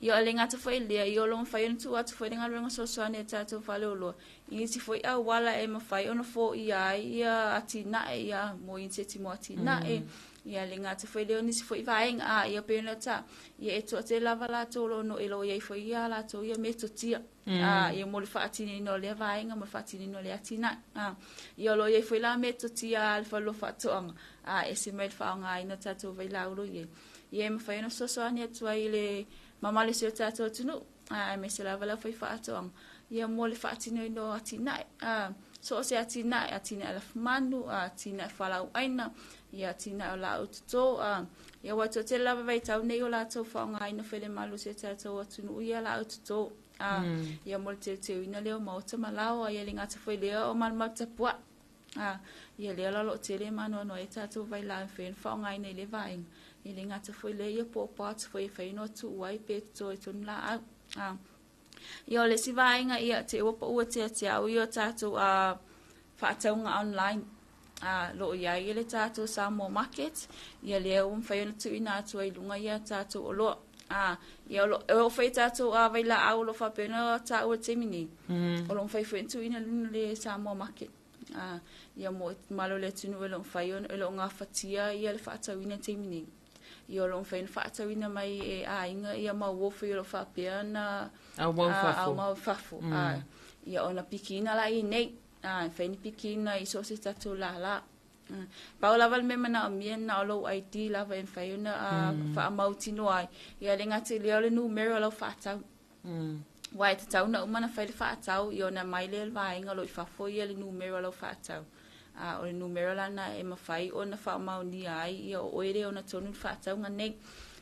S9: Ia, e le gata foi i lea, ia o lo o mafai ona tuu atu foi le galuega fesoasoani a le tatou faleoloa i nisi foi auala e mafai ona foia ai ia atinae, ia mo iniseti mo atinae, ia le gata foi lea o nisi foi vaega. Ia pei ona ta, ia e toatele lava latou o lo o e lo o i ai foi ia latou ia metotia, ia mo le faatinoina o lea vaega mo le faatinoina o lea atinae. Ia o lo o i ai foi la metotia a le Faleoloa Faatoaga, e ese mai le faaaogaina o tatou vailaau o lo o i ai. Ia e mafai ona fesoasoani atu ai i le mamalu o si o tatou atunuu, aemaise lava le aufaifaatoaga, ia mo le faatinoina o atinae, so o se atinae, atinae lafumanu, atinae fualaauaina, ia atinae o laau toto, ia ua toatele lava vaitau nei o latou faaaogaina foi le malosi o tatou atunuu ia laau toto, ia mo le teuteuina lea o maota ma laoa, ia le gata foi lea o malumalu tapuai. Ia lea la o lo o tele ma anoano ai tatou vailaau e mafai ona faaaogaina i lea vaega. E le gata foi lea ia po o pots foi e mafai ona tuu ai pe toto ai tonu laau. Ia o le isi vaega ia te ua paua ia te au ia tatou faatauga online. Lo o i ai le tatou Samoa Market, ia lea ua mafai ona tuuina atu ai i luga ia tatou oloa. Ia o lo o fai tatou vailaau o lo o faapea ona taua i le taimi nei, o lo o mafai foi ona tuuina i luga le Samoa Market. Ia mo malo le atunuu e le o mafai ona, e le o gafatia ia le faatauina i le taimi nei. Ia o lo o mafai ona faatauina mai e aiga ia ma uo foi o lo o faapea ona
S2: aumau i fafo.
S9: Aumau i fafo. Ia ona pikiina la i nei. E mafai ona pikiina i so o se tatou lala. Pau lava le mea manaomia na o lou ID lava e mafai ona faamautinoa ai. Ia le gata i lea o le numera o lau faatau. Aua e tatau ona uma ona fai le faatau ia ona aumai lea e le vaega o lo o i fafo ia le numera o lau faatau. A o le numera la lena e mafai ona faamaonia ai ia o oe lea e ona tonu le faatauga nei.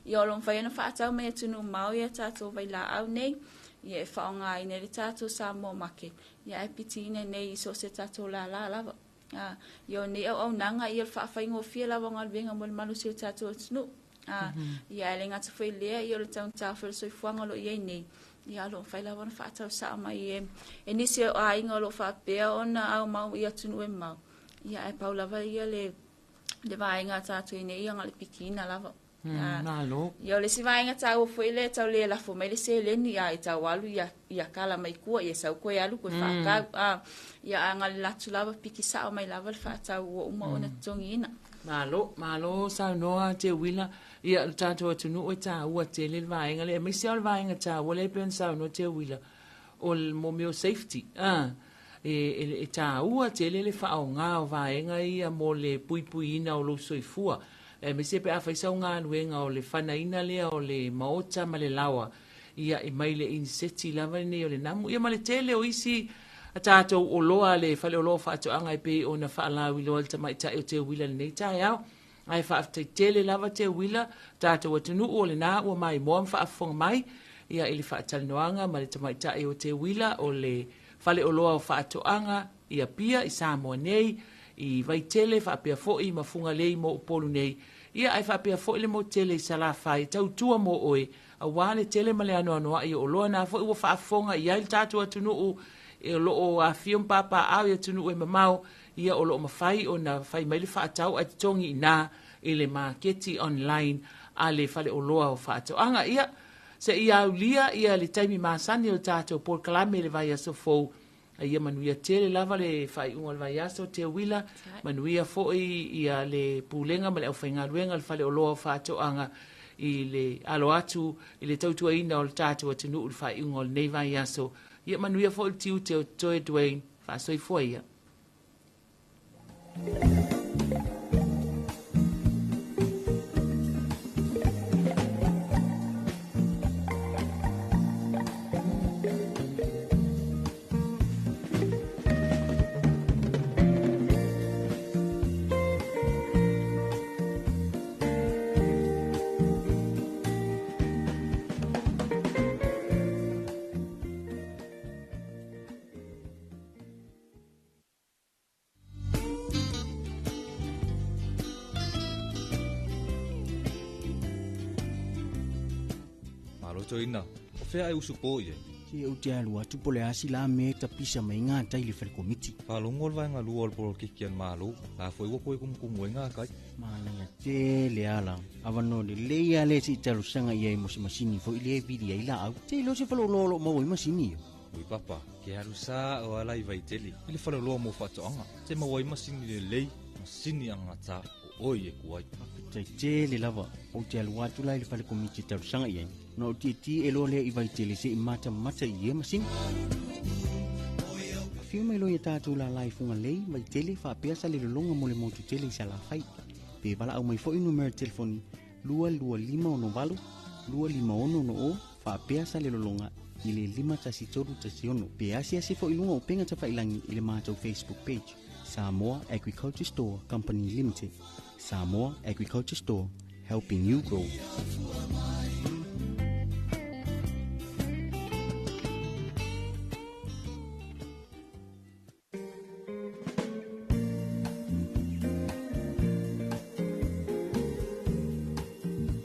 S9: Ia o lo o mafai ona faatau mai atunuu mamao ia tatou vailaau nei, ia e faaaogaina ai le tatou Samoa Market, ia ae pitiina nei i so o se tatou lala lava. A, ia o nei auaunaga ia o le faafaigofie lava o galuega mo le malosi o le tatou atunuu. A, ia ae le gata foi i lea, ia o le taugata foi o le soifuaga o lo o i ai nei, ia o lo o mafai lava ona faatau sao mai e nisi o aiga o lo o faapea ona aumau i atunuu e mamao, ia ae pau lava ia le vaega a tatou i nei, ia na o le pikiina lava.
S2: Malo.
S9: Ia o le isi vaega taua foi lea e tau le lafo mai le seleni a e tau alu ia ia kala mai tua ia sau toe alu toe faatau a ia a na o le alu atu lava piki sao mai lava le faatau ua uma ona totogiina.
S2: Malo, malo saunoa Teuila. Ia lo tatou atunuu e taua tele le vaega lea, aemaise lava o le vaega taua lea e pei ona saunoa Teuila, o le mo mea o safety, e taua tele le faaaoga o vaega ia mo le puipuiina o lou soifua, aemaise pe a fai sau galuega o le fanaina lea o le maota ma le laoa, ia e mai le iniseti lava lenei o le namu, ia ma le tele o isi a tatou oloa a le faleoloa o faatoaga e pei ona faalauiloa e le tamaitai o Teuila i lenei taeao. Ae faafetai tele lava Teuila, tatou atunuu o lena ua maimoa ma faafofoga mai ia i le faatalanoaga ma le tamaitai o Teuila o le Faleoloa o Faatoaga i Apia i Samoa nei, i Vaitele faapea foi ma Fugalei mo Upolu nei, ia ae faapea foi le motu tele i Salafai e tautua mo oe aua le tele ma le anoanoai o oloa na foi ua faafofoga i ai le tatou atunuu o lo o afifio ma papaaao i atunuu e mamao. Ia o lo o mafai ona fai mai le faatau ae totogi i ina i le maketi online a le faleoloa o faatoaga. Ia, se i aulia ia le taimi masani o le tatou polokalame i le vaiaso fou. A ia manuia tele lava le faaiuga o le vaiaso, Teuila, manuia foi ia le Pulega ma le aufaigaluega a le Faleoloa o Faatoaga i le alo atu i le tautuaina o le tatou atunuu i le faaiuga o lenei vaiaso. Ia manuia foi le tiute o totoe Dwayne. Faasoifua ia.
S20: Malo toeaina, o fea e usupo i ai?
S21: Se ou te alu atu po o le a se la mea e tapisa mai gatai i le fale komiti.
S20: Faalogo le vaega lua o le polokiki a le Malo, la foi ua toe kumukumu ai gatai.
S21: Manaia tele ala. Avanoa lelei lava lea se i talosaga i ai mo se masini foi lea e vili ai laau. Te iloa se faleoloa o lo o maua ai masini ia.
S20: Ui papa, ke alu sa o ala i Vaitele i le faleoloa mo faatoaga, te maua ai masini lelei, masini agata o oe e ku ai.
S21: Faafetai tele lava, ou te alu atu la i le fale komiti e talosaga i ai, ona ou tietie loa lea i Vaitele se i matamata i ia masini. Afio mai loa ia tatou lala i Fugalei, Vaitele, faapea Salelologa mo le motu tele i Salafai. Pe valaau mai foi numera telefoni 22568 25660 faapea Salelologa i le 51316 pe asiasi foi i luga o upega tafailangi i le matou Facebook page Samoa Agriculture Store Company Limited. Samoa Agriculture Store, helping you grow.